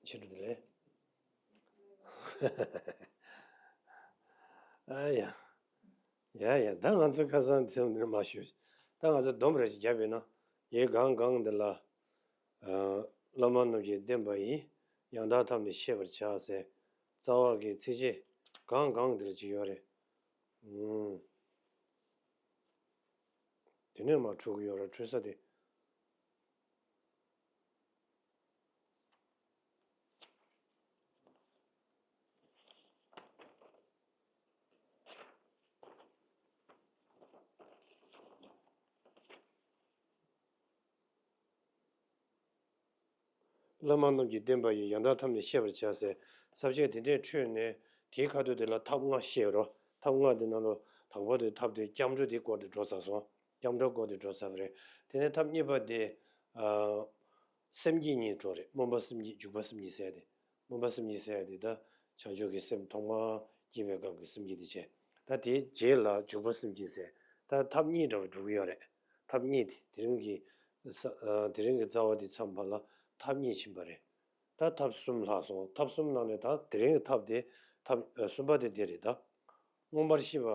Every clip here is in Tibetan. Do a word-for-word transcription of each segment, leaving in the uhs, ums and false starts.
ཕྱི་དྲོ་བདེ་ལེགས། ཨ་ཡ། ཡ་ཡ། ད་ང་ཚོ་ཁ་སང་དེ་ཚོ་མ་ཞུ། ད་ང་ཚོ་སྡོམ་རེ་ཞིག་བརྒྱབ་པས་ན། ཡི་གེ་གང་གང་འདི་ལ། ཨ། བླ་མ་རྣམས་ཀྱི་བསྟན་པ་ཡི། ཡང་དག་ཐབས་ནི་ཤེས་པར་བྱ་ཟེར། རྩ་བ་གི་ཚིགས་བཅད་གང་གང་འདི་ལ་ཅིག་ཡོད་རེད། ཨུམ། དེ་ནས་མར་འཕྲོ་གི་ཡོད་རེད། འཕྲོ་ས་དེ། བླ་མ་རྣམས་ཀྱི་བསྟན་པ་ཡི། ཡང་དག་ཐབས་ནི་ཤེས་པར་བྱ་ཟེར། ས་བཅད་དེ་འདྲས་འཕྲོས་ནས་དེའི་ཁ་ཐུག་དེ་ལ་ཐབས་ལྔ་བཤད་རོ། ཐབས་ལྔ་དེ་ནང་ལོ་དང་པོ་དེ་ཐབས་དེ་སྐྱབས་འགྲོ་དེ་སྐོར་དེ་འགྲོ་ཚར་སོང་། སྐྱབས་འགྲོ་སྐོར་དེ་འགྲོ་ཚར་བ་རེད། དེ་ནས་ཐབས་གཉིས་པ་དེ། ཨ། སེམས་བསྐྱེད་གཉིས་འགྲོ་རེད། སྨོན་པ་སེམས་བསྐྱེད། འཇུག་པ་སེམས་བསྐྱེད་ཟེར་ཡ་དེ། སྨོན་པ་སེམས་བསྐྱེད་ཟེར་ཡ་དེ་ད་བྱང་ཆུབ་ཀྱི་སེམས་ཐོག་མར་བསྐྱེད་པའི་སྐབས་ཀྱི་སེམས་བསྐྱེད་དེ་བྱས། ད་དེའི་རྗེས་ལ་འཇུག་པ་སེམས་བསྐྱེད་ཟེར། ད་ཐབས་གཉིས་འདྲ་བ་འགྲོ་གི་ཡོད་རེད། ཐབས་གཉིས་དེ་དེ་རིང་གི་ས། ཨ། དེ་རིང་གི་རྩ་བ་དེ་མཚམས་བར་ལ་ཐབས་གཉིས་ཕྱིན་པ་རེད། ད་ཐབས་གསུམ་ལྷག་སོང་། ཐབས་གསུམ་ནང་ནས་ད་དེ་རིང་གི་ཐབས་དེ། ཐབས། ཨ། གསུམ་པ་དེ་འདི་རེད་ད། མངོན་པར་ཤེས་པ།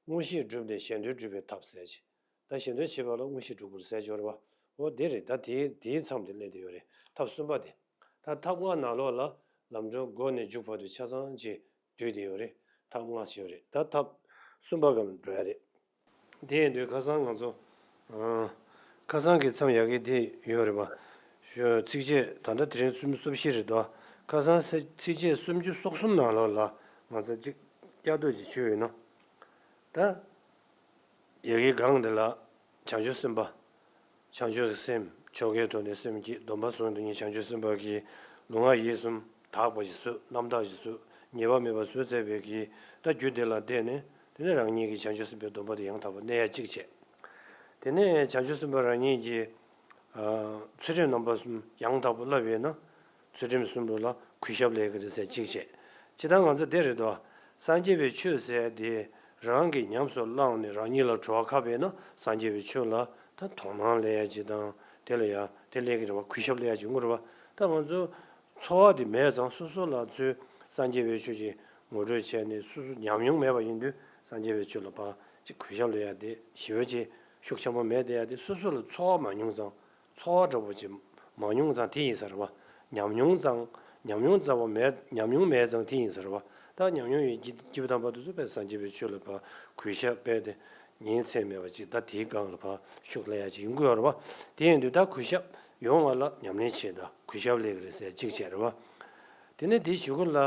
མངོན་ཤེས་བསྒྲུབས་ནས་གཞན་དོན་སྒྲུབ་པའི་ཐབས་ཟེར་གྱི། ད་གཞན་དོན་བྱེད་པ་ལ་མངོན་ཤེས་སྒྲུབ་དགོས་ཟེར་གྱི་ཡོད་རེད་བ། འོ་དེ་རེད། ད་དེའི་དེའི་མཚམས་དེ་སླེབས་བསྡད་ཡོད་རེད། ཐབས་གསུམ་པ་དེ། ད་ཐབས་ལྔ་ནང་ལོགས་ལ་ལམ་སྒྲོན་འགོ་ནས་མཇུག་བར་དུ་ཆ་ཚང་ཅིག་བསྡུས་བསྡད་ཡོད་རེད། ཐབས་ལྔ་ཞིག་ཡོད་རེད། ད་ཐབས་གསུམ་པ་སྒང་ལ་འགྲོ་ཡ་རེད། དེ་ཡིན་དུས་ཁ་སང་ང་ཚོ། ཨ། ཁ་སང་གི་མཚམས་ཡ་གི་དེ་ཡོད་རེད་པ། ཞུ། ཚིགས་བཅད་ད་ལྟ་དེ་རིང་སུམ་ཅུ་སོ་བཞི་རེད་དོ། ཁ་སང་ཚིགས་བཅད་སུམ་ཅུ་སོ་གསུམ་ནང་ལོགས་ལ་ང་ཚོ་གཅིག་བསྐྱར་ཟློས་ཅིག་ཞུས་ཡོད་ན། ད་ཡ་གི་སྒང་འདི་ལ་བྱང་ཆུབ་སེམས་དཔའ། བྱང་ཆུབ་ཀྱི་སེམས། ཆོ་གའི་ཐོག་ནས་སེམས་བསྐྱེད། སྡོམ་པ་བཟུང་དུ་ནི་བྱང་ཆུབ་སེམས་དཔའ་གི་ལུས་ངག་ཡིད་གསུམ་དག་པ་ཞིག་བཟོས། རྣམ་དག་ཞིག་བཟོས། ཉེས་པ་མེད་པ་བཟོས་ཚར་བའི་གི། ད་རྒྱུ་དེ་ལ་བརྟེན་ནས་དེ་ནས་རང་ཉིད་ཀྱི་བྱང་ཆུབ་སེམས་དཔའི་སྡོམ་པ་དེ་ཡང་དག་པར་གནས་ཡ་གཅིག་བྱས། དེ་ནས་བྱང་ཆུབ་སེམས་དཔའ་རང་ཉིད་ཀྱི། ཨ། ཚུལ་ཁྲིམས་རྣམ་པ་གསུམ་ཡང་དག་པར་བསླབས་ཡོད་ན། ཚུལ་ཁྲིམས་གསུམ་པོ་ལ་གུས་ཞབས་སླེབས་ཀྱི་རེད་ཟེར་གཅིག་བྱས། ཇི་ལྟར་ང་ཚོ་འདི་རེད་དོ། སངས་རྒྱས་པའི་ཆོས་ཟེར་དེ་རང་གིས་ཉམས་སུ་བླངས་ནས་རང་ཉིད་ལ་གྲོལ་བ་ཁ་ཕེབས་ན། སངས་རྒྱས་པའི་ཆོས་ལ་ད་དོ་སྣང་སླེབས་ཡ་ཅིག་དང་། དེ་ལ་ཡ་དེ་སླེབས་ཀྱི་རེད་བ། གུས་ཞབས་སླེབས་ཡ་ཅིག་ཡོང་གི་རེད་བ། ད་ང་ཚོ་འཚོ་བ་དེ་མེད་ཙང་། སོ་སོ་ལ་ཚུར་སངས་རྒྱས་པའི་ཆོས་ཀྱི་ངོ་སྤྲོད་བྱས་ནས། སོ་སོ་ཉམས་མྱོང་མེད་པ་ཡིན་དུས་སངས་རྒྱས་པའི་ཆོས་ལ་ཕར་ཅིག་གུས་ཞབས་སླེབས་ཡ་དེ་ཞེ་པོ་ཅིག་ཤུགས་ཆེན་པོ་མེད་བསྡད་ཡ་དེ། སོ་སོ་ལ་འཚོ་བ་མ་མྱོང་ཙང་། འཚོ་བ་འདྲ་པོ་ཅིག་མ་མྱོང་ཙང་དེ་ཡིན་ས་རེད་བ། ཉམས་མྱོང་ཙང་། ཉམས་མྱོང་རྩ་བ་མེད། ཉམས་མྱོང་མེད་ཙང་དེ་ཡིན་ས་རེད་བ། ད་ཉམས་མྱོང་ཡོད་ཀྱི་སྐྱེས་བུ་དམ་པ་དེ་ཚོ་དཔེ་སངས་རྒྱས་པའི་ཆོས་ལ་ཕར་གུས་ཞབས་དཔེ་དེ་ཉིན་མཚན་མེད་པ་ཅིག་ད་དེའི་སྒང་ལ་ཕར་ཤུགས་སླེབས་ཡ་ཅིག་ཡོང་གི་ཡོད་རེད་བ། དེ་ཡིན་དུས་ད་གུས་ཞབས་ཡོང་བ་ལ་ཉམས་ལེན་བྱེད། ད་གུས་ཞབས་སླེབས་ཀྱི་རེད་ཟེར་གཅིག་བྱས་རེད་བ། དེ་ནས་དེའི་གཞུག་གུ་ལ་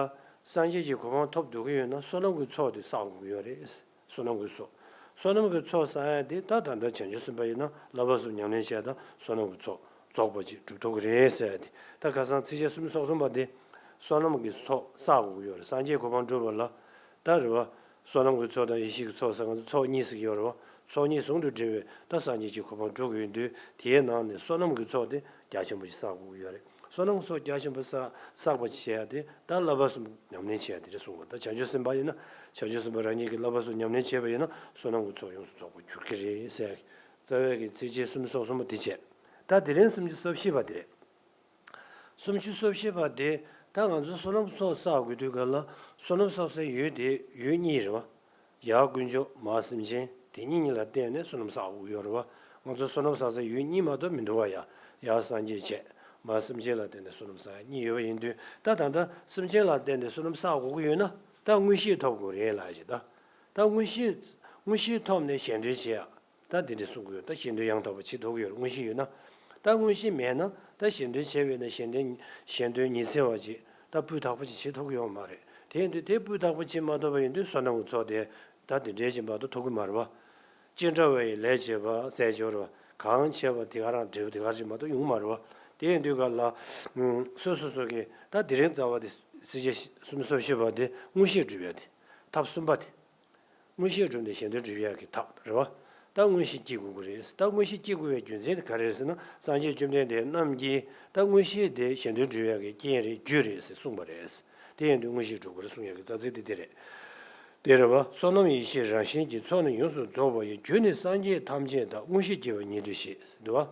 སངས་རྒྱས་ཀྱི་གོ་འཕང་ཐོབ་འདོད་ཀྱི་ཡོད་ན་བསོད་ནམས་ཀྱི་ཚོགས་དེ་བསགས་དགོས་ཀྱི་ཡོད་རེད། བསོད་ནམས་ཀྱི་ཚོགས། བསོད་ནམས་ཀྱི་ཚོགས་བསགས་ཡ་དེ་ད་ད་ལྟ་བྱང་ཆུབ་སེམས་དཔའ་ཡིན་ན་བསླབ་པ་གསུམ་ཉམས་ལེན་བྱས་དང་བསོད་ནམས་ཀྱི་ཚོགས་རྫོགས་པ་ཅིག་སྒྲུབ་ཐུབ་ཀྱི་རེད་ཟེར་ཡ་དེ། ད་ཁ་སང་ཚིགས་བཅད་སུམ་ཅུ་སོ་གསུམ་པ་དེ་བསོད་ནམས་ཀྱི་ཚོགས་བསགས་དགོས་ཀྱི་ཡོད་རེད། སངས་རྒྱས་གོ་འཕང་སྒྲུབ་པ་ལ་ད་རེད་བ། བསོད་ནམས་ཀྱི་ཚོགས་དང་ཡེ་ཤེས་ཀྱི་ཚོགས་ཟེར་ང་ཚོ་ཚོགས་གཉིས་ཟེར་གྱི་ཡོད་རེད་བ། ཚོགས་གཉིས་ཟུང་དུ་འབྲེལ་བའི་ད་སངས་རྒྱས་ཀྱི་གོ་འཕང་སྒྲུབ་དགོས་ཡོད་དུས། དེའི་ནང་ནས་བསོད་ནམས་ཀྱི་ཚོགས་དེ་རྒྱ་ཆེན་པོ་ཞིག་བསགས་དགོས་ཀྱི་ཡོད་རེད། བསོད་ནམས་ཚོགས་རྒྱ་ཆེན་པོ་བསགས་བསགས་པ་བྱེད་ཡ་དེ་ད་བསླབ་པ་གསུམ་ཉམས་ལེན་བྱེད་ཡ་དེ་རེད་གསུངས་པ། ད་བྱང་ཆུབ་སེམས་དཔའ་ཡིན་ན་བྱང་ཆུབ་སེམས་དཔའ་རང་ཉིད་ཀྱིས་བསླབ་པ་གསུམ་ཉམས་ལེན་བྱས་པ་ཡིན་ན་བསོད་ནམས་ཀྱི་ཚོགས་ཡོངས་སུ་རྫོགས་པར་འགྱུར་གྱི་རེད་ཟེར། རྩ་བའི་གི་ཚིགས་བཅད་སུམ་ཅུ་སོ་གསུམ་པ་དེ་བྱས། ད་དེ་རིང་སུམ་ཅུ་སོ་བཞི་པ་དེ་རེད། སུམ་ཅུ་སོ་བཞི་པ་དེ་ད་ང་ཚོ་བསོད་ནམས་ཚོགས་བསགས་དགོས་དུས་ག་ལ་བསོད་ནམས་བསགས་སའི་ཡུལ་དེ་ཡུལ་གཉིས་རེད་བ། ཡར་དཀོན་མཆོག་མར་སེམས་ཅན། དེ་གཉིས་གཉིས་ལ་བརྟེན་ནས་བསོད་ནམས་བསགས་དགོས་ཀྱི་ཡོད་རེད་བ། ང་ཚོ་བསོད་ནམས་བསགས་སའི་ཡུལ་གཉིས་མ་གཏོགས་མི་འདུག་བ། ཡ། ཡར་སངས་རྒྱས་བྱས། མར་སེམས་ཅན་ལ་བརྟེན་ནས་བསོད་ནམས་བསགས་ཡ་གཉིས་ཡོད་པ་ཡིན་དུས། ད་ད་ལྟ་སེམས་ཅན་ལ་བརྟེན་ནས་བསོད་ནམས་བསགས་དགོས་ཀྱི་ཡོད་ན་ད་མངོན་ཤེས་ཐོབ་དགོས་རེད་ལབ་ཡ་ཅིག་ད་ད་མངོན་ཤེས། མངོན་ཤེས་ཐོབ་ནས་གཞན་དོན་བྱེད་ཡ། ད་འདི་འདྲ་གསུང་གི་ཡོད། ད་གཞན་དོན་ཡང་དག་པ་བྱེད་ཐུབ་ཀྱི་ཡོད་རེད། མངོན་ཤེས་ཡོད་ན། ད་མངོན་ཤེས་མེད་ན་ད་གཞན་དོན་བྱས་པས་ན་གཞན་དོན། གཞན་དོན་ཉི་ཚེ་བ་ཅིག་ད་སྤུས་དག་པོ་ཅིག་བྱེད་ཐུབ་ཀྱི་ཡོད་མ་རེད། དེ་ཡིན་དུས་དེ་སྤུས་དག་པོ་བྱེད་མ་ཐུབ་པ་ཡིན་དུས་བསོད་ནམས་ཀྱི་ཚོགས་དེ་ད་དེ་འདྲའི་ཅིག་མ་གཏོགས་ཐོབ་ཀྱི་མ་རེད་བ། ཅི་འདྲ་བའི་ལས་བྱེད་པ་ཟེར་གྱི་ཡོད་རེད་བ། གང་བྱས་པ་དེ་ག་རང་འབྲས་བུ་དེ་ག་ཅིག་མ་གཏོགས་ཡོང་གི་མ་རེད་བ། དེ་ཡིན་དུས་ག་ལ། སོ་སོ་སོ་གིས་ད་དེ་རིང་རྩ་བ་དེ་ཚིགས་བཅད་སུམ་ཅུ་སོ་བཞི་པ་དེ་མངོན་ཤེས་སྒྲུབ་ཡ་དེ། ཐབས་གསུམ་པ་དེ། མངོན་ཤེས་བསྒྲུབས་ནས་གཞན་དོན་སྒྲུབ་ཡག་གི་ཐབས་རེད་བ། ད་མངོན་ཤེས་སྐྱེ་དགོས་ཀྱི་རེད། ད་མངོན་ཤེས་སྐྱེ་དགོས་པའི་རྒྱུ་མཚན་དེ་ག་རེ་རེད་ཟེར་ན། སངས་རྒྱས་བཅོམ་ལྡན་འདས་རྣམས་ཀྱིས་ད་མངོན་ཤེས་དེ་གཞན་དོན་སྒྲུབ་ཡག་གི་རྐྱེན་རེད། རྒྱུ་རེད་ཟེར་གསུངས་པ་རེད། དེ་ཡིན་དུས་མངོན་ཤེས་སྒྲུབ་དགོས་རེད་གསུང་ཡག་གི་རྩ་ཚིག་དེ་དེ་རེད། དེ་རེད་བ། བསོད་ནམས་ཡེ་ཤེས་རང་བཞིན་གྱིས་ཚོགས་ནི་ཡོངས་སུ་རྫོགས་པ་ཡི། རྒྱུ་ནི་སངས་རྒྱས་ཐམས་ཅད་དང་། མངོན་ཤེས་སྐྱེ་བ་ཉིད་དུ་ཤེས་ཟེར་འདུག་བ།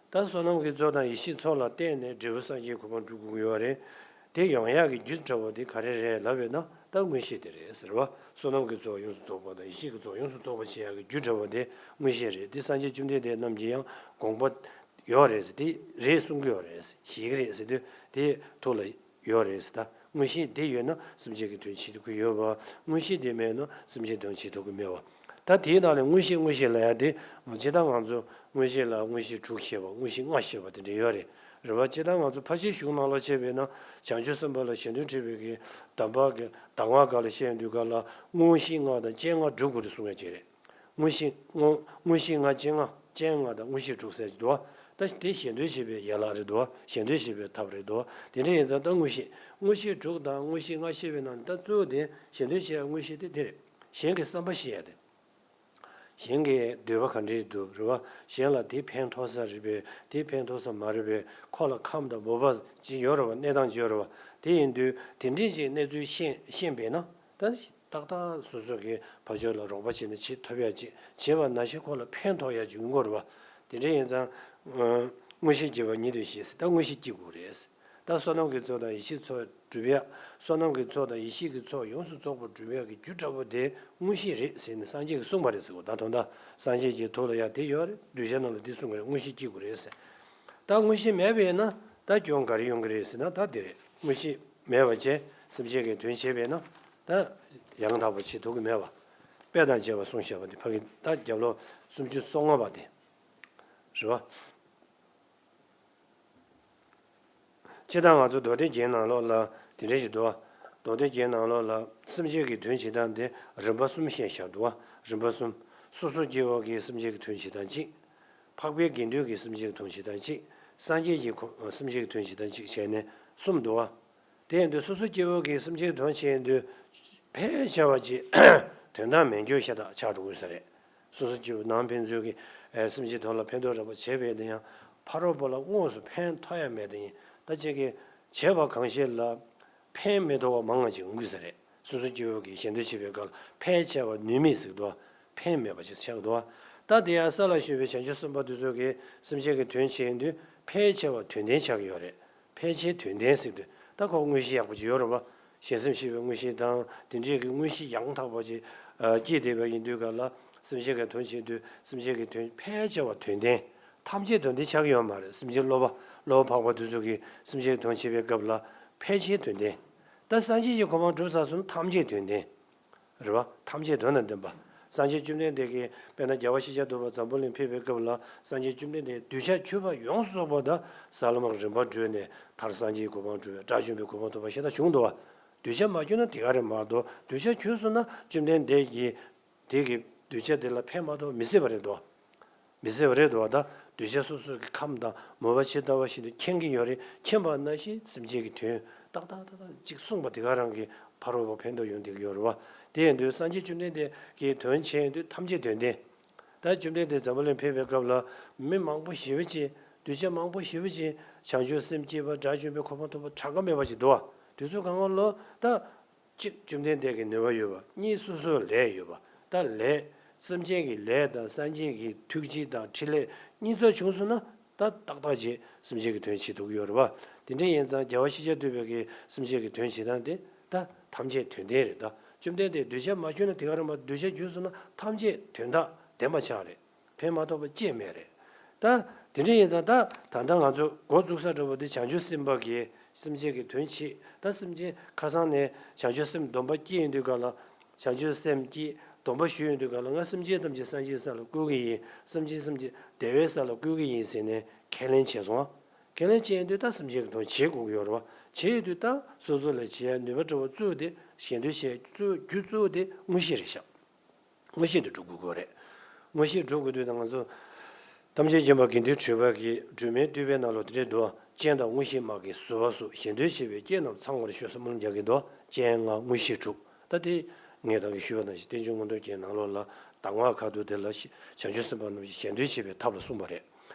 ད་བསོད་ནམས་ཀྱི་ཚོགས་དང་ཡེ་ཤེས་ཚོགས་ལ་བརྟེན་ནས་འབྲས་བུ་སངས་རྒྱས་གོ་འཕང་སྒྲུབ་དགོས་ཀྱི་ཡོད་རེད། དེ་ཡོང་ཡག་གི་རྒྱུ་འདྲ་བོ་དེ་ག་རེ་རེད་ལབ་པས་ན་ད་མངོན་ཤེས་དེ་རེད་ཟེར་བ། བསོད་ནམས་ཀྱི་ཚོགས་ཡོངས་སུ་རྫོགས་པ་དང་ཡེ་ཤེས་ཀྱི་ཚོགས་ཡོངས་སུ་རྫོགས་པར་བྱེད་ཡག་གི་རྒྱུ་འདྲ་བོ་དེ་མངོན་ཤེས་རེད། དེ་སངས་རྒྱས་བཅོམ་ལྡན་འདས་རྣམས་ཀྱིས་ཡང་དགོངས་པ་ཡོད་རེད་ཟེར། དེ་རེད་གསུང་གི་ཡོད་རེད་ཟེར། ཞེད་ཀྱི་རེད་ཟེར་དུས་དེ་ཐུགས་ལ་ཡོད་རེད་ཟེར། ད་མངོན་ཤེས་དེ་ཡོད་ན་སེམས་ཅན་གྱི་དོན་བྱེད་ཐུབ་ཀྱི་ཡོད་པ། མངོན་ཤེས་དེ་མེད་ན་སེམས་ཅན་དོན་བྱེད་ཐུབ་ཀྱི་མེད་པ། ད་དེའི་ནང་ནས་མངོན་ཤེས་མངོན་ཤེས་ལབ་ཡ་དེ་ང་ཇི་ལྟར་ང་ཚོ་མངོན་ཤེས་ལ་མངོན་ཤེས་དྲུག་བཤད་པ། མངོན་ཤེས་ལྔ་བཤད་པ་དེ་འདྲ་ཡོད་རེད། རེད་བ། ཇི་ལྟར་ང་ཚོ་ཕར་ཕྱིན་གཞུང་ནང་ལོགས་བྱས་པས་ན་བྱང་ཆུབ་སེམས་དཔའ་ལ་གཞན་དོན་འཁྲིད་པའི་གི་གདམས་པ་གི་གདམས་ངག་སྒང་ལ་བཤད་དུས་སྒང་ལ་མངོན་ཤེས་ལྔ་དང་རྐྱེན་ལྔ་སྒྲུབ་དགོས་རེད་གསུང་ཡ་ཅིག་རེད། མངོན་ཤེས་མངོན་མངོན་ཤེས་ལྔ་རྐྱེན་ལྔ། རྐྱེན་ལྔ་དང་མངོན་ཤེས་དྲུག་ཟེར་གྱི་འདུག་བ། ད་དེ་གཞན་དོན་བྱེད་པའི་ཡན་ལག་རེད་འདུག་བ། གཞན་དོན་བྱེད་པའི་ཐབས་རེད་འདུག་བ། དེ་འདྲ་ཡིན་ཙང་ད་མངོན་ཤེས་མངོན་ཤེས་དྲུག་དང་མངོན་ཤེས་ལྔ་བཤད་པའི་ནང་ནས་ད་གཙོ་བོ་དེ་གཞན་དོན་བྱེད་ཡ་མངོན་ཤེས་དེ་དེ་རེད། གཞན་གྱི་བསམ་པ་ཤེས་ཡ་དེ། གཞན་གྱི་འདོད་པ་ག་འདྲས་འདུག་རེད་བ། གཞན་ལ་དེ་ཕན་ཐོགས་ས་རེད་པས། དེ་ཕན་ཐོགས་ས་མ་རེད་པས། ཁོ་ལ་ཁམས་དང་སྤོབས་པ་ཅིག་ཡོད་རེད་བ། གནས་སྟངས་ཅིག་ཡོད་རེད་བ། དེ་ཡིན་དུས་དེ་འདྲས་ཅིག་གནས་ཚུལ་ཤེས་ཤེས་པས་ན་ད་ཏག་ཏག་སོ་སོ་གི་ཕར་ཕྱོགས་ལ་རོགས་པ་བྱས་ནས་བྱེད་ཐུབ་ཡ་ཅིག་བྱེད་པ་ནང་བཞིན་ཁོ་ལ་ཕན་ཐོགས་ཡ་ཅིག་ཡོང་གི་རེད་བ། དེ་འདྲས་ཡིན་ཙང་། ཨ། མངོན་ཤེས་སྐྱེ་བ་ཉིད་དུ་ཞེས་ཟེར། ད་མངོན་ཤེས་སྐྱེ་དགོས་རེད། ད་བསོད་ནམས་ཀྱི་ཚོགས་དང་ཡེ་ཤེས་ཚོགས་སྒྲུབ་ཡ། བསོད་ནམས་ཀྱི་ཚོགས་དང་ཡེ་ཤེས་ཀྱི་ཚོགས་ཡོངས་སུ་རྫོགས་པར་སྒྲུབ་ཡ་གི་རྒྱུ་འདྲ་བོ་དེ་མངོན་ཤེས་རེད་ཟེར་ནས་སངས་རྒྱས་ཀྱིས་གསུངས་པ་རེད་ཟེར་གོ། ད་དོན་དག་སངས་རྒྱས་ཀྱི་ཐུགས་ལ་ཡ་དེ་ཡོད་རེད། གདུལ་བྱ་རྣམས་ལ་འདི་གསུངས་པ་རེད། མངོན་ཤེས་སྐྱེ་དགོས་རེད་ཟེར། ད་མངོན་ཤེས་མེད་པ་ཡིན་ན་ད་སྐྱོན་ག་རེ་ཡོང་གི་རེད་ཟེར་ན་ད་དེ་རེད། མངོན་ཤེས་མེད་པ་བྱས་སེམས་ཅན་གྱི་དོན་བྱས་པས་ན་ད་ཡང་དག་པར་བྱེད་ཐུབ་ཀྱི་མེད་པ། དཔེ་དང་བཅས་པ་གསུངས་བཞག་པ་དེ་ཕ་གི་ད་རྒྱབ་ལོགས་སུམ་ཅུ་སོ་ལྔ་པ་དེ་རེད་བ། སྤྱིར་བཏང་ང་ཚོ་མདོ་སྡེ་རྒྱན་ནང་ལོགས་ལ་དེ་འདྲ་ཞིག་འདུག་བ། མདོ་སྡེ་རྒྱན་ནང་ལོགས་ལ་སེམས་ཅན་གྱི་དོན་བྱེད་སྟངས་དེ་རིམ་པ་གསུམ་བཤད་བཞག་འདུག་བ། རིམ་པ་གསུམ། སོ་སོ་སྐྱེ་བོ་གི་སེམས་ཅན་གྱི་དོན་བྱེད་སྟངས་གཅིག། འཕགས་པའི་དགེ་འདུན་གྱི་སེམས་ཅན་གྱི་དོན་བྱེད་སྟངས་གཅིག། སངས་རྒྱས་ཀྱི་ཁོ་སེམས་ཅན་གྱི་དོན་བྱེད་སྟངས་གཅིག་བྱས་ནས་གསུམ་འདུག་བ། དེ་ཡིན་དུས་སོ་སོ་སྐྱེ་བོ་གི་སེམས་ཅན་གྱི་དོན་བྱེད་ཡིན་དུས་ཕལ་ཆེ་བ་ཅིག་དོན་དག་མེད་རྒྱུ་ཤ་སྟག་ཆགས་འགྲོ་གི་ས་རེད། སོ་སོ་སྐྱེ་བོ་ནང་ཕན་ཚུན་གྱི་ཨེ་སེམས་ཅན་དོན་ལ་ཕན་ཐོགས་རེ་བ་བྱས་པས་ན་ཡང་ཕ་རོལ་པོ་ལ་དངོས་སུ་ཕན་ཐོགས་ཡ་མེད་དེ་ཡིན། ད་ཅིག་གིས་བྱས་པ་གང་ཤེས་ལ་ཕན་མི་ཐོགས་པ་མང་ང་ཅིག་ཡོང་གི་ས་རེད། སོ་སོ་སྐྱེ་བོ་གིས་གཞན་དོན་བྱེད་པའི་སྐབས་ལ་ཕལ་ཆེ་བ་ནུས་མེད་ཟེར་གི་འདུག་བ། ཕན་མེད་པ་ཅིག་ཆགས་གི་འདུག་བ། ད་དེ་ཡང་ས་ལ་བཞུགས་པའི་བྱང་ཆུབ་སེམས་དཔའ་དེ་ཚོ་གིས་སེམས་ཅན་གྱི་དོན་བྱེད་ཡོང་དུས་ཕལ་ཆེ་བ་དོན་ལྡན་ཆགས་ཀྱི་ཡོད་རེད། ཕལ་ཆེར་དོན་ལྡན་ཟེར་དུས་ད་ཁོ་མངོན་ཤེས་ཡག་པོ་ཅིག་ཡོད་རེད་བ། གཞན་སེམས་ཤེས་པའི་མངོན་ཤེས་དང་དེ་འདྲས་ཀྱི་མངོན་ཤེས་ཡང་དག་པ་ཅིག་ཨ་སྐྱེས་བསྡད་པ་ཡིན་དུས་ག་ལ་སེམས་ཅན་གྱི་དོན་བྱེད་དུས་སེམས་ཅན་གྱི་དོན་ཕལ་ཆེ་བ་དོན་ལྡན། ཐམས་ཅད་དོན་ལྡན་ཆགས་ཀྱི་ཡོད་མ་རེད། སེམས་ཅན་སློབ་པ་སློབ་པ་འཕགས་པ་དེ་ཚོ་གིས་སེམས་ཅན་གྱི་དོན་བྱེད་པའི་སྐབས་ལ་ཕལ་ཆེར་དོན་ལྡན། ད་སངས་རྒྱས་ཀྱི་གོ་འཕང་སྒྲུབ་ཚར་སོང་ན་ཐམས་ཅད་དོན་ལྡན། རེད་བ། ཐམས་ཅད་དོན་དང་ལྡན་པ། སངས་རྒྱས་བཅོམ་ལྡན་འདས་ཀྱིས་དཔེར་ན་རྒྱལ་བ་ཤཱཀྱ་ཐུབ་པ་འཛམ་བུ་གླིང་ཕེབས་པའི་སྐབས་ལ་སངས་རྒྱས་བཅོམ་ལྡན་འདས་གདུལ་བྱ་གྱུར་པ་ཡོངས་སུ་རྫོགས་པ་དང་ས་ལམ་རིམ་པར་བགྲོད་ནས་མཐར་སངས་རྒྱས་ཀྱི་གོ་འཕང་སྒྲུབ་པའི་དགྲ་བཅོམ་པའི་གོ་འཕང་ཐོབ་པ་ཞེ་དྲག་བྱུང་འདུག་བ། གདུལ་བྱ་མ་གྱུར་ན་དེ་ག་རེད་མ་གཏོགས་གདུལ་བྱ་གྱུར་སོང་ན་བཅོམ་ལྡན་འདས་ཀྱིས་དེ་གི་གདུལ་བྱ་དེ་ལ་ཕན་མ་ཐོགས་མི་སྲིད་པ་རེད་དོ། མི་སྲིད་པ་རེད་དོ། ད་གདུལ་བྱ་སོ་སོ་གི་ཁམས་དང་མོས་པ་ཇི་ལྟ་བ་བཞིན་དུ་མཁྱེན་གྱི་ཡོད་རེད། མཁྱེན་པ་ནང་བཞིན་སེམས་ཅན་གྱི་དོན་ཏག་ཏག་ཏག་ཏག་ཅིག་གསུངས་པ་དེ་ག་རང་གི་ཕ་རོལ་པོ་ཕན་ཐོགས་ཡོང་བསྡད་ཀྱི་ཡོད་རེད་བ། དེ་ཡིན་དུས་སངས་རྒྱས་བཅོམ་ལྡན་འདས་ཀྱི་དོན་བྱས་ཡོང་དུས་ཐམས་ཅད་དོན་ལྡན། ད་བཅོམ་ལྡན་འདས་འཛམ་བུ་གླིང་ཕེབས་པའི་སྐབས་ལ་མི་མང་པོ་ཞེ་པོ་ཅིག་གདུལ་བྱ་མང་པོ་ཞེ་པོ་ཅིག་བྱང་ཆུབ་སེམས་བསྐྱེད་པ་དགྲ་བཅོམ་པའི་གོ་འཕང་ཐོབ་པ་གྲངས་ཀ་མེད་པ་ཅིག་འདུག་བ། དེ་ཚོ་གང་ག་ལོ་ད། གཅིག་བཅོམ་ལྡན་འདས་ཀྱི་ནུས་པ་ཡོད་པ། གཉིས་སོ་སོའི་ལས་ཡོད་པ། ད་ལས། སེམས་ཅན་གྱི་ལས་དང་སངས་རྒྱས་ཀྱི་ཐུགས་རྗེ་དང་ཕྲིན་ལས་གཉིས་ཚོགས་བྱུང་སོང་ན་ད་ཏག་ཏག་ཅིག་སེམས་ཅན་གྱི་དོན་བྱེད་ཐུབ་ཀྱི་ཡོད་རེད་བ། དེ་འདྲ་ཡིན་ཙང་རྒྱལ་བ་ཤཱཀྱ་ཐུབ་པའི་གི་སེམས་ཅན་གྱི་དོན་བྱེད་སྟངས་དེ་ད་ཐམས་ཅད་དོན་ལྡན་རེད། ད་བཅོམ་ལྡན་འདས་གདུལ་བྱ་མ་གྱུར་ན་དེ་ག་རེད་མ་གདུལ་བྱ་གྱུར་སོང་ན་ཐམས་ཅད་དོན་དག་ལྡན་པ་ཆགས་རེད། ཕན་མ་ཐོགས་པ་ཅིག་མེད་རེད། ད་དེ་འདྲ་ཡིན་ཙང་ད་ད་ལྟ་ང་ཚོ་འགོ་འཛུགས་ས་འདྲ་པོ་དེ་བྱང་ཆུབ་སེམས་དཔའ་གིས་སེམས་ཅན་གྱི་དོན་བྱེད། ད་སེམས་ཅན་ཁ་སང་ནས་བྱང་ཆུབ་སེམས་སྡོམ་པ་སྐྱེས་ཡོང་དུས་ག་ལ། བྱང་ཆུབ་སེམས་ཀྱི་སྡོམ་པ་ཞུས་ཡོང་དུས་ག་ལ་ང་སེམས་ཅན་ཐམས་ཅད་སངས་རྒྱས་ས་ལ་བཀོད་ཀྱི་ཡིན། སེམས་ཅན་སེམས་ཅན་བདེ་བའི་ས་ལ་བཀོད་ཀྱི་ཡིན་ཟེར་ནས་ཁས་ལེན་བྱས་སོང་ང་། ཁས་ལེན་བྱས་ཡོང་དུས་ད་སེམས་ཅན་གྱི་དོན་བྱེད་དགོས་ཀྱི་ཡོད་རེད་བ། བྱེད་ཡོང་དུས་ད་སོ་སོ་ལ་བྱེད་ཡ་ནུས་པ་འདྲ་པོ་གཙོ་བོ་དེ་གཞན་དོན་བྱེད་གཙོ་རྒྱུ་གཙོ་བོ་དེ་མངོན་ཤེས་རེད་ཤག་མངོན་ཤེས་དེ་སྒྲུབ་དགོས་ཀྱི་རེད། མངོན་ཤེས་སྒྲུབ་དགོས་དུས་ད་ང་ཚོ་ཐམས་ཅད་མཁྱེན་པ་དགེ་འདུན་གྲུབ་པ་གིས་སྒྲོན་མེའི་བསྟོད་པའི་ནང་ལོགས་དེ་འདྲས་འདུག་སྤྱན་དང་མངོན་ཤེས་མ་གིས་བཟོད་པ་སོགས་གཞན་དོན་བྱེད་པའི་རྐྱེན་རྣམས་ཚང་བར་ཤོག་ཟེར་སྨོན་ལམ་རྒྱག་གི་འདུག་སྤྱན་སྔ་མངོན་ཤེས་དྲུག་ད་དེ་ངས་ད་གིན་ཞུས་པ་ནང་བཞིན་བསྟན་བཅོས་མངོན་རྟོགས་རྒྱན་ནང་ལོགས་ལ་གདམས་ངག་ཁ་ཐུག་དེ་ལ་བྱང་ཆུབ་སེམས་དཔའ་རྣམས་ཀྱིས་གཞན་དོན་བྱེད་པའི་ཐབས་ལ་གསུངས་པ་རེད།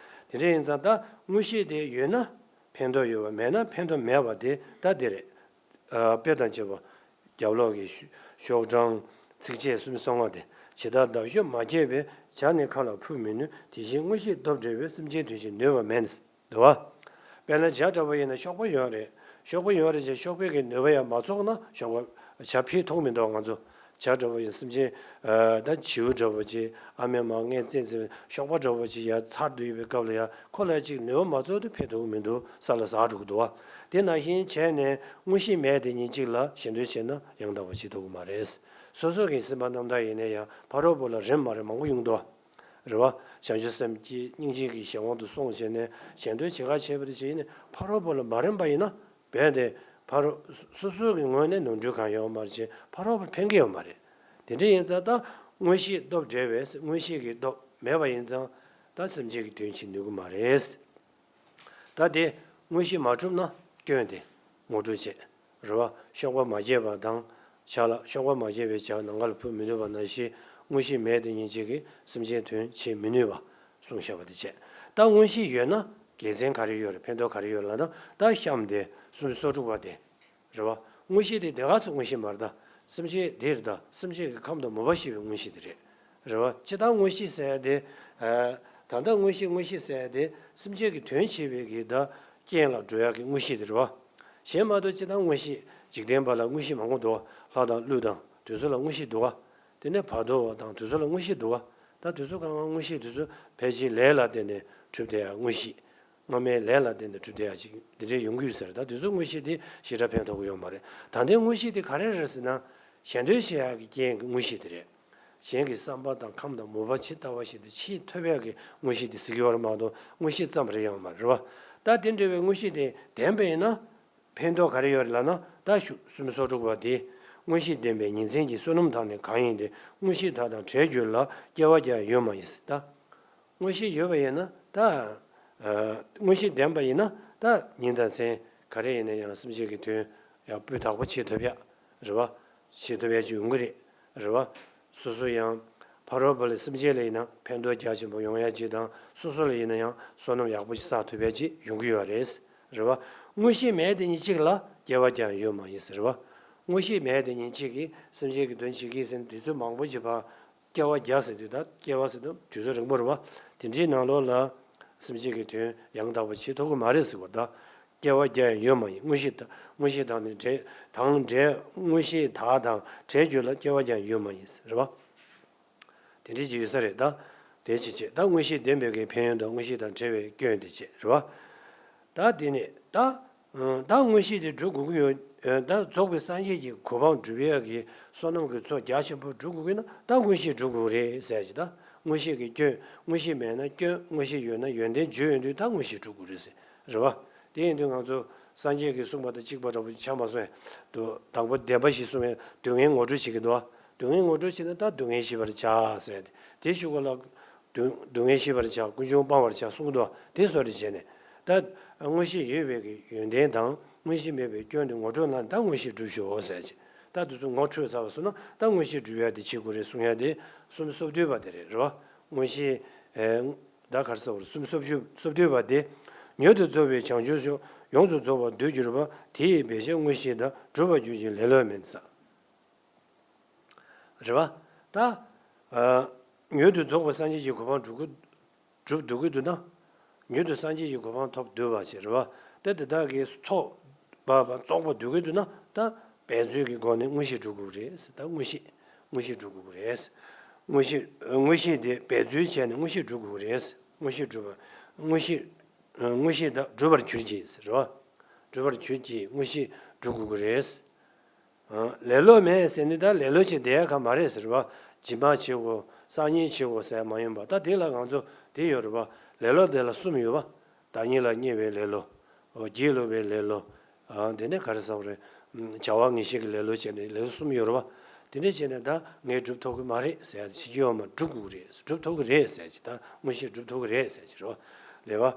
དེ་འདྲ་ཡིན་ཙང་ད་མངོན་ཤེས་དེ་ཡོད་ན་ཕན་ཐོགས་ཡོད་པ་མེད་ན་ཕན་ཐོགས་མེད་པ་དེ་ད་དེ་རེད། དཔེ་དང་བཅས་པ། རྒྱབ་ལོགས་ཀྱི་ཤོག་གྲངས་ཚིགས་བཅད་སུམ་ཅུ་སོ་ལྔ་སྟེ། ཇི་ལྟར་འདབ་གཤོག་མ་སྐྱེས་པས། བྱ་ནི་མཁའ་ལ་འཕུར་མི་ནུས། དེ་བཞིན་མངོན་ཤེས་སྟོབས་བྲལ་བས། སེམས་ཅན་དོན་བྱེད་ནུས་པ་མེད། འདུག་བ། དཔེར་ན་བྱ་འདྲ་པོ་ཡིན་ན་གཤོག་པ་ཡོད་རེད། གཤོག་པ་ཡོད་རེད་ཅེས་གཤོག་པའི་གི་ནུས་པ་ཡང་མ་ཚོགས་ན་གཤོག་པ་བྱ་ཕྱིར་ཐོགས་མི་འདུག་ང་ཚོ་བྱ་འདྲ་བོ་ཡིན་སེམས་ཅན་ད་བྱིའུ་འདྲ་བོ་ཅིག་ཨ་མའི་མར་ངན་བཙན་བཙན་གཤོག་པ་འདྲ་བོ་ཅིག་ཡར་ཚར་དུ་ཡོད་པའི་སྐབས་ལ་ཡང་ཁོ་ལ་ཅིག་ནུས་པ་མ་ཚོགས་དུས་ཕྱིར་ཐོགས་མི་འདུག་ས་ལ་ཟག་འགྲོ་གི་འདུག་བ། དེ་ནང་བཞིན་བྱས་ནས་དངོས་གཞི་མེད་དེ་ཉིད་གཅིག་ལ་གཞན་དོན་བྱས་ན་ཡང་དག་པ་བྱེད་ཐུབ་ཀྱི་མ་རེད། སོ་སོ་གི་སེམས་པ་རྣམ་དག་ཡིན་ན་ཡང་ཕ་རོལ་པོ་ལ་རེམ་མ་རེམ་མང་པོ་ཡོང་འདུག་བ། རེད་བ། བྱང་ཆུབ་སེམས་ཀྱི་སྙིང་རྗེ་གི་གཞན་དབང་དུ་སོང་བྱས་ནས་གཞན་དོན་བྱེད་ག་བྱས་པ་དེ་བྱས་ནས་ཕ་རོལ་པོ་ལ་མ་རེམ་པ་ཡིན་ན་བས་ཏེ་ཕ་རོལ་སོ་སོ་གི་ངོས་ནས་ནོར་འཁྲུལ་གང་ཡོད་མ་རེད་ཅེས་ཕ་རོལ་པོར་ཕན་གྱི་ཡོད་མ་རེད། དེ་འདྲ་ཡིན་ཙང་ད་མངོན་ཤེས་སྟོབས་བྲལ་བས་མངོན་ཤེས་ཀྱི་སྟོབས་མེད་པ་ཡིན་ཙང་ད་སེམས་ཅན་གྱི་དོན་བྱེད་ནུས་ཀྱི་མ་རེད། ད་དེ་མངོན་ཤེས་མ་གྲུབ་ན་སྐྱོན་དེ་ངོ་སྤྲོད་བྱེད། རེད་བ། གཤོག་པ་མ་རྒྱས་པ་དང་། བྱ་ལ་གཤོག་པ་མ་རྒྱས་པའི་བྱ་ནམ་མཁའ་ལ་འཕུར་མི་ནུས་པ་ནང་བཞིན་མངོན་ཤེས་མེད་དེ་ཉིད་གཅིག་གིས་སེམས་ཅན་དོན་བྱེད་མི་ནུས་པ་གསུངས་བཞག་པ་དེ་བྱས། ད་མངོན་ཤེས་ཡོད་ན་དགེ་མཚན་ག་རེ་ཡོད་རེད་ཕན་ཐོགས་ག་རེ་ཡོད་ལབ་ན་ད་གཤམ་དེ་སུམ་ཅུ་སོ་དྲུག་པ་དེ། རེད་བ། མངོན་ཤེས་དེ་དེ་ག་ཚོད་མངོན་ཤེས་མ་རེད་ད། སེམས་ཅན་དེ་རེད་ད། སེམས་ཅན་གྱི་ཁམས་དང་མོས་པ་ཞེས་པའི་མངོན་ཤེས་དེ་རེད། རེད་བ། སྤྱིར་བཏང་མངོན་ཤེས་ཟེར་ཡ་དེ། ཨ། ད་ལྟ་མངོན་ཤེས་མངོན་ཤེས་ཟེར་ཡ་དེ་སེམས་ཅན་གྱི་དོན་བྱེད་པའི་གི་ད་རྐྱེན་ལ་འགྲོ་ཡ་གི་མངོན་ཤེས་དེ་རེད་བ། གཞན་མ་གཏོགས་སྤྱིར་བཏང་མངོན་ཤེས་འཇིག་རྟེན་པ་ལ་མངོན་ཤེས་མང་པོ་འདུག་བ། ལྷ་དང་ཀླུ་དང་དེ་ཚོ་ལ་མངོན་ཤེས་འདུག་བ། དེ་ནས་བར་དོ་བ་དང་དེ་ཚོ་ལ་མངོན་ཤེས་འདུག་བ། ད་དེ་ཚོ་གང་གང་མངོན་ཤེས་དེ་ཚོ་ཕལ་ཆེར་ལས་ལ་བརྟེན་ནས་གྲུབ་བསྡད་ཡ་མངོན་ཤེས། སྔ་མའི་ལས་ལ་བརྟེན་ནས་གྲུབ་བསྡད་ཡ་ཅིག་འདི་འདྲའི་ཡོང་གི་ཡོད་ཟེར། ད་དེ་ཚོའི་མངོན་ཤེས་དེ་ཞེ་དྲག་ཕན་ཐོགས་ཀྱི་ཡོད་མ་རེད། ད་ལྟའི་མངོན་ཤེས་དེ་ག་རེ་རེད་ཟེར་ན། གཞན་དོན་བྱེད་ཡག་གི་རྐྱེན་གྱི་མངོན་ཤེས་དེ་རེད། གཞན་གྱི་བསམ་པ་དང་ཁམས་དང་མོས་པ་ཇི་ལྟ་བ་བཞིན་དུ་ཕྱིར་ཐོབ་ཡག་གི་མངོན་ཤེས་དེ་ཟེར་གྱི་ཡོད་རེད་མ་གཏོགས་མངོན་ཤེས་ཙམ་རེད་ཡོད་མ་རེད་བ། ད་དེ་འདྲ་བའི་མངོན་ཤེས་དེ་ལྡན་པ་ཡིན་ན། ཕན་ཐོགས་ག་རེ་ཡོད་རེད་ལབ་ན་ད་ཞུ་སུམ་ཅུ་སོ་དྲུག་པ་དེ། མངོན་ཤེས་ལྡན་པའི་ཉིན་མཚན་གྱི་བསོད་ནམས་དག་ནི་གང་ཡིན་ཏེ། མངོན་ཤེས་དག་དང་བྲལ་གྱུར་ལ་སྐྱེ་བ་ཀྱང་ཡོད་མ་ཡིན་ཟེར་ད། མངོན་ཤེས་ཡོད་པ་ཡིན་ན་ད། ཨ། མངོན་ཤེས་ལྡན་པ་ཡིན་ན་ད་ཉིན་དང་མཚན་ག་རེ་ཡིན་ན་ཡང་སེམས་ཅན་གྱི་དོན་ཡང་སྤུས་དག་པོ་བྱེད་ཐུབ་ཡ། རེད་བ། བྱེད་ཐུབ་ཡ་ཅིག་ཡོང་གི་རེད། རེད་བ། སོ་སོ་ཡང་ཕ་རོལ་པོ་ལ་སེམས་ཅན་ལ་ཡིན་ན་ཕན་ཐོགས་རྒྱ་ཆེན་པོ་ཡོང་ཡ་ཅིག་དང་སོ་སོ་ལ་ཡིན་ན་ཡང་བསོད་ནམས་ཡག་པོ་ཞིག་བསགས་ཐུབ་ཡ་ཅིག་ཡོང་གི་ཡོད་རེད། རེད་བ། མངོན་ཤེས་མེད་དེ་ཉིད་གཅིག་ལ་སྐྱེ་བ་ཀྱང་ཡོད་མ་ཡིན་ཟེར་བ། མངོན་ཤེས་མེད་དེ་ཉིད་གཅིག་གིས་སེམས་ཅན་གྱི་དོན་བྱེད་ཀྱི་ཟེར་ནས་དུས་ཚོད་མང་པོ་ཞིག་བར། སྐྱེ་བ་བརྒྱ་ཟེར་དུས་ད་སྐྱེ་བ་ཟེར་དུས་དུས་ཚོད་རིང་པོ་རེད་བ། དེ་འདྲའི་ནང་ལོགས་ལ་སེམས་ཅན་གྱི་དོན་ཡང་དག་པ་བྱེད་ཐུབ་ཀྱི་མ་རེད་ཟེར་བ་ད། སྐྱེ་བ་བརྒྱ་ཡང་ཡོད་མ་ཡིན། མངོན་ཤེས་དང་མངོན་ཤེས་དང་ནི་བྲལ་དང་བྲལ་མངོན་ཤེས་དག་དང་བྲལ་གྱུར་ལ་སྐྱེ་བ་ཀྱང་ཡོད་མ་ཡིན་ཟེར་བ། དེ་འདྲའི་ཅིག་ཡོད་ས་རེད་ད། དེ་ཅི་བྱེད་ད་མངོན་ཤེས་ལྡན་པའི་གི་ཕན་ཡོན་དང་མངོན་ཤེས་དང་བྲལ་བའི་སྐྱོན་དེ་བྱེད་རེད་བ། ད་དེ་ནི་ད། ད་མངོན་ཤེས་དེ་སྒྲུབ་དགོས་ཀྱི་ཡོད། ད་རྫོགས་པའི་སངས་རྒྱས་ཀྱི་གོ་འཕང་སྒྲུབ་ཡས་ཀྱི་བསོད་ནམས་ཀྱི་ཚོགས་རྒྱ་ཆེན་པོ་སྒྲུབ་དགོས་ཀྱི་ན་ད་མངོན་ཤེས་སྒྲུབ་དགོས་རེད་ཟེར་གྱི་ད། མངོན་ཤེས་ཀྱི་སྐྱོན། མངོན་ཤེས་མེད་ན་སྐྱོན། མངོན་ཤེས་ཡོད་ན་ཡོན་ཏན་བརྗོད་ཡོང་དུས་ད་མངོན་ཤེས་སྒྲུབ་དགོས་རེད་ཟེར། རེད་བ། དེ་ཡིན་དུས་ང་ཚོ་སངས་རྒྱས་ཀྱིས་གསུངས་པ་དང་གཅིག་པ་འདྲ་པོ་ཆགས་མ་སོང་ངས། དུ་དང་པོ་བདེན་པ་བཞི་གསུངས་པའི་སྡུག་བསྔལ་ངོ་སྤྲོད་བྱེད་ཀྱི་འདུག་བ། སྡུག་བསྔལ་ངོ་སྤྲོད་བྱེད་ན་ད་སྡུག་བསྔལ་ཤེས་པར་བྱ་ཟེར་ཏེ། དེ་ཞུ་ག་ལ། སྡུག་སྡུག་བསྔལ་ཤེས་པར་བྱ། ཀུན་འབྱུང་སྤང་བར་བྱ་གསུངས་འདུག་བ། དེ་བཟོ་འདྲ་བྱས་ནས། ད་མངོན་ཤེས་ཡོད་པའི་གི་ཡོན་ཏན་དང་མངོན་ཤེས་མེད་པའི་སྐྱོན་དེ་ངོ་སྤྲོད་གནང་ནས་ད་མངོན་ཤེས་སྒྲུབ་ཤོག་ཟེར་ཅིག་ད་དེ་ཚོ་ངོ་འཕྲོད་ཚར་བ་སོང་ན་ད་མངོན་ཤེས་སྒྲུབ་ཡ་དེ་བྱེད་དགོས་རེད་གསུང་ཡ་དེ་སུམ་སོ་བདུན་པ་དེ་རེད། རེད་བ། མངོན་ཤེས། ཨེ། ད་ག་རེ་ཟེར་བ་རེད། སུམ་སོ་བཅུ་སོ་བདུན་པ་དེ། མྱུར་དུ་རྫོགས་པའི་བྱང་ཆུབ་མཆོག་ཡོངས་སུ་རྫོགས་པར་འདོད་གྱུར་པ། དེ་ཡི་བེད་སྤྱོད་མངོན་ཤེས་དག་སྒྲུབ་པར་གྱུར་ཅིག་ལེ་ལོ་མིན་ཟེར། རེད་བ། ད། ཨ། མྱུར་དུ་རྫོགས་པའི་སངས་རྒྱས་ཀྱི་གོ་འཕང་སྒྲུབ་དགོས། སྒྲུབ་འདོད་ཀྱི་འདུག་ན། མྱུར་དུ་སངས་རྒྱས་ཀྱི་གོ་འཕང་ཐོབ་འདོད་པ་ཞིག་རེད་བ། ད་དེ་དག་གི་ཚོགས་པ་བ་རྫོགས་པ་འདོད་ཀྱི་འདུག་ན་ད་འབད་རྩོལ་གྱི་སྒོ་ནས་མངོན་ཤེས་སྒྲུབ་དགོས་རེད་ཟེར། ད་མངོན་ཤེས། མངོན་ཤེས་སྒྲུབ་དགོས་ཀྱི་རེད། མངོན་ཤེས། མངོན་ཤེས་དེ་འབད་རྩོལ་བྱས་ནས་མངོན་ཤེས་སྒྲུབ་དགོས་ཀྱི་རེད། མངོན་ཤེས་སྒྲུབ་པ། མངོན་ཤེས། མངོན་ཤེས་དག་སྒྲུབ་པར་གྱུར་ཅིག་ཟེར་བ། སྒྲུབ་པར་གྱུར་ཅིག་མངོན་ཤེས་སྒྲུབ་དགོས་ཀྱི་རེད། ལེ་ལོ་མེད་ཟེར་ནི་ད་ལེ་ལོ་བྱེད་བསྡད་ཡ་ག་མ་རེད་ཟེར་བ། སྦྱིན་པ་བྱེད་དགོས། སང་ཉིན་བྱེད་དགོས་ཟེར་མ་ཡིན་པ། ད་དེ་ལ་ང་ཚོ་དེ་ཡོད་རེད་བ། ལེ་ལོ་དེ་ལ་གསུམ་ཡོད་བ། བདག་ཉིད་ལ་བརྙས་པའི་ལེ་ལོ། འོ། སྒྱིད་ལུག་པའི་ལེ་ལོ། དེ་ནས་ག་རེ་ཟེར་བ་རེད། བྱ་བ་ངེས་ཤེས་ཀྱི་ལེ་ལོ་བྱས་ནས་ལེ་ལོ་གསུམ་ཡོད་རེད་བ། དེ་འདྲ་བྱས་ནས་ད་ངས་སྒྲུབ་ཐུབ་ཀྱི་མ་རེད་ཟེར་ཡ་དེ་བྱེད་རྒྱུ་ཡོད་མ་རེད། སྒྲུབ་དགོས་ཀྱི་རེད། སྒྲུབ་ཐུབ་ཀྱི་རེད་ཟེར་ཡ་ཅིག་ད་མངོན་ཤེས་སྒྲུབ་ཐུབ་ཀྱི་རེད་ཟེར་ཡ་ཅིག་རེད་བ། ལེ་བ།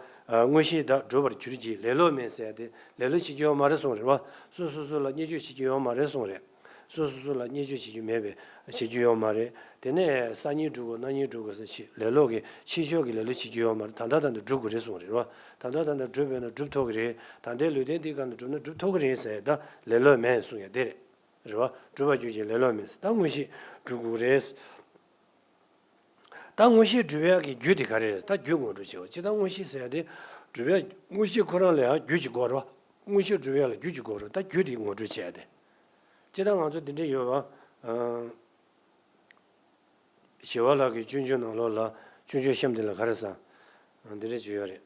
མངོན་ཤེས་དག་སྒྲུབ་པར་གྱུར་ཅིག་ལེ་ལོ་མེད་ཟེར་ཡ་དེ་ལེ་ལོ་བྱེད་རྒྱུ་ཡོད་མ་རེད་གསུངས་རེད་བ། སོ་སོ་སོ་ལ་བརྙས་བཅོས་བྱེད་རྒྱུ་ཡོད་མ་རེད་གསུངས་རེད། སོ་སོ་སོ་ལ་བརྙས་བཅོས་བྱེད་རྒྱུ་མེད་པའི་བྱེད་རྒྱུ་ཡོད་མ་རེད། དེ་ནས་སང་ཉིན་སྒྲུབ་དགོས། གནངས་ཉིན་སྒྲུབ་དགོས་ཟེར་ཞིག་ལེ་ལོ་གི་ཕྱི་ཕྱོགས་ཀྱི་ལེ་ལོ་བྱེད་རྒྱུ་ཡོད་མ་རེད། ད་ལྟ་ད་ལྟ་སྒྲུབ་དགོས་རེད་གསུངས་རེད་བ། ད་ལྟ་ད་ལྟ་སྒྲུབ་པས་ན་སྒྲུབ་ཐུབ་ཀྱི་རེད། ད་ལྟའི་ལུས་རྟེན་འདིའི་སྒང་ནས་སྒྲུབ་ན་སྒྲུབ་ཐུབ་ཀྱི་རེད་ཟེར་ད་ལེ་ལོ་མེད་གསུངས་ཡ་དེ་རེད། རེད་བ། སྒྲུབ་པར་གྱུར་ཅིག་ལེ་ལོ་མེད་ཟེར་ད་མངོན་ཤེས་སྒྲུབ་དགོས་རེད། ད་མངོན་ཤེས་སྒྲུབ་ཡག་གི་རྒྱུ་དེ་ག་རེ་རེད། ད་རྒྱུ་ངོ་སྤྲོད་བྱེད་དགོས། ཅི་ད་མངོན་ཤེས་ཟེར་ཡ་དེ་སྒྲུབ་ཡག་མངོན་ཤེས་ཁོ་རང་ལ་ཡང་རྒྱུ་ཅིག་དགོས་རེད་བ། དངོས་གཞི་སྒྲུབ་ཡ་ལ་རྒྱུ་ཅིག་དགོས་རེད། ད་རྒྱུ་དེ་ངོ་སྤྲོད་བྱས་ཏེ། སྤྱིར་བཏང་ང་ཚོ་འདི་འདྲ་ཡོད་པ། ཨ། ཞི་བ་ལྷ་གི་སྤྱོད་འཇུག་ནང་ལོགས་ལ་སྤྱོད་འཇུག་གཤམ་དེ་ལ་ག་རེ་ཟེར། འདི་འདྲ་ཅིག་ཡོད་རེད།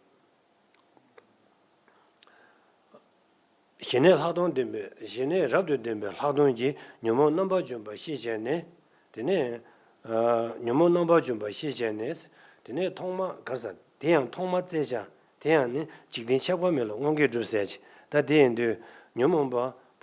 ཞི་གནས་ལྷག་མཐོང་ལྡན་པའི། ཞི་གནས་རབ་ཏུ་ལྡན་པའི་ལྷག་མཐོང་གིས་ཉོན་མོངས་རྣམ་པར་འཇོམས་པ་ཤེས་བྱས་ནས། དེ་ནས། ཨ། ཉོན་མོངས་རྣམ་པར་འཇོམས་པ་ཤེས་བྱས་ནས། དེ་ནས་ཐོག་མ་ག་རེ་ཟེར། དེ་ཡང་ཐོག་མ་བཙལ་བྱ། དེ་ཡང་ནི་འཇིག་རྟེན་ཆགས་པ་མེད་ལ་དངོས་འགལ་སྒྲུབ་ཟེར་གྱི། ད་དེ་ཡིན་དུས་ཉོན་མོངས་པ་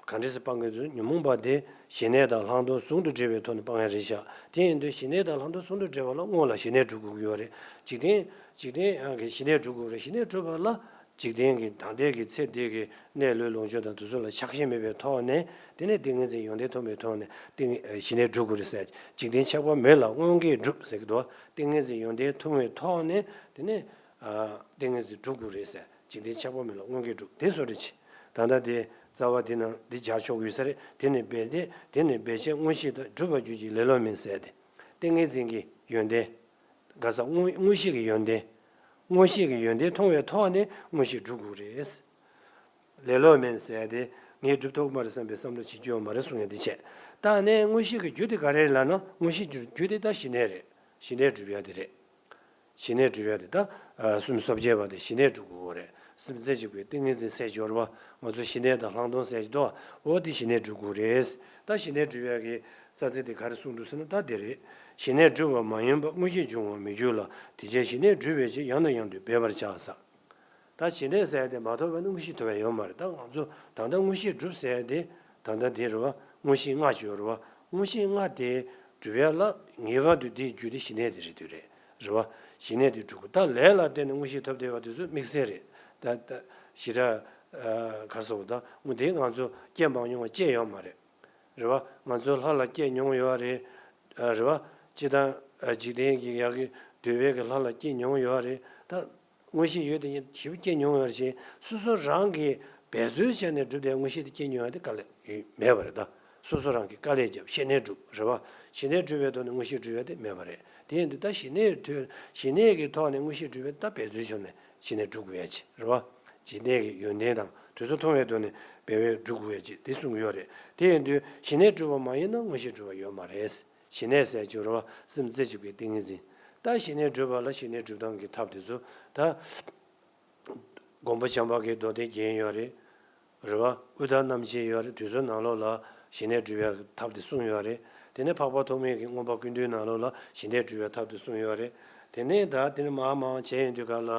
ག་འདྲ་སེ་སྤང་གི་འདུག་ཉོན་མོངས་པ་དེ་ཞི་གནས་དང་ལྷག་མཐོང་ཟུང་དུ་འབྲེལ་བའི་ཐོག་ནས་སྤང་ཡ་རེད་ཤག་དེ་ཡིན་དུས་ཞི་གནས་དང་ལྷག་མཐོང་ཟུང་དུ་འབྲེལ་བ་ལ་སྔོན་ལ་ཞི་གནས་སྒྲུབ་དགོས་ཀྱི་ཡོད་རེད། འཇིག་རྟེན། འཇིག་རྟེན་ཡང་གི་ཞི་གནས་སྒྲུབ་དགོས་རེད། ཞི་གནས་སྒྲུབ་པ་ལ་འཇིག་རྟེན་གྱི་ད་ལྟའི་གི་ཚེ་འདི་གི་གནས་ལུས་ལོངས་སྤྱོད་དང་དེ་ཚོ་ལ་ཆགས་ཞེན་མེད་པའི་ཐོག་ནས། དེ་ནས་ཏིང་ངེ་འཛིན་ཡོན་ཏན་མཐོང་བའི་ཐོག་ནས་ཏིང་ཞི་གནས་སྒྲུབ་དགོས་རེད་ཟེར། འཇིག་རྟེན་ཆགས་པ་མེད་ལ་དངོས་འགལ་སྒྲུབ་ཟེར་གྱི་འདུག་ཏིང་ངེ་འཛིན་ཡོན་ཏན་མཐོང་བའི་ཐོག་ནས་དེ་ནས། ཨ། ཏིང་ངེ་འཛིན་སྒྲུབ་དགོས་རེད་ཟེར། འཇིག་རྟེན་ཆགས་པ་མེད་ལ་དངོས་འགལ་སྒྲུབ། དེ་བཟོ་འདྲ་ཅིག་ད་ལྟ་དེ་རྩ་བ་དེ་ནང་འདི་སྦྱར་ཆོག་གི་ཡོད་ས་རེད། དེ་ནི་འབད་དེ། དེ་ནི་འབད་བྱེད་མངོན་ཤེས་དང་། སྒྲུབ་པར་གྱུར་ཅིག་ལེ་ལོ་མིན་ཟེར་ཏེ། ཏིང་ངེ་འཛིན་གྱི་ཡོན་ཏན། ག་ས་མངོན་མངོན་ཤེས་ཀྱི་ཡོན་ཏན། མངོན་ཤེས་ཀྱི་ཡོན་ཏན་མཐོང་བའི་ཐོག་ནས་མངོན་ཤེས་སྒྲུབ་དགོས་རེད། ལེ་ལོ་མིན་ཟེར་ཏེ། ངས་སྒྲུབ་ཐུབ་མ་རེད་བསམ་པའི་བསམ་བློ་བྱེད་རྒྱུ་ཡོད་མ་རེད་གསུང་ཡ་འདི་བྱས། ད་ནས་མངོན་ཤེས་ཀྱི་རྒྱུ་དེ་ག་རེ་རེད་ལབ་ན། མངོན་ཤེས་ཀྱི་རྒྱུ་དེ་ད་ཞི་གནས་རེད། ཞི་གནས་སྒྲུབ་ཡ་དེ་རེད། ཞི་གནས་སྒྲུབ་ཡ་དེ་ད། ཨ། སུམ་ཅུ་སོ་བརྒྱད་པ་དེ་ཞི་གནས་སྒྲུབ་དགོས་རེད། སེམས་རྩེ་གཅིག་པའི་ཏིང་ངེ་འཛིན་ཟེར་སྦྱོར་བ། ང་ཚོ་ཞི་གནས་དང་ལྷག་མཐོང་ཟེར་གྱི་འདུག་འོ་དེ་ཞི་གནས་སྒྲུབ་དགོས་རེད། ད་ཞི་གནས་སྒྲུབ་ཡ་གི་རྩ་ཚིག་དེ་ག་རེ་གསུངས་འདུག་ཟེར་ན། ད་དེ་རེད། ཞི་གནས་སྒྲུབ་པ་མ་ཡིན་པ། མངོན་ཤེས་འབྱུང་བར་མི་འགྱུར་ལ། དེ་ཕྱིར་ཞི་གནས་སྒྲུབ་པའི་ཕྱིར། ཡང་དང་ཡང་དུ་འབད་པར་བྱ་ཟེར། ད་ཞི་གནས་ཟེར་ཡ་དེ་མ་ཐོབ་པ་ན་མངོན་ཤེས་ཐོབ་ཡ་ཡོད་མ་རེད། ད་ང་ཚོ་ད་ལྟ་མངོན་ཤེས་སྒྲུབ་ཟེར་ཡ་དེ་ད་ལྟ་དེ་རེད་བ། མངོན་ཤེས་ལྔ་ཅིག་ཡོད་རེད་བ། མངོན་ཤེས་ལྔ་དེ་སྒྲུབ་ཡ་ལ་ངེས་པར་དུ་དེའི་རྒྱུ་དེ་ཞི་གནས་དེ་རེད། དེ་རེད་རེད་བ། ཞི་གནས་དེ་སྒྲུབ་དགོས། ད་ལས་ལ་བརྟེན་ནས་མངོན་ཤེས་ཐོབ་བསྡད་པ་དེ་ཚོ་དམིགས་བསལ་རེད། ད་ད་ཞི་དྲག་ཨ། ག་ཟེར་བ། ད་དངོས་དེ་ང་ཚོ་སྐྱེས་མ་མྱོང་བ་སྐྱེས་ཡོད་མ་རེད། རེད་བ། ང་ཚོ་ལྷ་ལ་སྐྱེས་མྱོང་ཡོད་རེད། ཨ། རེད་བ། སྤྱིར་བཏང་། ཨ། འཇིག་རྟེན་གྱི་ཡག་གི་འདོད་པའི་གི་ལྷ་ལ་སྐྱེས་མྱོང་ཡོད་རེད། ད་མངོན་ཤེས་ཡོད་དེ་ཞེ་པོ་སྐྱེས་མྱོང་ཡོད་རེད་ཅེས་སོ་སོ་རང་གིས་འབད་རྩོལ་བྱས་ནས་བསྒྲུབས་ཏེ་མངོན་ཤེས་དེ་སྐྱེས་མྱོང་ཡ་དེ་དཀའ་ལས་ཡོད་མེད་པ་རེད། ད་སོ་སོ་རང་གིས་དཀའ་ལས་བརྒྱབ། ཞི་གནས་སྒྲུབ། རེད་བ། ཞི་གནས་སྒྲུབ་པའི་ཐོག་ནས་མངོན་ཤེས་སྒྲུབ་ཡ་དེ་མེད་པ་རེད། དེ་ཡིན་དུས་ད་ཞི་གནས་ཐོག་ཞི་གནས་ཀྱི་ཐོག་ནས་མངོན་ཤེས་སྒྲུབ་པའི་ད་འབད་རྩོལ་བྱུང་ནས་ཞི་གནས་སྒྲུབ་དགོས་ཡ་ཅིག་རེད་བ། ཞི་གནས་ཀྱི་ཡོན་ཏན་དང་དེ་ཚོ་མཐོང་བའི་ཐོག་ནས་འབད་པས་སྒྲུབ་དགོས་ཡ་ཅིག་དེ་གསུངས་ཡོད་རེད། དེ་ཡིན་དུས་ཞི་གནས་སྒྲུབ་པ་མ་ཡིན་ན་མངོན་ཤེས་སྒྲུབ་པ་ཡོད་མ་རེད། ཞི་གནས་ཟེར་གྱི་རེད་བ། སེམས་རྩེ་གཅིག་པའི་ཏིང་ངེ་འཛིན། ད་ཞི་གནས་སྒྲུབ་པ་ལ་ཞི་གནས་སྒྲུབ་སྟངས་ཀྱི་ཐབས་དེ་ཚོ་ད། མགོན་པོ་བྱམས་པ་གི་མདོ་སྡེ་རྒྱན་ཡོད་རེད། རེད་བ། དབུས་མཐའ་རྣམ་འབྱེད་ཡོད་རེད། དེ་ཚོའི་ནང་ལོགས་ལ་ཞི་གནས་སྒྲུབ་ཡག་གི་ཐབས་དེ་གསུངས་ཡོད་རེད། དེ་ནས་འཕགས་པ་ཐོགས་མེད་ཀྱི་མངོན་པ་ཀུན་བཏུས་ནང་ལོགས་ལ་ཞི་གནས་སྒྲུབ་ཡག་ཐབས་དེ་གསུངས་ཡོད་རེད། དེ་ནས་ད་དེ་ནས་མར་མར་བྱས་ཡོང་དུས་ག་ལ་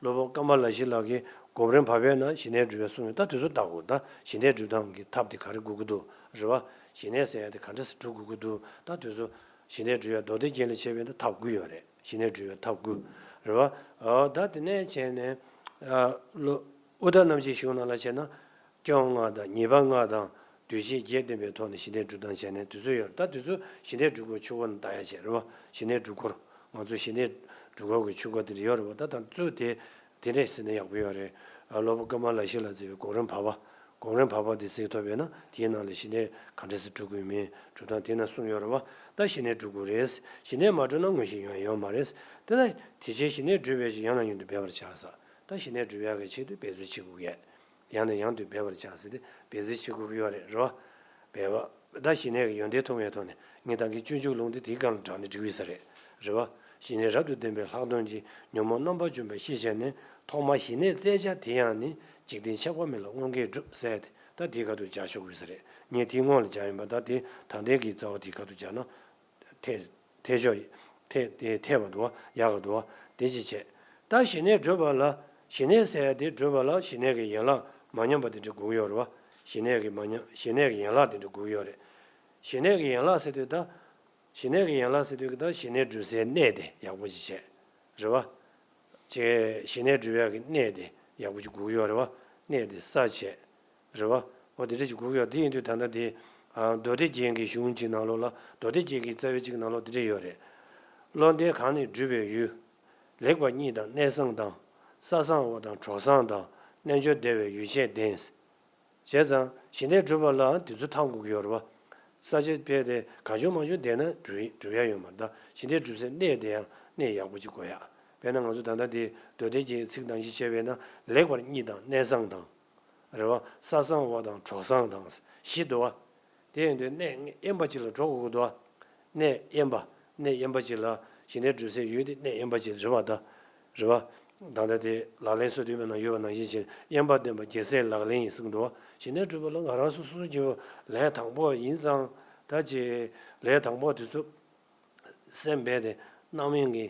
སློབ་དཔོན་ཀ་མ་ལ་ཤཱི་ལ་གིས་སྒོམ་རིམ་བག་ཕེབས་ནང་ཞི་གནས་སྒྲུབ་ཡག་གསུངས་ཡོད། ད་དེ་ཚོ་ལྟ་དགོས། ད་ཞི་གནས་སྒྲུབ་སྟངས་ཀྱི་ཐབས་དེ་ག་རེ་དགོས་ཀྱི་འདུག་རེད་བ། ཞི་གནས་ཟེར་ཡག་དེ་ག་འདྲ་སེ་སྒྲུབ་དགོས་ཀྱི་འདུག་ད་དེ་ཚོ་ཞི་གནས་སྒྲུབ་ཡག་མདོ་སྡེ་རྒྱན་ལ་བྱས་པས་ན་ཐབས་དགུ་ཡོད་རེད། ཞི་གནས་སྒྲུབ་ཡག་ཐབས་དགུ། རེད་བ། ཨ། ད་དེ་ནས་བྱས་ནས། ཨ། ལོ། དབུས་མཐའ་རྣམ་འབྱེད་གཞུང་ནང་ལ་བྱས་ན། སྐྱོན་ལྔ་དང་ཉེས་པ་ལྔ་དང་། འདུས་བྱས་བརྒྱད་བསྟན་པའི་ཐོག་ནས་ཞི་གནས་སྒྲུབ་སྟངས་བྱས་ནས་དེ་ཚོ་ཡོད་རེད། ད་དེ་ཚོ་ཞི་གནས་སྒྲུབ་སྐོར་ཆོས་སྐོར་ནང་ལྟ་ཡག་བྱས་རེད་བ། ཞི་གནས་སྒྲུབ་སྐོར། ང་ཚོ་ཞི་གནས་སྒྲུབ་སྐོར་གྱི་ཆོས་སྐོར་དེ་འདྲ་ཡོད་རེད་བ། ད་ད་གཙོ་དེ་དེ་འདྲས་ཟེར་ན་ཡག་པོ་ཡོད་རེད། ཨ། སློབ་དཔོན་ཀ་མ་ལ་ཤཱི་ལ་མཛད་པའི་སྒོམ་རིམ་བག་ཕེབས། སྒོམ་རིམ་བག་ཕེབས་དེ་གཟིགས་ཐུབ་པས་ན་དེའི་ནང་ལ་ཞི་གནས་ག་འདྲ་སེ་སྒྲུབ་དགོས་མིན་སྒྲུབ་སྟངས་དེ་ན་གསུངས་ཡོད་རེད་བ། ད་ཞི་གནས་སྒྲུབ་དགོས་རེད། ཞི་གནས་མ་སྒྲུབ་ན་མངོན་ཤེས་ཡོང་ཡ་ཡོད་མ་རེད། དེ་ན་དེ་ཕྱིར་ཞི་གནས་སྒྲུབ་པའི་ཕྱིར། ཡང་དང་ཡང་དུ་འབད་པར་བྱ་ཟེར། ད་ཞི་གནས་སྒྲུབ་ཡག་གི་ཆེད་དུ་འབད་རྩོལ་བྱེད་དགོས་ཡ། ཡང་ནས་ཡང་དུ་འབད་པར་བྱ་ཟེར་ཏེ་འབད་རྩོལ་བྱེད་དགོས་ཀྱི་ཡོད་རེད། རེད་བ། འབད་པ། ད་ཞི་གནས་ཀྱི་ཡོན་ཏན་མཐོང་བའི་ཐོག་ནས་ངས་ད་གིན་སྤྱོད་འཇུག་ལུང་དེ་དེའི་སྒང་ལ་དྲངས་ནས་འབྲི་གི་ཡོད་ས་རེད། རེད་བ། ཞི་གནས་རབ་ཏུ་ལྡན་པའི་ལྷག་མཐོང་གིས། ཉོན་མོངས་རྣམ་པར་འཇོམས་པ་ཤེས་བྱས་ནས། ཐོག་མར་ཞི་གནས་བཙལ་བྱ་དེ་ཡང་ནི། འཇིག་རྟེན་ཆགས་པ་མེད་ལ་དངོས་འགལ་སྒྲུབ་ཟེར་ཏེ་ད་དེའི་ཁ་ཐུག་སྦྱར་ཆོག་གི་ཡོད་ས་རེད། ངས་དེའི་སྔོན་ལ་སྦྱར་ཡིན་པ། ད་དེ་ད་ལྟའི་གི་རྩ་བ་དེའི་ཁ་ཐུག་སྦྱར་ན། འཐད། འཐད་ཆོག་འཐད། དེ་འཐད་པ་འདུག་བ། ཡག་ག་འདུག་བ། དེ་ཅི་བྱེད། ད་ཞི་གནས་སྒྲུབ་པ་ལ། ཞི་གནས་ཟེར་ཡ་དེ་སྒྲུབ་པ་ལ་ཞི་གནས་ཀྱི་ཡན་ལག་མ་ཉམས་པ་དེ་འདྲ་དགོས་ཀྱི་ཡོད་རེད་བ། ཞི་གནས་ཀྱི་མ་ཉམས། ཞི་གནས་ཀྱི་ཡན་ལག་དེ་འདྲ་དགོས་ཀྱི་ཡོད་རེད། ཞི་གནས་ཀྱི་ཡན་ལག་ཟེར་དུས་ད། ཞི་གནས་ཀྱི་ཡན་ལག་ཟེར་དུས་ཀྱི་ད་ཞི་གནས་སྒྲུབ་སའི་གནས་དེ་ཡག་པོ་ཅིག་བྱས། རེད་བ། ཅེས་ཞི་གནས་སྒྲུབ་ཡག་གི་གནས་དེ་ཡག་པོ་ཅིག་དགོས་ཀྱི་ཡོད་རེད་བ། གནས་དེ་གསལ་བྱས། རེད་བ། འོ་དེ་འདྲ་ཅིག་དགོས་ཀྱི་ཡོད། དེ་ཡིན་དུས་ད་ལྟ་དེ། ཨ། མདོ་སྡེ་རྒྱན་གྱི་གཞུང་གཅིག་ནང་ལོགས་ལ། མདོ་སྡེ་རྒྱན་གྱི་རྩ་བའི་གཅིག་ནང་ལོགས་དེ་འདྲ་ཡོད་རེད། བློ་ལྡན་གང་ནི་སྒྲུབ་པའི་ཡུལ། ལེགས་པར་གཉིད་དང་གནས་བཟང་དང་། ས་བཟང་བ་དང་གྲོགས་བཟང་དང་། རྣལ་འབྱོར་བདེ་བའི་ཡུལ་ཆེན་ལྡན། བྱས་ཙང་ཞི་གནས་སྒྲུབ་པ་ལའང་དེ་ཚོ་ཐམ་དགོས་ཀྱི་ཡོད་རེད་བ། ས་ཆ་དཔེ་དེ་གང་བྱུང་མང་བྱུང་བསྡད་ན་སྒྲུབ་སྒྲུབ་ཡ་ཡོད་མ་རེད། ད་ཞི་གནས་སྒྲུབ་སའི་གནས་དེ་ཡང་གནས་ཡག་པོ་ཅིག་དགོས་ཡ། དཔེར་ན་ང་ཚོ་ད་ལྟ་དེ་མདོ་སྡེ་རྒྱན་གྱི་ཚིག་དང་བཞི་བྱས་པས་ན། ལེགས་པར་གཉིད་དང་གནས་བཟང་དང་། རེད་བ། ས་གསང་བ་དང་གྲོགས་གསང་དང་བཞི་འདུག་བ། དེ་ཡིན་དུས་གནས་དབེན་པ་ཅིག་ལ་འགྲོ་དགོས་ཀྱི་འདུག་བ། གནས་དབེན་པ། གནས་དབེན་པ་ཅིག་ལ་ཞི་གནས་སྒྲུབ་སའི་ཡུལ་དེ་གནས་དབེན་པ་ཅིག་རེད་བ་ད། རེད་བ། ད་ལྟ་དེ་ལག་ལེན་སོ་བདུན་པའི་ནང་ཡོད་པ་ནང་བཞིན་བྱས་དབེན་པ་སྟོན་པ་རྒྱལ་སྲས་ལག་ལེན་ཡིན་གསུངས་འདུག་བ། ཞི་གནས་སྒྲུབ་པ་ལ་ང་རང་སོ་སོ་སྐྱེ་བོ་ལས་དང་པོ་ཡིན་ཙང་ད་ཅེ་ལས་དང་པོ་དེ་ཚོ་སེམས་རྦད་དེ་རྣམ་གཡེང་གི་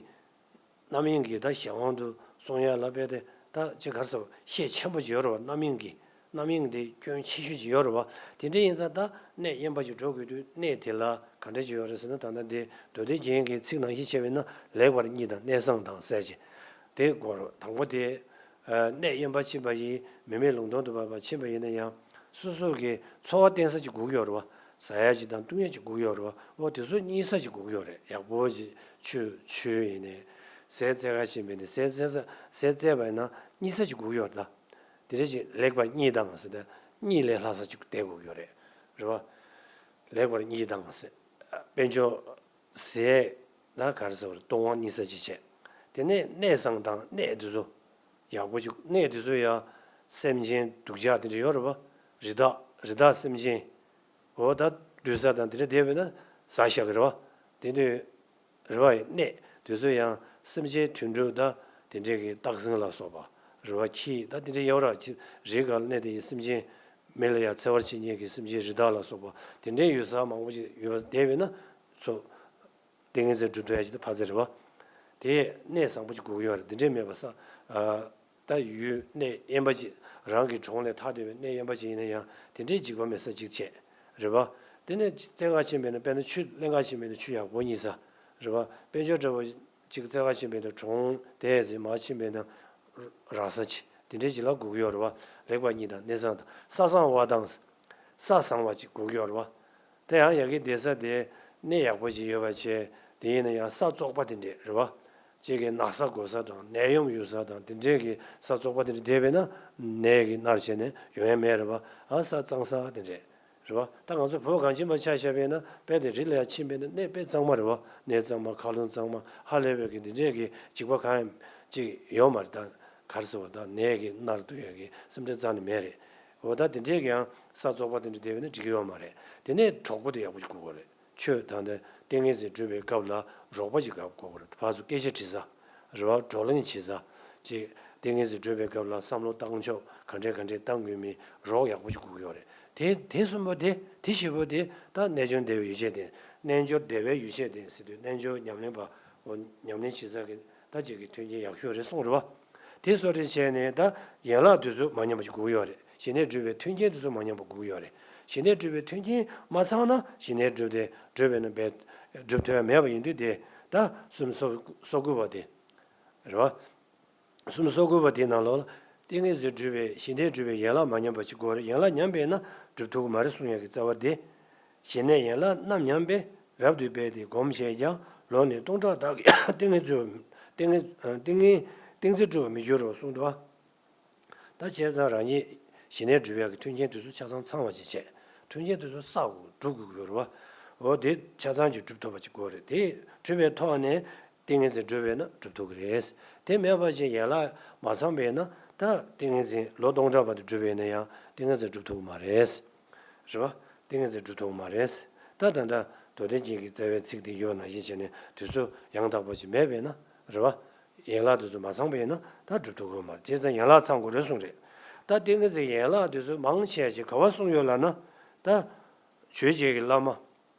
རྣམ་གཡེང་གི་ད་གཞན་དབང་དུ་སོང་ཡ་ལ་རྦད་དེ་ད་ཅེ་ག་རེ་ཟེར་བ་ཤས་ཆེན་པོ་ཅིག་ཡོད་རེད་བ། རྣམ་གཡེང་གི་རྣམ་གཡེང་དེ་སྐྱོན་ཆེ་ཤོས་ཅིག་ཡོད་རེད་བ། དེ་འདྲ་ཡིན་ཙང་ད་གནས་དབེན་པ་ཅིག་འགྲོ་དགོས་དུས་གནས་དེ་ལ་ག་འདྲ་ཅིག་ཡོད་རེད་ཟེར་ན་ད་ལྟ་འདི་མདོ་སྡེ་རྒྱན་གྱི་ཚིག་ནང་བཞིན་བྱས་པས་ན་ལེགས་པར་གཉིད་དང་གནས་བཟང་དང་ཟེར་ཅིག་དེ་དགོས་རེད། དང་པོ་དེ། གནས་དབེན་པ་ཕྱིན་པ་ཡིན། མི་མེད་ལུང་སྟོང་དུ་བབས་པ་ཕྱིན་པ་ཡིན་ན་ཡང་། སོ་སོ་གི་འཚོ་བ་བརྟེན་ས་ཅིག་དགོས་ཀྱི་ཡོད་རེད་བ། ཟ་ཡ་ཅིག་དང་བཏུང་ཡ་ཅིག་དགོས་ཀྱི་ཡོད་རེད་བ། འོ་དེ་ཚོ་གཉིད་ས་ཅིག་དགོས་ཀྱི་ཡོད་རེད། ཡག་པོ་ཅིག་ཆུ་ཆུ་ཡིན་ནའི། ཟས་བཙལ་ག་ཕྱིན་པ་ཡིན་ནའི་ཟས་བཙལ་ས་ཟས་བཙལ་བ་ཡིན་ན་གཉིད་ས་ཅིག་དགོས་ཀྱི་ཡོད་རེད་ད། དེ་འདྲ་ཅིག་ལེགས་པར་གཉིད་དང་ཟེར་ཏེ་གཉིད་ལས་ལྷག་ས་ཅིག་བསྡད་དགོས་ཀྱི་ཡོད་རེད། རེད་བ། ལེགས་པར་གཉིད་དང་ཟེར། དཔལ་འབྱོར། ཟས། ད་ག་རེ་ཟེར་བ་རེད། བཏུང་བ་གཉིད་ས་ཅིག་བྱས། དེ་ནས་གནས་བཟང་དང་གནས་དེ་ཚོ། ཡག་པོ་ཅིག་གནས་དེ་ཚོ་ཡང་སེམས་ཅན་སྡུག་ཅག་དེ་འདྲ་ཡོད་རེད་བ། རི་དྭགས་རི་དྭགས་སེམས་ཅན། འོ་ད་སྡོད་ས་དང་དེ་འདྲ་བསྡད་པས་ན་ཟ་ཤག་གི་རེད་བ། དེ་དུས་རེད་བ་ཡི་གནས་དེ་ཚོ་ཡང་སེམས་ཅན་དུད་འགྲོ་ད་དེ་འདྲས་ཀྱི་སྟག་སེང་ལ་སོགས་པ། རེད་བ་ཁྱི་ད་དེ་འདྲས་ཡོད་ར་ཅི་རི་སྒང་གནས་དེ་ཡི་སེམས་ཅན། མི་ལ་ཡང་འཚེ་བར་བྱེད་མཁན་གྱི་སེམས་ཅན་རི་དྭགས་ལ་སོགས་པ་དེ་འདྲས་ཡོད་ས་མང་པོ་ཅིག་ཡོད་པ་བསྡད་པས་ན་ཚོ། ཏིང་ངེ་འཛིན་སྒྲུབ་ཐུབ་ཡ་ཅིག་ཏུ་ཕར་ཚད་རེད་བ། དེ་གནས་བཟང་པོ་ཅིག་དགོས་ཀྱི་ཡོད་རེད། འདི་འདྲས་མེད་པ་ས། ཨ། ད་ཡུལ་གནས་དབེན་པ་ཅིག་རང་གི་གྲོང་ལས་ཐར་འདོད་པའི་གནས་དབེན་པ་ཅིག་ཡིན་ན་ཡང་དེ་འདྲས་འཇིགས་པ་མེད་ས་ཅིག་བྱས། རེད་བ། དེ་ནས་བཙལ་ག་ཕྱིན་པས་ན་དཔེར་ན་ཆུ་ལེན་ག་ཕྱིན་པས་ན་ཆུ་ཡག་པོ་རྙེད་ས། རེད་བ། དཔལ་འབྱོར་འདྲ་བོ་ཅིག་བཙལ་ག་ཕྱིན་པས་ན་གྲོང་དེ་ཟིན་མ་ཕྱིན་པས་ན་རག་ས་ཅིག་དེ་འདྲས་ཅིག་ལ་དགོས་ཀྱི་ཡོད་རེད་བ། ལེགས་པར་གཉིད་དང་གནས་བཟང་དང་ས་བཟང་བ་དང་། ས་བཟང་བ་ཅིག་དགོས་ཀྱི་ཡོད་རེད་བ། དེ་ཡང་ཡ་གི་བསྡད་ས་དེ་གནས་ཡག་པོ་ཅིག་ཡོད་པ་བྱས། དེ་ཡིན་ན་ཡང་ས་བཙོག་པ་དེ་འདྲས་རེད་བ། གཅིག་གི་ན་ཚ་དགོས་ས་དང་ནད་ཡམས་ཡོད་ས་དང་དེ་འདྲས་ཀྱི་ས་བཙོག་པ་དེ་འདྲས་བསྡད་པས་ན་ནད་ཀྱིས་མནར་བྱས་ནས་ཡོང་ཡ་མེད་རེད་བ། ཨ་ས་གཙང་ས་དེ་འདྲས་རེད་བ། ད་ང་ཚོ་བོད་གངས་ཅན་པ་ཆ་བཞག་པས་ན་དཔེ་དེ་རི་ལ་ཡ་ཕྱིན་པས་ན་གནས་དཔེ་གཙང་མ་རེད་བ། གནས་གཙང་མ་མཁའ་རླུང་གཙང་མ་ཧ་ལས་པའི་གི་འདི་འདྲས་ཀྱི་འཇིགས་པ་གང་ཡང་ཅིག་ཡོད་མ་རེད། ད་ག་རེ་ཟེར་བ་ད་ནད་ཀྱིས་མནར་ཐུབ་ཡ་གི་སེམས་ཁྲལ་རྩ་ནས་མེད་རེད། འོ་ད་དེ་འདྲས་ཀྱང་ས་བཙོག་པ་དེ་འདྲ་བསྡད་པས་ན་འགྲིག་གི་ཡོད་མ་རེད། དེ་ནས་གྲོགས་པོ་དེ་ཡག་པོ་ཞིག་དགོས་ཀྱི་རེད། ཆོས་དང་དེ་ཏིང་ངེ་འཛིན་སྒྲུབ་པའི་སྐབས་ལ་རོགས་པ་ཞིག་དགོས་ཀྱི་རེད། ཕར་ཚུར་སྐད་ཆ་དྲི་ས། རེད་བ། བགྲོ་གླེང་བྱེད་ས། ཅིག་ཏིང་ངེ་འཛིན་སྒྲུབ་པའི་སྐབས་ལ་བསམ་བློ་བཏང་ཕྱོགས་ག་འདྲས་ག་འདྲས་བཏང་དགོས་མིན་རོགས་ཡག་པོ་ཞིག་དགོས་ཀྱི་ཡོད་རེད། དེ་དེ་གསུམ་པོ་དེ་དེ་བཞི་པོ་དེ་ད་རྣལ་འབྱོར་བདེ་བའི་ཡུལ་ཆད་དེ། རྣལ་འབྱོར་བདེ་བའི་ཡུལ་ཆད་དེ་ཟེར་དུས་རྣལ་འབྱོར་ཉམས་ལེན་པ། འོ་ཉམས་ལེན་བྱེད་ས་གི་ད་ཅིག་གི་མཐུན་རྐྱེན་ཡག་ཤོས་རེད་གསུངས་རེད་བ། དེ་གསོ་སྐྱོང་བྱས་ནས་ད་ཡན་ལག་དེ་ཚོ་མ་ཉམས་པ་ཞིག་དགོས་ཀྱི་ཡོད་རེད། ཞི་གནས་སྒྲུབ་པའི་མཐུན་རྐྱེན་དེ་ཚོ་མ་ཉམས་པ་དགོས་ཀྱི་ཡོད་རེད། ཞི་གནས་སྒྲུབ་པའི་མཐུན་རྐྱེན་མ་ཚང་ན་ཞི་གནས་སྒྲུབ་དེ་སྒྲུབ་པས་ན་བས་སྒྲུབ་ཐུབ་ཡ་མེད་པ་ཡིན་དུས་དེ་ད་གསུམ་སོ་སོ་དགུ་པ་དེ་རེད་བ། གསུམ་སོ་དགུ་པ་དེའི་ནང་ལོགས་ལ་ཏིང་ངེ་འཛིན་སྒྲུབ་པའི་ཞི་གནས་སྒྲུབ་པའི་ཡན་ལག་མ་ཉམས་པ་ཞིག་དགོས་རེད། ཡན་ལག་ཉམས་པས་ན་སྒྲུབ་ཐུབ་ཀྱི་མ་རེད་གསུང་ཡ་གི་རྩ་བ་དེ། ཞི་གནས་ཡན་ལག་རྣམ་ཉམས་པས། རབ་ཏུ་འབད་དེ་སྒོམ་བྱས་ཀྱང་ལོ་ནི་སྟོང་ཕྲག་དག་གིས་ཏིང་ངེ་འཛིན་ཏིང་ངེ་ཏིང་ངེ་ཏིང་འཛིན་གྲུབ་པར་མི་འགྱུར་རོ་གསུངས་འདུག་བ། ད་བྱས་ཙང་རང་ཉིད་ཞི་གནས་སྒྲུབ་ཡག་གི་མཐུན་རྐྱེན་དེ་ཚོ་ཆ་ཚང་ཚང་བ་ཅིག་བྱས། མཐུན་རྐྱེན་དེ་ཚོ་བསགས་དགོས་སྒྲུབ་དགོས་ཀྱི་ཡོད་རེད་བ། འོ་དེ་ཆ་ཚང་ཅིག་སྒྲུབ་ཐུབ་པ་ཅིག་དགོས་རེད། དེ་གྲུབ་པའི་ཐོག་ནས་ཏིང་ངེ་འཛིན་སྒྲུབ་པས་ན་སྒྲུབ་ཐུབ་ཀྱི་རེད། དེ་མེད་པ་ཅིག་ཡན་ལག་མ་ཚང་པས་ན་ད་ཏིང་ངེ་འཛིན་ལོ་སྟོང་ཕྲག་བར་དུ་སྒྲུབ་པས་ན་ཡང་ཏིང་ངེ་འཛིན་སྒྲུབ་ཐུབ་ཀྱི་མ་རེད། རེད་བ། ཏིང་ངེ་འཛིན་སྒྲུབ་ཐུབ་ཀྱི་མ་རེད། ད་ད་ལྟ་མདོ་སྡེ་རྒྱན་གྱི་རྩ་བའི་ཚིག་དེ་ཡོད་ནང་བཞིན་བྱས་ནས་དུས་ཚོད་ཡང་དག་པ་ཅིག་མེད་པས་ན་རེད་བ། ཡན་ལག་དེ་ཚོ་མ་ཚང་པ་ཡིན་ན་ད་སྒྲུབ་ཐུབ་ཀྱི་མ་རེད། བྱས་ཙང་ཡན་ལག་ཚང་དགོས་རེད་གསུངས་རེད། ད་ཏིང་ངེ་འཛིན་ཡན་ལག་དེ་ཚོ་མང་ཆེ་ཅིག་ག་བ་གསུངས་ཡོད་ལབ་ན། ད་ཆོས་བྱེད་ཀྱི་བླ་མ།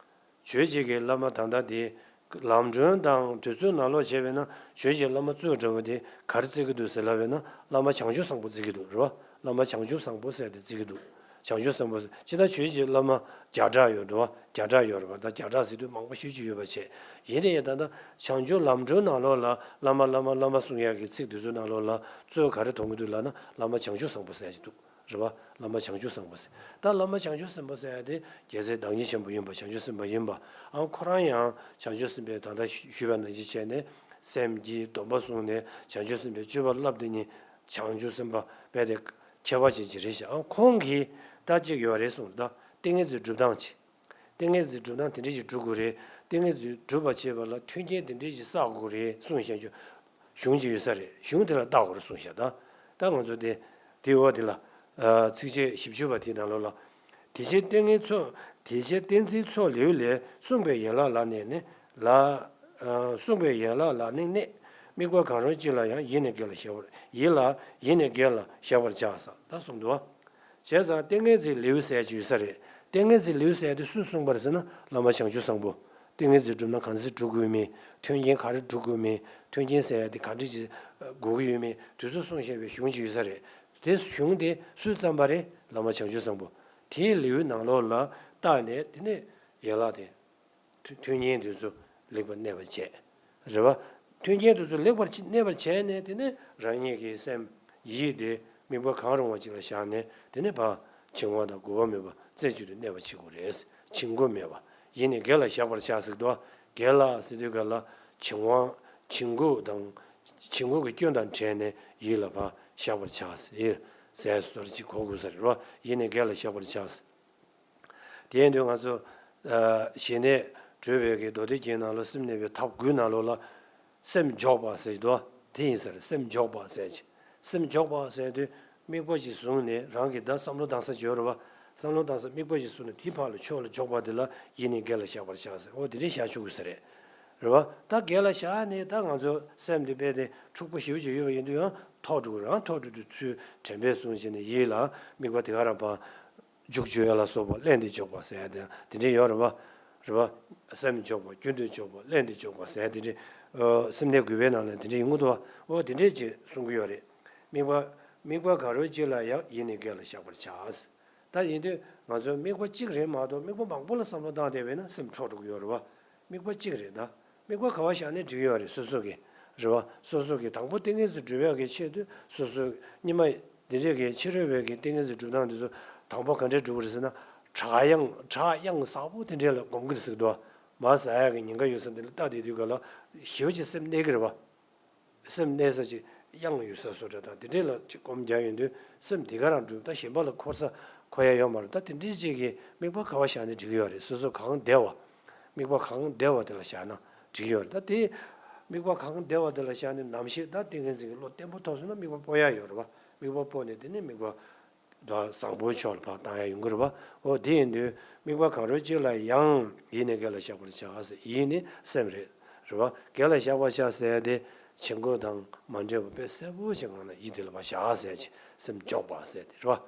ཆོས་བྱེད་ཀྱི་བླ་མ་ད་ལྟ་དེ་ལམ་སྒྲོན་དང་དུས་ཚོད་ནང་ལོགས་བྱས་པས་ན་ཆོས་བྱེད་བླ་མ་གཙོས་འདྲ་བོ་དེ་ག་རེ་བརྩི་གི་འདུག་ཟེར་ལབ་པས་ན་བླ་མ་བྱང་ཆུབ་བཟང་པོ་བརྩི་གི་འདུག་རེད་བ། བླ་མ་བྱང་ཆུབ་བཟང་པོ་ཟེར་དེ་བརྩི་གི་འདུག་བྱང་ཆུབ་བཟང་པོ་ཟེར་ཅི་ད་ཆོས་བྱེད་བླ་མ་བརྒྱ་ཕྲག་ཡོད་འདུག་བ། བརྒྱ་ཕྲག་ཡོད་རེད་བ། ད་བརྒྱ་ཕྲག་ཟེར་དུས་མང་པོ་ཤོས་ཅིག་ཡོད་པ་བྱས། ཡིན་ནའི་ད་ལྟ་བྱང་ཆུབ་ལམ་སྒྲོན་ནང་ལོགས་ལ་བླ་མ་བླ་མ་བླ་མ་གསུང་ཡག་གི་ཚིག་དེ་ཚོའི་ནང་ལོགས་ལ་གཙོས་ག་རེ་མཐོང་གི་འདུག་ལབ་ན་བླ་མ་བྱང་ཆུབ་བཟང་པོ་ཟེར་ཅིག་འདུག་རེད་བ། བླ་མ་བྱང་ཆུབ་བཟང་པོ་ཟེར། ད་བླ་མ་བྱང་ཆུབ་སེམས་དཔའ་ཟེར་ཡ་དེ་རྒྱལ་སྲས་བདག་ཉིད་ཆེན་པོ་ཡིན་པ་བྱང་ཆུབ་སེམས་དཔའ་ཡིན་པ། ཨང་ཁོ་རང་ཡང་བྱང་ཆུབ་སེམས་དཔའི་ད་ལྟ་ཞུས་པ་ནང་བཞིན་བྱས་ནས་སེམས་ཀྱི་སྡོམ་པ་བཟུང་ནས་བྱང་ཆུབ་སེམས་དཔའི་སྤྱོད་པ་བསླབ་དེ་ཉིད་བྱང་ཆུབ་སེམས་དཔའ་དཔེ་དེ་ཁྱད་པར་ཅན་ཅིག་རེད་ཤག་ཨང་ཁོང་གིས་ད་ཅིག་ཡོད་རེད་གསུངས། ད་ཏིང་ངེ་འཛིན་སྒྲུབ་སྟངས་ཅིག་ཏིང་ངེ་འཛིན་སྒྲུབ་སྟངས་དེ་འདྲ་ཞིག་སྒྲུབ་དགོས་རེད། ཏིང་ངེ་འཛིན་སྒྲུབ་པར་བྱེད་པ་ལ་མཐུན་རྐྱེན་དེ་འདྲ་ཞིག་བསགས་དགོས་རེད་གསུངས་བཞག་རྒྱུ་གཞུང་ཅིག་ཡོད་ས་རེད། གཞུང་དེ་ལ་བལྟ་དགོས་རེད་གསུངས་བཞག་ད་ད་ང་ཚོ་དེ་དེའི་འོག་དེ་ལ་ ཚིགས་བཅད་བཞི་བཅུ་པ་དེའི་ནང་ལོགས་ལ། དེ་བཞིན་ཏིང་ངེ་འཛིན་ཚོགས། དེ་བཞིན་ཏིང་འཛིན་ཚོགས་ལེའུ་ལས། གསུངས་པའི་ཡན་ལག་ལ་ནི་ནི་ལ། གསུངས་པའི་ཡན་ལག་ལ་ནི་གནས། དམིགས་པ་གང་རུང་གཅིག་ལ་ཡང་། ཡིད་ནི་དགེ་ལ་བཞག་པར། ཡིད་ལ་ཡིད་ནི་དགེ་ལ་བཞག་པར་བྱ་ཟེར་ད་གསུངས་འདུག་བ། བྱས་ཙང་ཏིང་ངེ་འཛིན་ལེའུ་ཟེར་གྱི་ཡོད་ས་རེད། ཏིང་ངེ་འཛིན་ལེའུ་ཟེར་དེ་སུས་གསུངས་པ་རེད་ཟེར་ན། བླ་མ་བྱང་ཆུབ་བཟང་པོ། ཏིང་ངེ་འཛིན་སྒྲུབ་ན་གང་ཚེ་སྒྲུབ་དགོས་མིན། མཐུན་རྐྱེན་ག་རེ་སྒྲུབ་དགོས་མིན། མཐུན་རྐྱེན་ཟེར་ཡ་དེ་ག་འདྲ་ཅིག་དགོས་ཀྱི་ཡོད་མིན། དེ་ཚོ་གསུངས་བཞག་པའི་གཞུང་ཅིག་ཡོད་ས་རེད། དེ་གཞུང་དེ་སུས་བརྩམས་པ་རེད། བླ་མ་བྱང་ཆུབ་བཟང་པོ། དེའི་ལེའུའི་ནང་ལོགས་ལ་བལྟས་ནས། དེ་ནས་ཡན་ལག་དེ། མཐུན་མཐུན་རྐྱེན་དེ་ཚོ་ལེགས་པར་གནས་པར་བྱས། རེད་བ། མཐུན་རྐྱེན་དེ་ཚོ་ལེགས་པར་གནས་པར་བྱས་ནས། དེ་ནས་རང་ཉིད་ཀྱི་སེམས་ཡིད་དེ་དམིགས་པ་གང་རུང་བ་ཅིག་ལ་བཞག་ནས། དེ་ནས་ཕར་བྱིང་བ་དང་འགུལ་བ་མེད་པ་རྩེ་གཅིག་ཏུ་གནས་པར་བྱེད་དགོས་རེད། བྱིང་རྒོད་མེད་པ། ཡིད་ནི་དགེ་ལ་བཞག་པར་བྱ་ཟེར་འདུག་བ། དགེ་ལ་ཟེར་དུས་ག་ལ། བྱིང་བ། བྱིང་རྒོད་དང་། བྱིང་རྒོད་ཀྱི་སྐྱོན་དང་བྲལ་ནས་ཡིད་ལ་ཕར་བཞག་པར་བྱ་ཟེར། ཟས་སོར་ཅིག་གོ་དགོས་ས་རེད་བ། ཡིད་ནི་དགེ་ལ་བཞག་པར་བྱ་ཟེར། དེ་ཡིན་དུས་ང་ཚོ་ཨ་ཞི་གནས་བགྲོད་པའི་གི་མདོ་སྡེ་རྒྱན་ནང་ལ། སེམས་གནས་པའི་ཐབས་དགུའི་ནང་ལོགས་ལ། སེམས་འཇོག་པ་ཟེར་དུས་དེ་ཡིན་ས་རེད། སེམས་འཇོག་པ་ཟེར་གྱི། སེམས་འཇོག་པ་ཟེར་དུས་དམིགས་པ་ཞིག་བཟུང་ནས། རང་གི་ད་བསམ་བློ་བཏང་ས་ཅིག་ཡོད་རེད་བ། བསམ་བློ་བཏང་ས་དམིགས་པ་ཞིག་བཟུང་ནས། དེའི་ཕར་ལ་ཕྱོགས་ལ་འཇོག་པ་དེ་ལ་ཡིད་ནི་དགེ་ལ་བཞག་པར་བྱ་ཟེར། འོ་དེ་འདྲའི་བཞག་ཆོག་གི་ས་རེད། རེད་བ། ད་དགེ་ལ་བཞག་ནས་ད་ང་ཚོ་སེམས་དེ་རྦད་དེ་འཁྲུག་པོ་ཞེ་པོ་ཅིག་ཡོད་པ་ཡིན་དུས་ཡང་ཐོག་འགྲོ་གི་རེད། ཐོག་འགྲོ་དུས་ཚུར་དྲན་པས་བཟུང་བྱས་ནས་ཡིད་ལ་དམིགས་པ་དེ་ག་རང་ཕར། འཇུག་འཇུག་ཡ་ལ་སོགས་པ་བླན་ཏེ་འཇོག་པ་ཟེར་ཡ་དེ་དེ་འདྲ་ཡོད་རེད་བ། རེད་བ། སེམས་འཇོག་པ། རྒྱུན་དུ་འཇོག་པ། བླན་ཏེ་འཇོག་པ་ཟེར་ཡ་དེ་འདྲ། ཨ་སེམས་གནས་དགུ་པའི་ནང་ལ་དེ་འདྲ་ཡོང་གི་འདུག་བ། འོ་དེ་འདྲས་ཅིག་གསུང་གི་ཡོད་རེད། དམིགས་པ། དམིགས་པ་གང་རུང་གཅིག་ལ་ཡང་། ཡིད་ནི་དགེ་ལ་བཞག་པར་བྱ། ད་ཡིན་དུས་ང་ཚོ་དམིགས་པ་གཅིག་རེད་མ་གཏོགས། དམིགས་པ་མང་པོ་ལ་བསམ་བློ་བཏང་བསྡད་པས་ན་སེམས་འཕྲོག་འགྲོ་གི་ཡོད་རེད་བ། དམིགས་པ་གཅིག་རེད་ད། དམིགས་པ་ག་བ་བཞག་ནས་འགྲིག་ཡོད་རེད། སོ་སོ་གི། རེད་བ། སོ་སོ་གི་དང་པོ་ཏིང་ངེ་འཛིན་སྒྲུབ་ཡག་གི་ཆེད་དུ། སོ་སོ་སྔོན་མ་འདི་འདྲས་ཀྱི་ཕྱི་རོལ་པའི་གི་ཏིང་ངེ་འཛིན་སྒྲུབ་སྟངས་འདི་ཚོ་དང་པོ་ག་འདྲས་སྒྲུབ་དགོས་རེད་ཟེར་ན། བྲག་གཡང་། བྲག་གཡང་ཟབ་པོ་དེ་འདྲས་ལ་སྒོམ་གི་རེད་ཟེར་གི་འདུག་བ། མར་ཟག་ཡག་གི་ཉེན་ཁ་ཡོད་ས་འདི་ལ་ལྟ་བསྡད་དུས་ག་ལ་ཞེ་པོ་ཅིག་སེམས་གནས་ཀྱི་རེད་བ། སེམས་གནས་ས་ཅིག་གཡང་ཡོད་ས་བཟོ་འདྲ་དང་དེ་འདྲས་ལ་ཅིག་སྒོམ་རྒྱག་ཡོང་དུས་སེམས་དེ་ག་རང་འགྲུབ། ད་གཞན་པ་ལ་འཁོར་ས་འཁོར་ཡ་ཡོད་མ་རེད། ད་དེ་འདྲས་ཅིག་གི་དམིགས་པ་ག་བ་བཞག་ནས་འགྲིག་གི་ཡོད་རེད། སོ་སོ་གང་བདེ་བ། དམིགས་པ་གང་བདེ་བ་དེ་ལ་བཞག་ན་འགྲིག་གི་ཡོད་རེད། ད་དེ་དམིགས་པ་གང་བདེ་བ་དེ་ལ་བཞག་ནས་ནམ་ཞིག་ད་ཏིང་ངེ་འཛིན་གྱི་བློ་བརྟན་པོ་ཐོབ་སོང་ན་དམིགས་པ་སྤོ་ཡ་ཡོད་རེད་བ། དམིགས་པ་སྤོ་ནས་དེ་ནས་དམིགས་པ་ད་བཟང་པོའི་ཕྱོགས་ལ་ཕར་བཏང་ཡ་ཡོང་གི་རེད་བ། འོ་དེ་ཡིན་དུས་དམིགས་པ་གང་རུང་གཅིག་ལ་ཡང་། ཡིད་ནི་དགེ་ལ་བཞག་པར་བྱ་ཟེར། ཡིད་ནི་སེམས་རེད། རེད་བ། དགེ་ལ་བཞག་པར་བྱ་ཟེར་ཏེ། བྱིང་རྒོད་དང་མ་འདྲེས་པ་དཔེ་གསལ་པོ་ཞིག་ངང་ན་ཡིད་དེ་ལ་ཕར་བཞག་ཟེར་གྱི། སེམས་འཇོག་པ་ཟེར་ཏེ་རེད་བ།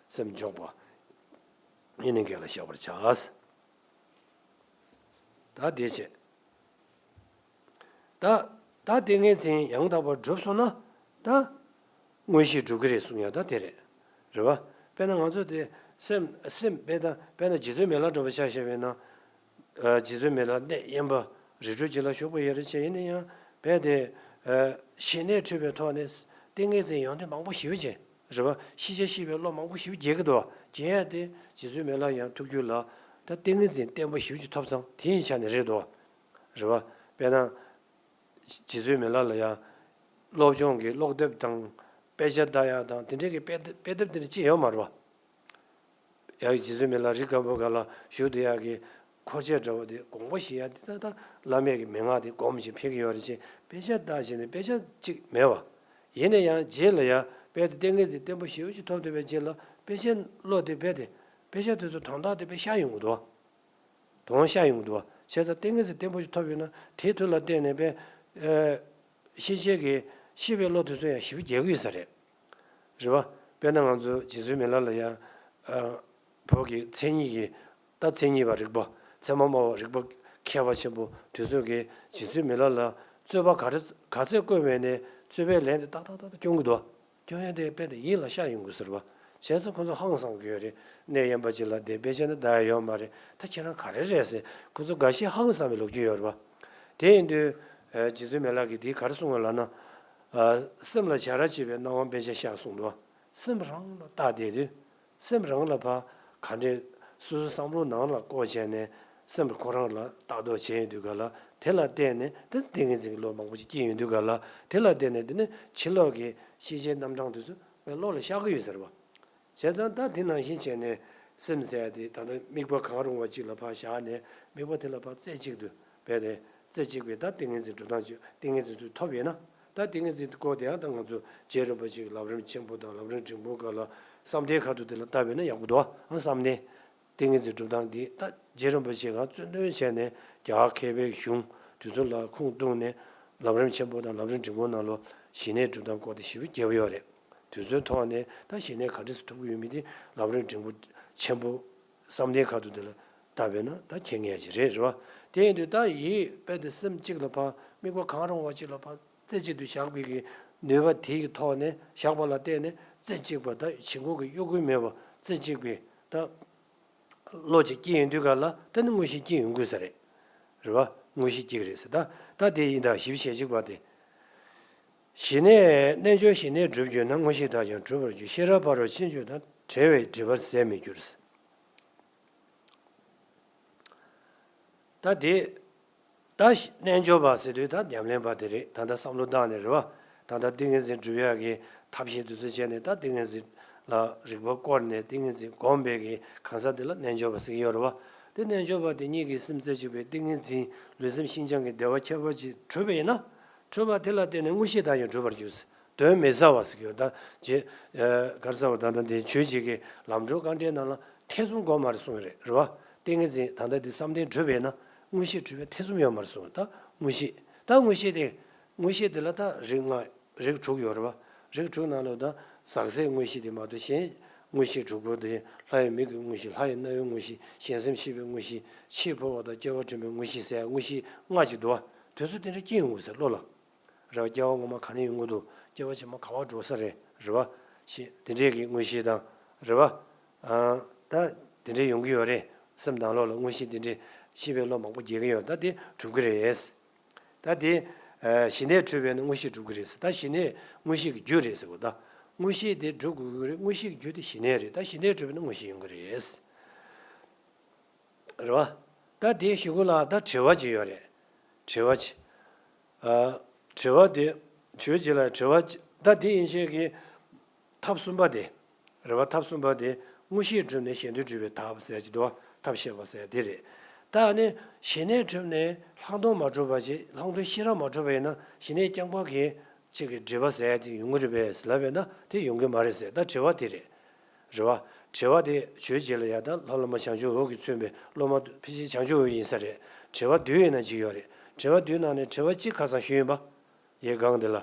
སེམས་འཇོག་པ། ཡིད་ནི་དགེ་ལ་བཞག་པར་བྱ་ཟེར། ད་དེ་བྱས། ད་ད་ཏིང་ངེ་འཛིན་ཡང་དག་པར་གྲུབ་སོང་ན་ད་དངོས་གཞི་འགྲུབ་ཀྱི་རེད་གསུང་ཡ་ད་དེ་རེད། རེད་བ། དཔེར་ན་ང་ཚོ་དེ་སེམས་སེམས་དཔེ་ད་དཔེར་ན་རྗེ་བཙུན་མི་ལ་འགྲོ་བ་ཆ་བཞག་པས་ན། ཨ་རྗེ་བཙུན་མི་ལ་གནས་དབེན་པ་རི་ཁྲོད་ཅིག་ལ་བཞུགས་པ་ཡོད་རེད་བྱས། ཡིན་ན་ཡང་དཔེ་དེ་ཨ་ཞི་གནས་འཁྲུལ་པའི་ཐོག་ནས་ཏིང་ངེ་འཛིན་ཡོན་ཏན་མང་པོ་ཞེ་པོ་ཅིག་རེད་བ། ཤེས་བྱ་ཤེས་པའི་བློ་མང་པོ་ཞེ་པོ་རྒྱས་ཀྱི་འདུག་རྒྱས་ཡ་དེ་རྗེ་བཙུན་མི་ལ་ཡང་ཐུགས་རྒྱུད་ལ་ད་ཏིང་ངེ་འཛིན་བརྟན་པོ་ཞེ་པོ་ཅིག་ཐོབ་ཙང་དེ་ཡི་ཆ་ནས་རེད་འདུག་རེད་བ། དཔེར་ན། རྗེ་བཙུན་མི་ལ་ལ་ཡང་། སློབ་སྦྱོང་གི་ཀློག་དེབ་དང་། དཔེ་ཆ་ལྟ་ཡག་དང་དེ་འདྲའི་གི་དཔེ་དེབ་དཔེ་དེབ་དེ་འདྲ་ཅི་ཡོད་མ་རེད་བ། ཡང་རྗེ་བཙུན་མི་ལ་རི་སྒམ་པོ་སྒང་ལ་བཞུགས་བསྡད་ཡག་གི་འཁོར་ཆས་འདྲ་བོ་དེ་དགོངས་པ་བཞེས་ཡག་དེ་ད་ལྟ་བླ་མེད་ཀྱི་མན་ངག་དེ་སྒོམ་བྱས་ཕེབས་ཀྱི་ཡོད་རེད་ཅེས་དཔེ་ཆ་ལྟ་བྱས་ནས་དཔེ་ཆ་གཅིག་མེད་བ། ཡིན་ན་ཡང་རྗེས་ལ་ཡང་དཔེ་དེ་ཏིང་ངེ་འཛིན་བརྟན་པོ་ཞེ་པོ་ཅིག་ཐོབ་བསྡད་པའི་རྗེས་ལ་དཔེ་ཆ་ཀློག་དེ་དཔེ་དེ་དཔེ་ཆ་དེ་ཚོ་དོན་དག་དེ་དཔེ་ཤར་ཡོང་གི་འདུག་དོན་ཤར་ཡོང་གི་འདུག་བ། བྱས་ཙང་ཏིང་ངེ་འཛིན་བརྟན་པོ་ཞིག་ཐོབ་ཡོད་ན་དེའི་མཐུ་ལ་བརྟེན་ནས་པས། ཨ་ཤེས་བྱའི་གི་ཤེས་པའི་བློ་དེ་ཚོ་ཡང་ཞེ་པོ་རྒྱས་ཀྱི་ཡོད་ས་རེད། རེད་བ། དཔེར་ན་ང་ཚོ་རྗེ་བཙུན་མི་ལ་ལ་ཡང་། ཨ་བོད་ཀྱི་མཚན་ཉིད་ཀྱི་ད་མཚན་ཉིད་པ་རིག་པ། ཚད་མ་སྨྲ་བ་རིག་པ་མཁས་པ་ཆེན་པོ་དེ་ཚོས་གི་རྗེ་བཙུན་མི་ལ་ལ་རྩོད་པ་ག་རེ་ག་ཚད་བཀོད་པས་ནས་རྩོད་པའི་ལན་དེ་ཏག་ཏག་ཏག་ཏག་སྐྱོན་གྱི་འདུག་སྐྱོན་ཡ་དེ་དཔེ་དེ་ཡིད་ལ་ཤར་ཡོང་དགོས་ཟེར་བ། བྱས་ཙང་ཁོ་ཚོ་ཧང་སང་གི་ཡོད་རེད། གནས་དབེན་པ་ཅིག་ལ་བསྡད་དཔེ་ཆ་ནི་ལྟ་ཡ་ཡོད་མ་རེད། ད་ཁྱེད་རང་ག་རེ་རེད་ཟེར་ཁོ་ཚོ་འགའ་ཤས་ཧང་སང་བའི་ལོ་རྒྱུས་ཡོད་རེད་བ། དེ་ཡིན་དུས། ཨ་རྗེ་བཙུན་མི་ལ་གིས་དེ་ག་རེ་གསུངས་པ་ལབ་ན། ཨ་སེམས་ལ་བྱ་ར་བྱེད་པའི་སྣང་བ་དཔེ་ཆ་ཤར་གསུངས་འདུག་སེམས་རང་ལ་བལྟ་བསྡད་དུས། སེམས་རང་ལ་ཕར་ག་འདྲས་སོ་སོའི་བསམ་བློ་ནང་ལ་བཀོད་བྱས་ནས་སེམས་ཁོ་རང་ལ་ལྟ་རྟོག་བྱས་ཡོང་དུས་ག་ལ་དེ་ལ་བརྟེན་ནས་དེ་ཏིང་ངེ་འཛིན་གྱི་བློ་མང་པོ་ཞིག་སྐྱེས་ཡོང་དུས་ག་ལ་དེ་ལ་བརྟེན་ནས་དེ་ནི་ཕྱི་ལོགས་ཀྱི་ཤེས་བྱའི་རྣམ་གྲངས་དེ་ཚོ་བློ་ལ་ཤར་གི་ཡོད་ཟེར་བ། བྱས་ཙང་ད་དེ་ནང་བཞིན་བྱས་ནས་སེམས་ཟེར་ཡ་དེ་ད་ལྟ་དམིགས་པ་གང་རུང་བ་གཅིག་ལ་ཕར་བཞག་ནས་དམིགས་པ་དེ་ལ་ཕར་རྩེ་གཅིག་ཏུ་བས་ནས་རྩེ་གཅིག་པའི་ད་ཏིང་ངེ་འཛིན་སྒྲུབ་སྟངས་ཅིག་ཏིང་ངེ་འཛིན་དུ་ཐོབ་ཡོད་ན། ད་ཏིང་ངེ་འཛིན་སྐོར་དེ་ཡང་ད་ང་ཚོ་རྗེ་རིན་པོ་ཆེ་གི་ལམ་རིམ་ཆེན་པོ་དང་ལམ་རིམ་འབྲིང་པོའི་སྐབས་ལ་ བསམ་གཏན་ཁ་ཐུག་དེ་ལ་བལྟས་པས་ན་ཡག་པོ་འདུག་ཨ། བསམ་གཏན། ཏིང་ངེ་འཛིན་སྒྲུབ་སྟངས་འདི་ད་རྗེ་རིན་པོ་ཆེ་གང་བཙུན་དོན་བྱས་ནས་རྒྱ་གར་མཁས་པའི་གཞུང་དེ་ཚོ་ལ་ཁུངས་གཏུགས་ནས་ལམ་རིམ་ཆེན་པོ་དང་ལམ་རིམ་འབྲིང་པོ་ནང་ལོ་ཞི་གནས་སྒྲུབ་སྟངས་སྐོར་དེ་ཞིབ་པོ་རྒྱབ་ཡོད་རེད། དེ་ཚོའི་ཐོག་ནས་ད་ཞི་གནས་ག་འདྲས་སེ་ཐུབ་ཀྱི་ཡོད་མེད་དེ་ལམ་རིམ་འབྲིང་པོ་ཆེན་པོ་བསམ་གཏན་ཁ་ཐུག་དེ་ལ་བལྟས་པས་ན་ད་མཁྱེན་ངེས་ཅིག་རེད། རེད་བ། དེ་ཡིན་དུས་ད་ཡིད་དཔེ་དེ་སེམས་གཅིག་ལ་ཕར་དམིགས་པ་གང་རུང་བ་གཅིག་ལ་ཕར་རྩེ་གཅིག་ཏུ་བཞག་པའི་གི་ནུས་པ་དེ་ཡི་ཐོག་ནས་བཞག་པ་ལ་བརྟེན་ནས་རྩེ་གཅིག་པ་ད་བྱིང་རྒོད་ཀྱི་གཡོ་འགུལ་མེད་པ་རྩེ་གཅིག་པའི་ད་བློ་གཅིག་སྐྱེ་ཡོང་དུས་ག་ལ་ད་ནི་དངོས་གཞི་སྐྱེ་ཡོང་དགོས་ས་རེད། རེད་བ། དངོས་གཞི་གཅིག་རེད་ཟེར། ད་ད་དེ་ཡིན་ད་ཞིབ་བཤད་གཅིག་པ་དེ། ཞི་གནས་རྣལ་འབྱོར་ཞི་གནས་སྒྲུབ་གྱུར་ན། དངོས་གཞི་དག་ཀྱང་གྲུབ་པར་འགྱུར། ཤེས་རབ་ཕ་རོལ་ཕྱིན་བཅུ་དང་། བྲལ་བའི་སྒྲིབ་པ་ཟད་མི་འགྱུར། ད་དེ། ད་རྣལ་འབྱོར་པ་ཟེར་དུས་ད་ཉམས་ལེན་པ་དེ་རེད། ད་ལྟ་བསམ་བློ་བཏང་ནས་རེད་བ། ད་ལྟ་ཏིང་ངེ་འཛིན་སྒྲུབ་ཡག་གི་ཐབས་ཤེས་དེ་ཚོ་བྱས་ནས་ད་ཏིང་ངེ་འཛིན་ལ་རིག་པ་བསྐོར་ནས་ཏིང་ངེ་འཛིན་སྒོམ་པའི་གི་གང་ཟག་དེ་ལ་རྣལ་འབྱོར་པ་ཟེར་གྱི་ཡོད་རེད་བ། དེ་རྣལ་འབྱོར་པ་དེ་ཉིད་ཀྱི་སེམས་རྩེ་གཅིག་པའི་ཏིང་ངེ་འཛིན་ལུས་སེམས་ཤིན་སྦྱངས་ཀྱི་བདེ་བ་ཁྱད་པར་ཅན་གྲུབ་པ་ཡིན་ན། གྲུབ་པ་དེ་ལ་བརྟེན་ནས་དངོས་གཞི་དག་ཀྱང་གྲུབ་པར་འགྱུར། དོན་མི་ཟ་བ་ཟེར་གྱི་ཡོད། ད་རྗེ་གར་ས་བ་ད་ལྟ་འདི་ཆོས་རྗེ་གི་ལམ་སྒྲོན་དཀའ་འགྲེལ་ནང་ལ་ཐེ་ཚོམ་དགོས་མ་རེད་གསུངས་རེད། རེད་བ། ཏིང་ངེ་འཛིན་ད་ལྟ་འདི་བསམ་གཏན་གྲུབ་པས་ན་དངོས་གཞི་གྲུབ་པའི་ཐེ་ཚོམ་ཡོད་མ་རེད་གསུངས། ད་དངོས་གཞི། ད་དངོས་གཞི་དེ། དངོས་གཞི་དེ་ལ་ད་རིགས་ལྔ། རིགས་དྲུག་ཡོད་རེད་བ། རིགས་དྲུག་ནང་ལོ་ད་ཟག་ཟད་དངོས་གཞི་དེ་མ་གཏོགས་གཞན་དངོས་གཞི་དྲུག་པོ་དེ་ལྷ་ཡི་མིག་གི་དངོས་གཞི། ལྷ་ཡི་རྣ་བའི་དངོས་གཞི། གཞན་སེམས་ཤེས་པའི་དངོས་གཞི། ཕྱིའི་འཕོ་བ་དང་སྐྱེ་བ་དྲན་པའི་དངོས་གཞི་ཟེར་དངོས་གཞི་ལྔ་ཅིག་འདུག་བ། དེ་ཚོ་དེ་འདྲ་སྐྱེ་ཡོང་གི་ཟེར་བློ་ལ། རེད་བ། སྐྱེ་བ་སྔོན་མ་ག་ནས་ཡོང་གི་འདུག་སྐྱེ་བ་ཕྱི་མ་ག་བ་འགྲོ་ས་རེད། རེད་བ། ཞེས་དེ་འདྲས་ཀྱི་དངོས་གཞི་དང་། རེད་བ། ཨ། ད་དེ་འདྲས་ཡོང་གི་ཡོད་རེད། སེམས་ནང་ལོགས་ལ་དངོས་གཞི་དེ་འདྲས་ཤེས་པའི་བློ་མང་པོ་རྒྱས་ཀྱི་ཡོད། ད་དེ་གྲུབ་ཀྱི་རེད། ད་དེ། ཨ། ཞི་གནས་གྲུབ་པས་ན་དངོས་གཞི་གྲུབ་ཀྱི་རེད། ད་ཞི་གནས་དངོས་གཞི་གི་རྒྱུ་རེད་ཟེར་གོ། ད་དངོས་གཞི་དེ་གྲུབ་དགོས་ཀྱི་རེད། དངོས་གཞི་གི་རྒྱུ་དེ་ཞི་གནས་རེད། ད་ཞི་གནས་གྲུབ་པས་ན་དངོས་གཞི་ཡོང་གི་རེད། རེད་བ། ད་དེའི་གཞུག་གུ་ལ་ད་དྲི་བ་ཅིག་ཡོད་རེད། དྲི་བ་ཅིག་ཨ། དྲི་བ་དེ། ཆོས་ཅིག་ལ་དྲི་བ་ཅིག་ད་དེ་ཡིན་ཤེས་ཀྱི་ཐབས་གསུམ་པ་དེ། རེད་བ། ཐབས་གསུམ་པ་དེ་དངོས་གཞིར་གྲུབ་ནས་གཞན་དོན་སྒྲུབ་པའི་ཐབས་ཟེར་གྱི་འདུག་ཐབས་ཤེས་པ་ཟེར་དེ་རེད། ད་ནི་ཞི་གནས་གྲུབ་ནས་ལྷག་མཐོང་མ་གྲུབ་པ་ཅིག་ལྷག་མཐོང་ཤེས་རབ་མ་གྲུབ་པ་ཡིན་ན་ཞི་གནས་རྐྱང་པ་གི་གཅིག་གི་སྒྲིབ་པ་ཟད་དེ་ཡོང་གི་རེད་པས་ལབ་པས་ན་དེ་ཡོང་གི་མ་རེད་ཟེར། ད་དྲི་བ་དེ་རེད། རེད་བ། དྲི་བ་དེ་ཆོས་རྗེ་ལ་ཡང་ད་ལྷ་སློབ་མ་བྱང་ཆུབ་འོད་ཀྱིས་མཚོན་པའི་སློབ་མ་ཕལ་ཆེར་བྱང་ཆུབ་འོད་ཡིན་ས་རེད། དྲི་བ་བསྡུས་ཡིན་ན་ཅིག་ཡོད་རེད། དྲི་བ་བསྡུས་ནང་ནས་དྲི་བ་གཅིག་ཁ་སང་ཞུས་ཡིན་པ། ཡའི་སྒང་དེ་ལ།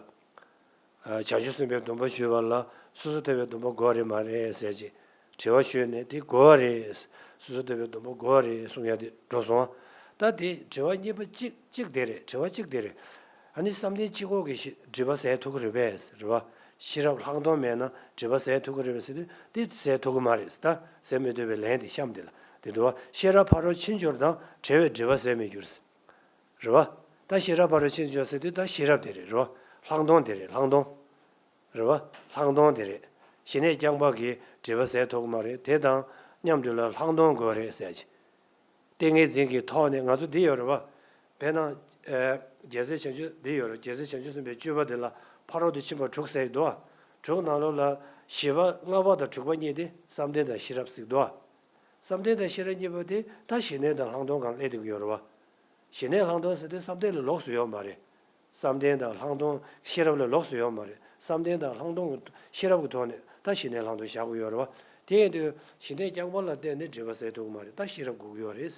བྱང་ཆུབ་སེམས་དཔའི་སྡོམ་པ་ཞུས་པ་ལ་སོ་སོ་ཐོབ་པའི་སྡོམ་པ་དགོས་རེད་མ་རེད་ཟེར་ཅིག་དྲི་བ་ཞུས་ནས་དེ་དགོས་པ་རེད། སོ་སོ་ཐོབ་པའི་སྡོམ་པ་དགོས་པ་རེད་གསུང་ཡ་དེ་འགྲོ་སོང་ཨ། ད་དེ་དྲི་བ་གཉིས་པ་གཅིག་གཅིག་དེ་རེད། དྲི་བ་གཅིག་དེ་རེད། ཨ་ནི་བསམ་གཏན་གཅིག་པོ་གི་ཤེ་སྒྲིབ་པ་ཟད་ཐུབ་ཀྱི་རེད་པས། རེད་བ། ཤེས་རབ་ལྷག་མཐོང་མེད་ན་སྒྲིབ་པ་ཟད་ཐུབ་ཀྱི་རེད་པས་ཟེར་དུས་དེ་ཟད་ཐུབ་ཀྱི་མ་རེད། ད་ཟད་མི་ཐུབ་པའི་ལན་དེ་གཤམ་དེ་ལ་དེ་འདུག་བ། ཤེས་རབ་ཕ་རོལ་ཕྱིན་འབྱོར་དང་བྲལ་བའི་སྒྲིབ་པ་ཟད་མི་འགྱུར། རེད་བ། ད་ཤེས་རབ་ཕ་རོལ་ཕྱིན་འབྱོར་ཟེར་དུས་ད་ཤེས་རབ་དེ་རེད། རེད་བ། ལྷག་མཐོང་དེ་རེད། ལྷག་མཐོང་། རེད་བ། ལྷག་མཐོང་དེ་རེད། ཞི་གནས་རྐྱང་པ་གིས་སྒྲིབ་པ་ཟད་ཐུབ་ཀྱི་མ་རེད། དེ་དང་མཉམ་དུ་ལ་ལྷག་མཐོང་དགོས་རེད་ཟེར་གྱི། ཏིང་ངེ་འཛིན་གྱི་ཐོག་ནས་ང་ཚོ་འདི་ཡོད་རེད་བ། དཔེར་ན། ཨེ། རྒྱལ་སྲས་བྱང་ཆུབ་འདི་ཡོད་རེད། རྒྱལ་སྲས་བྱང་ཆུབ་སེམས་དཔའི་སྤྱོད་པ་འདི་ལ་ཕ་རོལ་ཏུ་ཕྱིན་པ་དྲུག་ཟེར་གྱི་འདུག་བ། དྲུག་ནང་ལོགས་ལ་བཞི་པ་ལྔ་པ་དང་དྲུག་པ་གཉིས་དེ་བསམ་གཏན་དང་ཤེས་རབ་ཟེར་གྱི་འདུག་བ། བསམ་གཏན་དང་ཤེས་རབ་གཉིས་པོ་དེ་ད་ཞི་གནས་དང་ལྷག་མཐོང་སྒང་སླེབས་བསྡད་ཀྱི་ཡོད་རེད་བ། ཞི་གནས་ལྷག་མཐོང་ཟེར་དུས་བསམ་གཏན་ལས་ལོགས་སུ་ཡོད་མ་རེད། བསམ་གཏན་དང་ལྷག་མཐོང་ཤེས་རབ་ལས་ལོགས་སུ་ཡོད་མ་རེད། བསམ་གཏན་དང་ལྷག་མཐོང་གི་ཤེས་རབ་ཀྱི་ཐོག་ནས་ད་ཞི་གནས་ལྷག་མཐོང་བཞག་དགོས་ཡོད་རེད་བ། དེ་ཡིན་དུས་ཞི་གནས་རྐྱང་པ་ལ་བརྟེན་ནས་སྒྲིབ་པ་ཟད་ཐུབ་ཀྱི་མ་རེད། ད་ཤེས་རབ་དགོས་ཀྱི་ཡོད་རེད།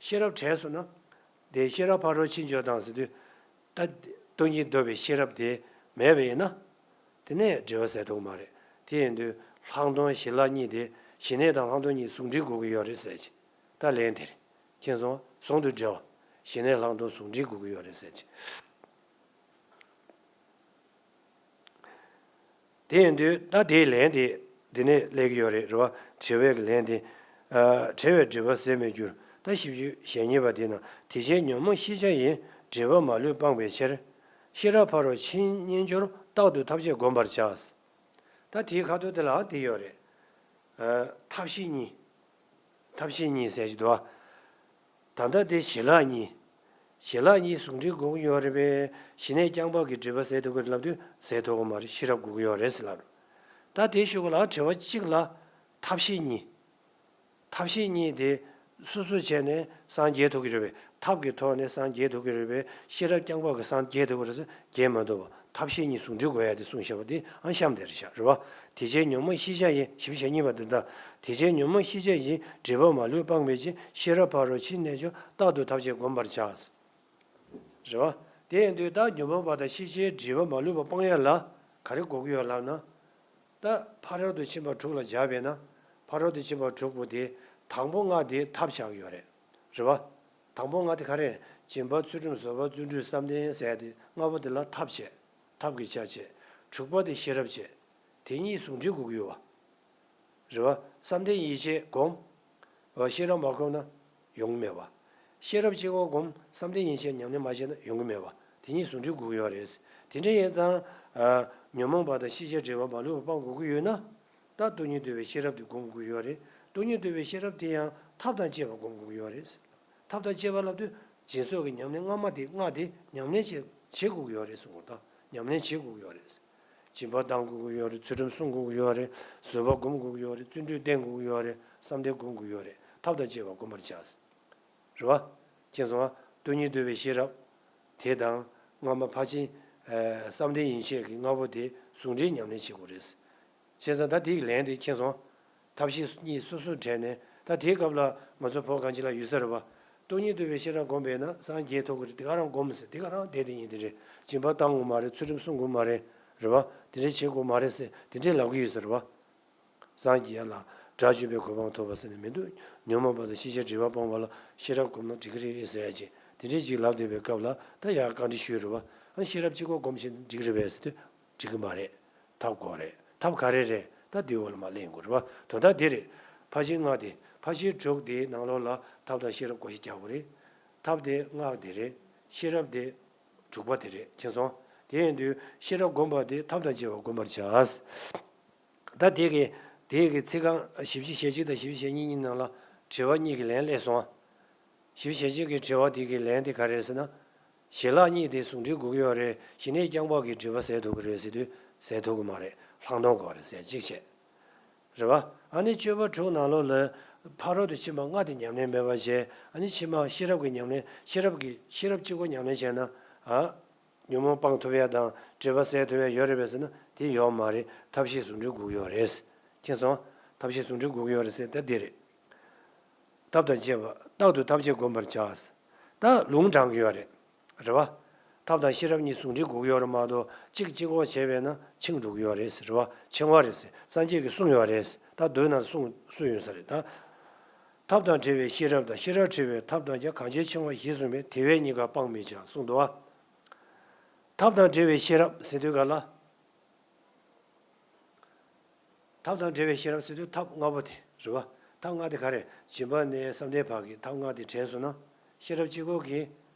ཤེས་རབ་བྲལ་སོང་ན། དེ་ཤེས་རབ་ཕ་རོལ་ཕྱིན་འབྱོར་དང་ཟེར་དུས། ད་སྟོང་ཉིད་རྟོགས་པའི་ཤེས་རབ་དེ་མེད་པ་ཡིན་ན། དེ་ནས་སྒྲིབ་པ་ཟད་ཐུབ་ཀྱི་མ་རེད། དེ་ཡིན་དུས་ལྷག་མཐོང་ཞི་ལྷག་གཉིས་དེ་ཞི་གནས་དང་ལྷག་མཐོང་གཉིས་ཟུང་འབྲེལ་དགོས་ཀྱི་ཡོད་རེད་ཟེར་གྱི། ད་ལན་དེ་རེད། མཁྱེན་སོང་། ཟུང་དུ་འབྲེལ་བ། ཞི་གནས་ལྷག་མཐོང་ཟུང་འབྲེལ་དགོས་ཀྱི་ཡོད་རེད་ཟེར་གྱི། དེ་ཡིན་དུས་ད་དེའི་ལན་དེ་འདི་ནས་སླེབས་ཀྱི་ཡོད་རེད། རེད་བ། དྲི་བའི་གི་ལན་དེ། ཨ། བྲལ་བའི་སྒྲིབ་པ་ཟད་མི་འགྱུར། ད་བཞི་བཅུ་ཞེ་གཉིས་པ་དེ་ན། དེ་བཞིན་ཉོན་མོངས་ཤེས་བྱ་ཡི། སྒྲིབ་པ་མ་ལུས་སྤངས་པའི་ཕྱིར། ཤེས་རབ་ཕ་རོལ་ཕྱིན་རྣལ་འབྱོར། རྟག་ཏུ་ཐབས་ཤེས་བསྒོམ་པར་བྱ། ད་དེའི་ཁ་ཐུག་དེ་ལ་དེ་ཡོད་རེད། ཨ། ཐབས་ཤེས་གཉིས། ཐབས་ཤེས་གཉིས་ཟེར་གྱི་འདུག་བ། ད་ལྟ་དེ་ཞི་ལྷག་གཉིས། ཞི་ལྷག་གཉིས་ཟུང་འབྲེལ་དགོས་ཀྱི་ཡོད་རེད་པས། ཞི་གནས་རྐྱང་པ་གིས་སྒྲིབ་པ་ཟད་ཐུབ་ཀྱི་རེད་ལབ་དུས་ཟད་ཐུབ་ཀྱི་མ་རེད། ཤེས་རབ་དགོས་ཀྱི་ཡོད་རེད་ཟེར་ལབ། ད་དེའི་གཞུག་གུ་ལ་དྲི་བ་གཅིག་ལ་ཐབས་ཤེས་གཉིས། ཐབས་ཤེས་གཉིས་དེ་སོ་སོ་བྱས་ནས་སངས་རྒྱས་ཐུབ་ཀྱི་རེད་པས། ཐབས་ཀྱི་ཐོག་ནས་སངས་རྒྱས་ཐུབ་ཀྱི་རེད་པས། ཤེས་རབ་རྐྱང་པ་གིས་སངས་རྒྱས་ཐུབ་ཀྱི་རེད་ཟེར། རྒྱས་མ་ཐུབ་པ། ཐབས་ཤེས་གཉིས་ཟུང་འབྲེལ་དགོས་ཡ་དེ་གསུངས་བཞག་པ་དེ་ཨང་གཤམ་དེར་བཞག་རེད་བ། དེ་བྱས་ཉོན་མོངས་ཤེས་བྱ་ཡིན། ཞིབ་བཤད་གཉིས་པ་འདི་ལྟ། དེ་བྱས་ཉོན་མོངས་ཤེས་བྱ་ཡིན། སྒྲིབ་པ་མ་ལུས་སྤངས་པའི་ཕྱིར། ཤེས་རབ་ཕ་རོལ་ཕྱིན་གནས་མཆོག་རྟག་ཏུ་ཐབས་ཤེས་བསྒོམ་པར་བྱ། རེད་བ། དེ་ཡིན་དུས་ད་ཉོན་མོངས་པ་དང་ཤེས་བྱའི་སྒྲིབ་པ་མ་ལུས་པ་སྤང་ཡ་ལ་ག་རེ་དགོས་ཀྱི་ཡོད་ལབ་ན། ད་ཕ་རོལ་ཏུ་ཕྱིན་པ་དྲུག་ལ་སྦྱར་བས་ན། ཕ་རོལ་ཏུ་ཕྱིན་པ་དྲུག་པོ་དེ་དང་པོ་ལྔ་དེ་ཐབས་ཆགས་ཀྱི་ཡོད་རེད། རེད་བ། དང་པོ་ལྔ་དེ་ག་རེ། སྦྱིན་པ། ཚུལ་ཁྲིམས། བཟོད་པ། བརྩོན་འགྲུས། བསམ་གཏན་ཟེར་ཡ་དེ་ལྔ་པོ་དེ་ལ་ཐབས་བྱས། ཐབས་ཀྱི་ཆ་བྱས། དྲུག་པ་དེ་ཤེས་རབ་བྱས། དེ་གཉིས་ཟུང་འབྲེལ་དགོས་ཀྱི་ཡོད་བ། རེད་བ། བསམ་གཏན་ཡིད་ཆེས་སྒོམ། འོ། ཤེས་རབ་མ་སྒོམ་ན་ཡོང་གི་མེད་བ། ཤེས་རབ་གཅིག་པོ་སྒོམ། བསམ་གཏན་ཡིད་ཆེས་ཉམས་ལེན་མ་བྱས་ན་ཡོང་གི་མེད་བ། དེ་གཉིས་ཟུང་འབྲེལ་དགོས་ཀྱི་ཡོད་རེད། དེ་འདྲ་ཡིན་ཙང་། ཨ། ཉོན་མོངས་པ་དང་ཤེས་བྱའི་སྒྲིབ་པ་མ་ལུས་པ་སྤང་དགོས་ཀྱི་ཡོད་ན། ད་སྟོང་ཉིད་རྟོགས་པའི་ཤེས་རབ་དེ་སྒོམ་དགོས་ཀྱི་ཡོད་རེད། སྟོང་ཉིད་རྟོགས་པའི་ཤེས་རབ་དེ་ཡང་ཐབས་དང་བཅས་པ་སྒོམ་དགོས་ཀྱི་ཡོད་རེད། ཐབས་དང་བཅས་པ་ལབ་དུས་སྦྱིན་སོགས་ཀྱི་ཉམས་ལེན་སྔ་མ་དེ་ལྔ་དེ་ཉམས་ལེན་བྱེད་བྱེད་དགོས་ཀྱི་ཡོད་རེད་གསུངས་པ་དང་། ཉམས་ལེན་བྱེད་དགོས་ཀྱི་ཡོད་རེད། སྦྱིན་པ་བཏང་དགོས་ཀྱི་ཡོད་རེད། ཚུལ་ཁྲིམས་སྲུང་དགོས་ཀྱི་ཡོད་རེད། བཟོད་པ་སྒོམ་དགོས་ཀྱི་ཡོད་རེད། བརྩོན་འགྲུས་བསྟེན་དགོས་ཀྱི་ཡོད་རེད། བསམ་གཏན་སྒོམ་དགོས་ཀྱི་ཡོད་རེད། ཐབས་དང་བཅས་པ་སྒོམ་པར་བྱ། རེད་བ། མཁྱེན་སོང་ང་། སྟོང་ཉིད་རྟོགས་པའི་ཤེས་རབ་དེ་དང་། སྔ་མ་ཕར་ཕྱིན། ཨ། བསམ་གཏན་ཡིད་ཆེས་ཀྱི་ལྔ་པོ་དེ་ཟུང་འབྲེལ་ཉམས་ལེན་བྱེད་དགོས་རེད། བྱས་ཙང་ད་དེའི་ལན་དེ་མཁྱེན་སོང་། ཐབས་ཤེས་གཉིས་སོ་སོར་བྲལ་ནས། ད་དེའི་སྐབས་ལ་ང་ཚོ་བོད་གངས་ཅན་ལ་ཡོད་ས་རེད་བ། སྟོང་ཉིད་རྟོགས་པའི་ཤེས་རབ་བསྒོམས་པས་ན་སངས་རྒྱས་ཐོབ་ཀྱི་རེད། དེ་ག་རང་སྒོམ་ཟེར། དེ་ག་རང་བསྡད་དེ་ཡིན་དེ་རེད། སྦྱིན་པ་བཏང་དགོས་མ་རེད། ཚུལ་ཁྲིམས་སྲུང་དགོས་མ་རེད། རེད་བ། དེ་འདྲ་བྱེད་དགོས་མ་རེད་ཟེར། དེ་འདྲ་ལབ་ཀྱི་ཡོད་ས་རེད་བ། སངས་རྒྱས་ལ་དགྲ་བཅོམ་པའི་གོ་འཕང་ཐོབ་པ་ཟེར་ནས་མི་འདུག་ཉོན་མོངས་པ་དང་ཤེས་བྱའི་སྒྲིབ་པ་སྤངས་པ་ལ་ཤེས་རབ་བསྒོམས་ན་འགྲིག་གི་རེད་ཟེར་ཡ་ཅིག་དེ་འདྲ་ཅིག་ལབ་བསྡད་པའི་སྐབས་ལ། ད་ཡར་བཀའ་འདྲི་ཞུས་རེད་བ། ཨ། ཤེས་རབ་གཅིག་པོ་སྒོམ་བྱས་ན་འགྲིག་གི་རེད་པས་ཟེར་དུས། འགྲིག་གི་མ་རེད། ཐབས་དགོས་རེད། ཐབས་ག་རེ་རེད། ད་འདིའི་འོག་ལ་མར་གླེང་དགོས་རེད་བ། དོན་དག་འདི་རེད། ཕར་ཕྱིན་ལྔ་དེ། ཕར་ཕྱིན་དྲུག་དེའི་ནང་ལོགས་ལ་ཐབས་དང་ཤེས་རབ་བགོ་བཤའ་རྒྱག་དགོས་རེད། ཐབས་དེ་ལྔ་དེ་རེད། ཤེས་རབ་དེ་དྲུག་པ་དེ་རེད། མཁྱེན་སོང་། དེ་ཡིན་དུས་ཤེས་རབ་བསྒོམ་པ་དེ་ཐབས་དང་བཅས་པ་བསྒོམ་པར་བྱ། ད་དེ་གི་དེ་གི་ཚིག་རྐང་བཞི་བཅུ་ཞེ་གཅིག་དང་བཞི་བཅུ་ཞེ་གཉིས་གཉིས་ནང་ལ་དྲི་བ་གཉིས་ཀྱི་ལན་སླེབས་སོང་ཨ། བཞི་བཅུ་ཞེ་གཅིག་གི་དྲི་བ་དེ་གི་ལན་དེ་ག་རེ་རེད་ཟེར་ན། ཞི་ལྷག་གཉིས་དེ་ཟུང་འབྲེལ་དགོས་ཀྱི་ཡོད་རེད། ཞི་གནས་རྐྱང་པ་གིས་སྒྲིབ་པ་སེལ་ཐུབ་ཀྱི་རེད་ཟེར་དུས་སེལ་ཐུབ་ཀྱི་མ་རེད། ལྷག་མཐོང་དགོས་རེད་ཟེར་གཅིག་བྱས། རེད་བ། ཨ་ནི་སྤྱོད་པ་དྲུག་ནང་ལོགས་ལ་ཕ་རོལ་ཏུ་ཕྱིན་པ་ལྔ་དེ་ཉམས་ལེན་མེད་པ་བྱས། ཨ་ནི་ཕྱི་མ་ཤེས་རབ་ཀྱི་ཉམས་ལེན། ཤེས་རབ་ཀྱི་ཤེས་རབ་གཅིག་པོ་ཉམས་ལེན་བྱས་ན། ཨ། ཉོན་མོངས་སྤང་ཐུབ་ཡ་དང་སྒྲིབ་པ་སེལ་ཐུབ་ཡ་ཡོད་རེད་པས་ཟེར་ན་དེ་ཡོད་མ་རེད། ཐབས་ཤེས་ཟུང་འབྲེལ་དགོས་ཀྱི་ཡོད་རེད། མཁྱེན་སོང་། ཐབས་ཤེས་ཟུང་འབྲེལ་དགོས་ཀྱི་ཡོད་རེད་ཟེར་ད་འདི་རེད། ཐབས་དང་བཅས་པ་རྟག་ཏུ་ཐབས་ཤེས་བསྒོམ་པར་བྱ། ད་ལུང་དྲངས་ཀྱི་ཡོད་རེད། རེད་བ། ཐབས་དང་ཤེས་རབ་གཉིས་ཟུང་འབྲེལ་དགོས་ཀྱི་ཡོད་རེད་མ་གཏོགས་གཅིག་གཅིག་པོ་བྱས་པས་ན་འཆིང་འགྲོ་གི་ཡོད་རེད། རེད་བ། འཆིང་བ་རེད་ཟེར། སངས་རྒྱས་ཀྱིས་གསུངས་ཡོད་རེད། ད་མདོའི་ནང་གསུངས་གསུངས་ཡོད་ས་རེད་ད། ཐབས་དང་བྲལ་བའི་ཤེས་རབ་དང་། ཤེས་རབ་བྲལ་བའི་ཐབས་དང་ཀྱང་། གང་བྱས་འཆིང་བ་ཞེས་གསུངས་པས། དེ་བས་གཉིས་ཀ་སྤང་མི་བྱ་གསུངས་འདུག་བ། ཐབས་དང་བྲལ་བའི་ཤེས་རབ་ཟེར་དུས་ག་ལ། ཐབས་དང་བྲལ་བའི་ཤེས་རབ་ཟེར་དུས་ཐབས་ལྔ་པོ་དེ་རེད་བ། ཐབས་ལྔ་དེ་ག་རེ། སྦྱིན་པ་ནས་བསམ་གཏན་བར་གྱི་ཐབས་ལྔ་དེ་བྲལ་སོང་ན། ཤེས་རབ་གཅིག་པོ་གིས་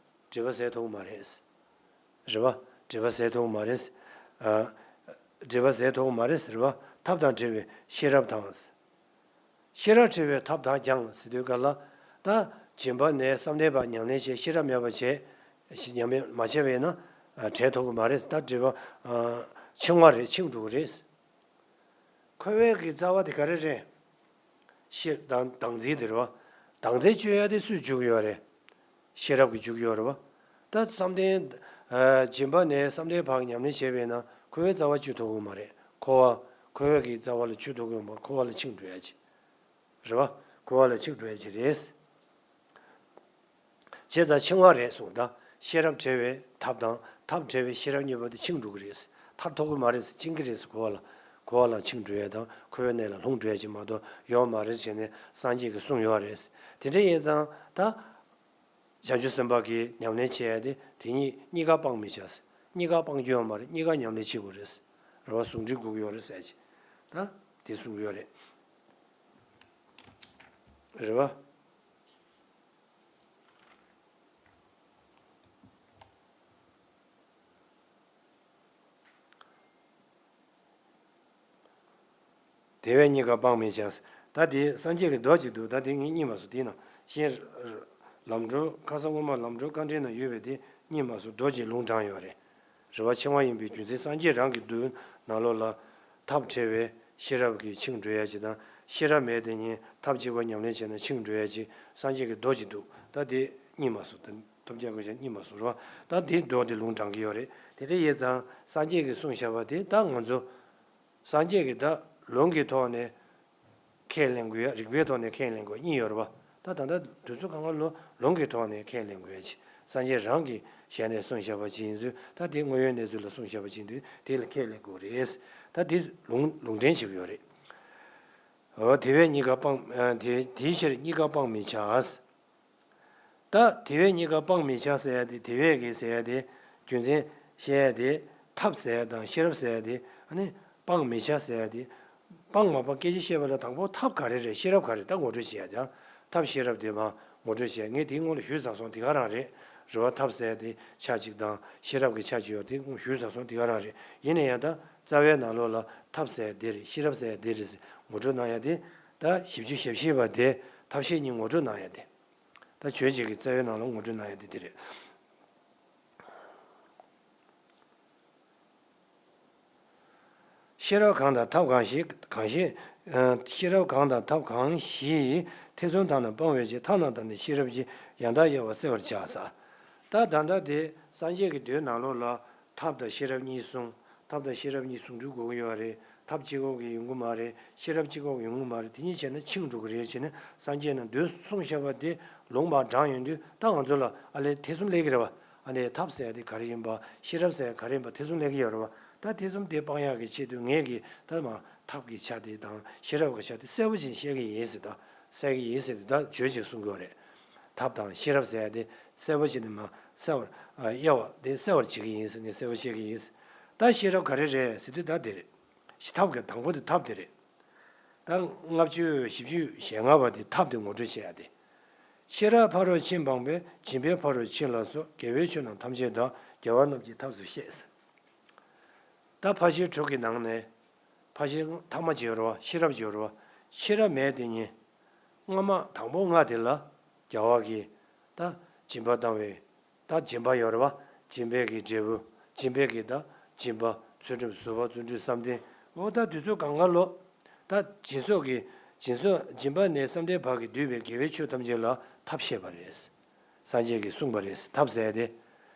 སྒྲིབ་པ་སེལ་ཐུབ་ཀྱི་མ་རེད། རེད་བ། སྒྲིབ་པ་སེལ་ཐུབ་ཀྱི་མ་རེད། ཨ། སྒྲིབ་པ་སེལ་ཐུབ་ཀྱི་མ་རེད་ཟེར་བ། ཐབས་དང་བྲལ་བའི་ཤེས་རབ་དང་། ཤེས་རབ་བྲལ་བའི་ཐབས་དང་ཀྱང་ཟེར་དུས་ག་ལ། ད་སྦྱིན་པ་ནས་བསམ་གཏན་བར་ཉམས་ལེན་བྱས། ཤེས་རབ་མེད་པ་བྱས། ཉམས་ལེན་མ་བྱས་པས་ན་བྲལ་ཐུབ་ཀྱི་མ་རེད། ད་སྒྲིབ་པ་འཆིང་བ་རེད། འཆིང་འགྲོ་གི་རེད། འཁོར་བའི་གི་རྩ་བ་དེ་ག་རེ་རེད། ཤེས་དང་བདག་འཛིན་དེ་རེད་བ། བདག་འཛིན་གཅོད་ཡ་དེ་སུས་གཅོད་ཀྱི་ཡོད་རེད། ཤེས་རབ་ཀྱིས་གཅོད་ཀྱི་ཡོད་རེད་བ། ད་བསམ་གཏན། ཨ། སྦྱིན་པ་ནས་བསམ་གཏན་བར་ཉམས་ལེན་བྱས་པས་ན་འཁོར་བའི་རྩ་བ་གཅོད་ཐུབ་ཀྱི་མ་རེད། འཁོར་བ། འཁོར་བའི་གི་རྩ་བ་ལ་གཅོད་ཐུབ་ཀྱི་ཡོད་མ་རེད། འཁོར་བ་ལ་འཆིང་འགྲོ་ཡ་ཅིག་རེད་བ། འཁོར་བ་ལ་འཆིང་འགྲོ་ཡ་ཅིག་རེད། བྱས་ཙང་འཆིང་བ་རེད་གསུངས། ད་ཤེས་རབ་བྲལ་བའི་ཐབས་དང་ཐབས་བྲལ་བའི་ཤེས་རབ་གཉིས་པོ་དེ་འཆིང་འགྲོ་གི་རེད། ཐར་ཐུབ་ཀྱི་མ་རེད། འཆིང་གི་རེད། འཁོར་བ་ལ། འཁོར་བ་ལ་འཆིང་འགྲོ་ཡས་དང་འཁོར་བའི་གནས་ལ་ལྷུང་འགྲོ་ཡས་ཅིག་མ་གཏོགས་ཡོད་མ་རེད་ཟེར་ནས་སངས་རྒྱས་ཀྱིས་གསུངས་ཡོད་རེད། དེ་འདྲ་ཡིན་ཙང་ད་བྱང་ཆུབ་སེམས་དཔའ་གིས་ཉམས་ལེན་བྱེད་ཡས་དེ་དེ་གཉིས་གཉིས་ཀ་སྤང་མི་བྱ། གཉིས་ཀ་སྤང་རྒྱུ་ཡོད་མ་རེད། གཉིས་ཀ་ཉམས་ལེན་བྱེད་དགོས་རེད། རེད་བ། ཟུང་འབྲེལ་དགོས་ཀྱི་ཡོད་རེད་ཟེར་ཅིག་ད་དེ་གསུང་གི་ཡོད་རེད། རེད་བ། དེ་བས་གཉིས་ཀ་སྤང་མི་བྱ། ད་དེ་སངས་རྒྱས་ཀྱི་མདོ་ཅིག་འདུག་ད་དེ་ངས་རྙེད་མ་སོང་། དེའི་ནང་བཞིན་ལམ་འགྲོ་ཁ་སང་སྔོན་མ་ལམ་འགྲོ་དཀའ་འགྲེལ་ནང་ཡོད་པའི་དེ་རྙེད་མ་སོང་། མདོ་ཅིག་ལུང་དྲངས་ཡོད་རེད། རེད་བ། འཆིང་བ་ཡིན་པའི་རྒྱུ་མཚན་སངས་རྒྱས་རང་གི་མདོའི་ནང་ལོགས་ལ། ཐབས་བྲལ་བའི་ཤེས་རབ་ཀྱིས་འཆིང་འགྲོ་ཡ་ཅིག་དང་། ཤེས་རབ་མེད་དེ་ཉིད་ཐབས་གཅིག་པ་ཉམས་ལེན་བྱས་ན་འཆིང་འགྲོ་ཡ་ཅིག་སངས་རྒྱས་ཀྱི་མདོ་ཅིག་འདུག་ད་དེ་ གཉིད་མ་སོང་། ད་ཐོབ་བྱ་དགོས་བྱ་གཉིད་མ་སོང་རེད་བ། ད་དེ་མདོ་དེ་ལུང་དྲངས་ཀྱི་ཡོད་རེད། དེ་འདྲ་ཡིན་ཙང་སངས་རྒྱས་ཀྱིས་གསུངས་བཞག་པ་དེ་ད་ང་ཚོ་སངས་རྒྱས་ཀྱིས་ད་ལུང་གི་ཐོག་ནས་ཁས་ལེན་དགོས་ཡ། རིགས་པའི་ཐོག་ནས་ཁས་ལེན་དགོས་གཉིས་ཡོད་རེད་བ། ད་ད་ལྟ་དུས་ཚོད་གང་ག་ལོ་ལུང་གི་ཐོག་ནས་ཁས་ལེན་དགོས་ཡ་ཅིག་སངས་རྒྱས་རང་གི་ཞལ་ནས་གསུངས་བཞག་པ་ཅིག་ཡིན་ཚུལ། ད་དེ་དངོས་ཡོད་གནས་ཚུལ་ལ་གསུངས་བཞག་པ་ཅིག་ཡིན་དུས་དེ་ལ་ཁས་ལེན་དགོས་རེད། ད་དེ་ལུང་ལུང་འདྲེན་བྱེད་ཀྱི་ཡོད་རེད། འོ་དེ་བས་གཉིས་ཀ་སྤང་། ཨ། དེ་དེའི་ཕྱིར་གཉིས་ཀ་སྤང་མི་བྱ། ད་དེ་བས་གཉིས་ཀ་སྤང་མི་བྱ་ཟེར་ཡ་དེ། དེ་བས་ཀྱི་ཟེར་ཡ་དེ་རྒྱུ་མཚན་བཤད་ཡ་དེ། ཐབས་ཟེར་ཡ་དང་ཤེས་རབ་ཟེར་ཡ་དེ། ཨ་ནི་སྤང་མི་བྱ་ཟེར་ཡ་དེ། སྤང་མ་སྤང་སྐད་ཆ་བཤད་པ་ལ་དང་པོ་ཐབས་ག་རེ་རེད། ཤེས་རབ་ག་རེ་ད་ངོ་སྤྲོད་བྱེད་ཡ་དང་། ཐབས་ཤེས་རབ་དེ་མ་ངོ་སྤྲོད་བྱེད་ཡ། ངས་དེའི་སྔོན་ལ་ཞུས་ཚར་སོང་། དེ་ག་རང་རེད། རེད་བ། ཐབས་ཟེར་ཡ་དེ་ཆ་གཅིག་དང་ཤེས་རབ་ཀྱི་ཆ་གཅིག་ཡོད་དེ་ཞུས་ཚར་སོང་། དེ་ག་རང་རེད། ཡིན་ན་ཡང་ད་རྩ་བའི་ནང་ལོགས་ལ་ཐབས་ཟེར་ཡ་དེ་རེད། ཤེས་རབ་ཟེར་ཡ་དེ་རེད་ཟེར་ངོ་སྤྲོད་གནང་ཡ་དེ། ད་བཞི་བཅུ་ཞེ་བཞི་པ་དེ་ཐབས་ཤེས་གཉིས་ངོ་སྤྲོད་གནང་ཡ་དེ། ད་ཆོས་བྱེད་ཀྱི་རྩ་བའི་ནང་ལ་ངོ་སྤྲོད་གནང་ཡ་དེ་དེ་རེད། ཤེས་རབ་གང་དང་ཐབས་གང་ཞིག་གང་ཞིག་ཨ། ཤེས་རབ་གང་དང་ཐབས་གང་ཞིག་ཐེ་ཚོམ་དག་ན་སྤང་བའི་ཕྱིར། ཐབས་རྣམས་དང་ནི་ཤེས་རབ་ཀྱིས། ཡང་དག་དབྱེ་བ་བསལ་བར་བྱ་ཟེར། ད་ད་ལྟ་དེ་སངས་རྒྱས་ཀྱི་མདོའི་ནང་ལོགས་ལ་ཐབས་དང་ཤེས་རབ་གཉིས་གསུངས། ཐབས་དང་ཤེས་རབ་གཉིས་ཟུང་འབྲེལ་དགོས་ཀྱི་ཡོད་རེད། ཐབས་གཅིག་པོ་གིས་ཡོང་གི་མ་རེད། ཤེས་རབ་གཅིག་པོ་གིས་ཡོང་གི་མ་རེད། དེ་གཉིས་བྱས་ན་འཆིང་འགྲོ་གི་རེད། བྱས་ན་སངས་རྒྱས་ནས་མདོ་གསུངས་བཞག་པ་དེ་ལུང་མར་དྲངས་ཡོང་དུས་ད་ང་ཚོ་ལ་ཨ་ལས་ཐེ་ཚོམ་སླེབས་ཀྱི་རེད་བ། ཨ་ལས་ཐབས་ཟེར་ཡ་དེ་ག་རེ་ཡིན་པ། ཤེས་རབ་ཟེར་ཡ་ག་རེ་ཡིན་པ་ཐེ་ཚོམ་སླེབས་ཀྱི་ཡོད་རེད་བ། ད་ཐེ་ཚོམ་དེ་སྤང་ཡག་གི་ཆེད་དུ་ངས་ཀྱིས་ད་མ་ཐབས་ཀྱི་ཆ་དེ་དང་ཤེས་རབ་ཀྱི་ཆ་དེ་གསལ་པོ་ཅིག་བཤད་ཀྱི་ཡིན་ཟེར། ད་གསལ་གྱི་ཡིན་ཟེར་དུས་ད་བརྗོད་ཅིག་གསུང་གི་ཡོད་རེད། ཐབས་དང་ཤེས་རབ་ཟེར་ཡ་དེ་གསལ་པོ་བྱས་ནས་མ་གསལ་བར། ཨ། དབྱེ་བ་དེ་གསལ་བར་བྱེད་ཀྱི་ཡིན་ཟེར། ངས་གསལ་པོ་བཤད་ཀྱི་ཡིན་ཟེར། ད་ཤེས་རབ་ག་རེ་རེད་ཟེར་དུས་ད་དེ་རེད། ཤེས་ཐབས་ཀྱི་དང་པོ་དེ་ཐབས་དེ་རེད། ད་ལྔ་བཅུ་བཞི་བཅུ་ཞེ་ལྔ་པ་དེ་ཐབས་དེ་ངོ་སྤྲོད་བྱེད་ཡ་དེ། ཤེས་རབ་ཕ་རོལ་ཕྱིན་སྤངས་པས། སྦྱིན་པས་ཕ་རོལ་ཕྱིན་ལ་སོགས། དགེ་བའི་ཆོས་རྣམས་ཐམས་ཅད་དག། རྒྱལ་བ་རྣམས་ཀྱི་ཐབས་སུ་བཤད། ད་ཕར་ཕྱིན་དྲུག་གི་ནང་ནས་ཕར་ཕྱིན་ཐ་མ་ཅིག་ཡོད་རེད་བ། ཤེས་རབ་ཅིག་ཡོད་རེད་བ། ཤེས་རབ་མེད་དེ་ཉིད་སྔ་མ་དང་པོ་ལྔ་དེ་ལ་རྒྱལ་བ་གིས་ད་སྦྱིན་པ་བཏང་བའི་ད་སྦྱིན་པ་ཡོད་རེད་བ། སྦྱིན་པའི་གི་འབྲས་བུ། སྦྱིན་པའི་གི་ད་སྦྱིན་པ། ཚུལ་ཁྲིམས་ཟུར་པ། བརྩོན་འགྲུས་བསམ་གཏན། འོ་ད་དུས་ཚོད་གང་ག་ལོ། ད་སྦྱིན་སོགས་ཀྱི་སྦྱིན་སོགས། སྦྱིན་པ་ནས་བསམ་གཏན་བར་གྱི་འདུས་པའི་དགེ་བའི་ཆོས་ཐམས་ཅད་ལ་ཐབས་བཤད་པ་རེད། སངས་རྒྱས་ཀྱིས་གསུངས་པ་རེད། ཐབས་ཟེར་ཏེ།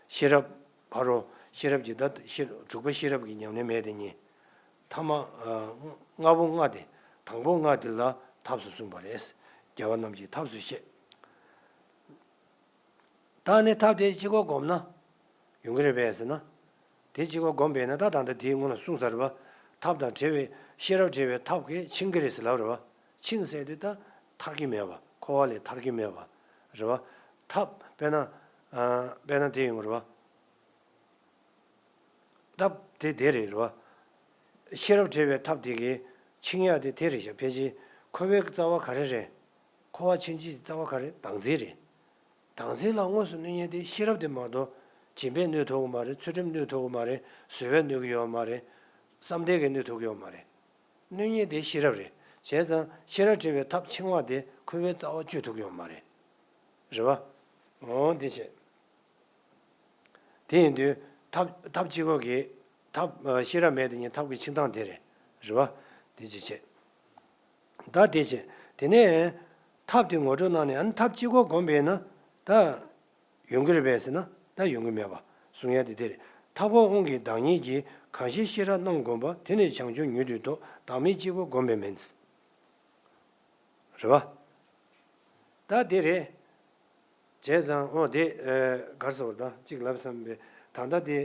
ཤེས་རབ་ཕ་རོལ། ཤེས་རབ་ཀྱི་ད་ཤེས་དྲུག་པ་ཤེས་རབ་ཀྱི་ཉམས་ལེན་མེད་དེ་ཉིད། ཐ་མ་ཨ་ལྔ་པོ་ལྔ་དེ། དང་པོ་ལྔ་དེ་ལ་ཐབས་སུ་གསུངས་པ་རེད། རྒྱལ་བ་རྣམས་ཀྱི་ཐབས་སུ་བཤད། ད་ནི་ཐབས་དེ་གཅིག་པོ་བསྒོམས་ན་ཡོང་གི་རེད་པས་ཟེར་ན། དེ་གཅིག་པོ་བསྒོམས་པས་ན། ད་ད་ལྟ་དེའི་སྔོན་ལ་གསུངས་ཚར་བ། ཐབས་དང་བྲལ་བའི་ཤེས་རབ་བྲལ་བའི་ཐབས་ཀྱིས་འཆིང་གི་རེད་ཟེར་ལབ་རེད་བ། འཆིང་ཟེར་དུས་ད་ཐར་གྱི་མེད་པ། འཁོར་བ་ལས་ཐར་གྱི་མེད་པ་རེད་བ། ཐབས་དཔེར་ན་ཨ་དཔེར་ན་དེ་ཡོང་རེད་བ། ཐབས་དེ་དེ་རེད་རེད་བ། ཤེས་རབ་བྲལ་བའི་ཐབས་དེ་གིས་འཆིང་ཡག་དེ་དེ་རེད་ཤག་ཕལ་ཆེར་འཁོར་བའི་རྩ་བ་ག་རེ་རེད། འཁོར་བ་འཆིང་བྱེད་ཀྱི་རྩ་བ་ག་རེ། བདག་འཛིན་རེད། བདག་འཛིན་ལ་དངོས་སུ་གནོད་མཁན་དེ་ཤེས་རབ་དེ་མ་གཏོགས་སྦྱིན་པས་གནོད་ཐུབ་ཀྱི་མ་རེད། ཚུལ་ཁྲིམས་གནོད་ཐུབ་ཀྱི་མ་རེད། བཟོད་པས་གནོད་ཀྱི་ཡོད་མ་རེད། བསམ་གཏན་གྱིས་གནོད་ཐུབ་ཀྱི་ཡོད་མ་རེད། གནོད་མཁན་དེ་ཤེས་རབ་རེད། བྱས་ཙང་ཤེས་རབ་བྲལ་བའི་ཐབས་འཆིང་བ་དེ་འཁོར་བའི་རྩ་བ་གཅོད་ཐུབ་ཀྱི་ཡོད་མ་རེད། རེད་བ། འོ་དེ་བྱས། དེ་ཡིན་དུས་ཐབས་ཐབས་གཅིག་པོ་གིས་ཐབས་ཤེས་རབ་མེད་དེ་ཉིད་ཐབས་ཀྱི་འཆིང་སྟངས་དེ་རེད། རེད་བ། དེ་ཅི་བྱེད། ད་དེ་བྱེད། དེ་ནས་ཐབས་དེ་ངོ་སྤྲོད་གནང་ནས། ཨ་ནི་ཐབས་གཅིག་པོ་བསྒོམས་པས་ན་ད་ཡོང་གི་རེད་པས་ཟེར་ན་ད་ཡོང་གི་མེད་པ་གསུང་ཡ་དེ་དེ་རེད། ཐབས་ཁོ་དབང་གིས་བདག་ཉིད་ཀྱིས། གང་ཞིག་ཤེས་རབ་རྣམ་བསྒོམས་པ། དེ་ནི་བྱང་ཆུབ་མྱུར་དུ་རྟོགས། བདག་མེད་གཅིག་པུ་བསྒོམས་པས་མིན། རེད་བ། ད་དེ་རེད། བྱས་ཙང་འོ་དེ་ཨ་ག་རེ་ཟེར་བ། ད་གཅིག་ལབ་བསམ་པས། ད་ལྟ་དེ་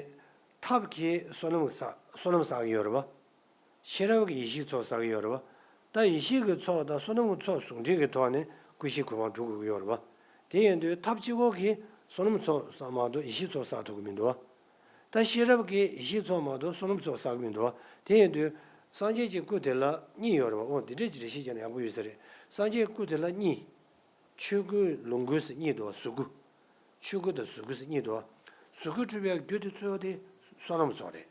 ཐབས་ཀྱིས་བསོད་ནམས་བསགས། བསོད་ནམས་བསགས་ཀྱི་ཡོད་རེད་བ། ཤེས་རབ་ཀྱིས་ཡེ་ཤེས་ཚོགས་བསགས་ཀྱི་ཡོད་རེད་བ། ད་ཡེ་ཤེས་ཀྱི་ཚོགས་དང་བསོད་ནམས་ཀྱི་ཚོགས་ཟུང་འབྲེལ་གྱི་ཐོག་ནས་ཀུན་ཤེས་གུས་དབང་སྒྲུབ་དགོས་ཀྱི་ཡོད་རེད་བ། དེ་ཡིན་དུས་ཐབས་གཅིག་པོ་གིས་བསོད་ནམས་ཚོགས་བསགས་མ་གཏོགས་ཡེ་ཤེས་ཚོགས་བསགས་ཐུབ་ཀྱི་མི་འདུག་བ། ད་ཤེས་རབ་ཀྱིས་ཡེ་ཤེས་ཚོགས་མ་གཏོགས་བསོད་ནམས་ཚོགས་བསགས་ཀྱི་མི་འདུག་བ། དེ་ཡིན་དུས་སངས་རྒྱས་ཀྱི་སྐུ་དེ་ལ་གཉིས་ཡོད་རེད་བ། འོ་འདི་འདྲས་ཀྱི་འགྲེལ་བཤད་བརྒྱབ་ན་ཡག་པོ་ཡོད་ས་རེད། སངས་རྒྱས་སྐུ་དེ་ལ་གཉིས། ཆོས་སྐུ་ལོངས་སྐུ་ཟེར་གཉིས་འདུག་བ། གཟུགས་སྐུ། ཆོས་སྐུ་དང་གཟུགས་སྐུ་ཟེར་གཉིས་འདུག་བ། གཟུགས་སྐུ་གྲུབ་པའི་རྒྱུ་དེ་གཙོ་བོ་དེ་བསོད་ནམས་ཚོགས་རེད།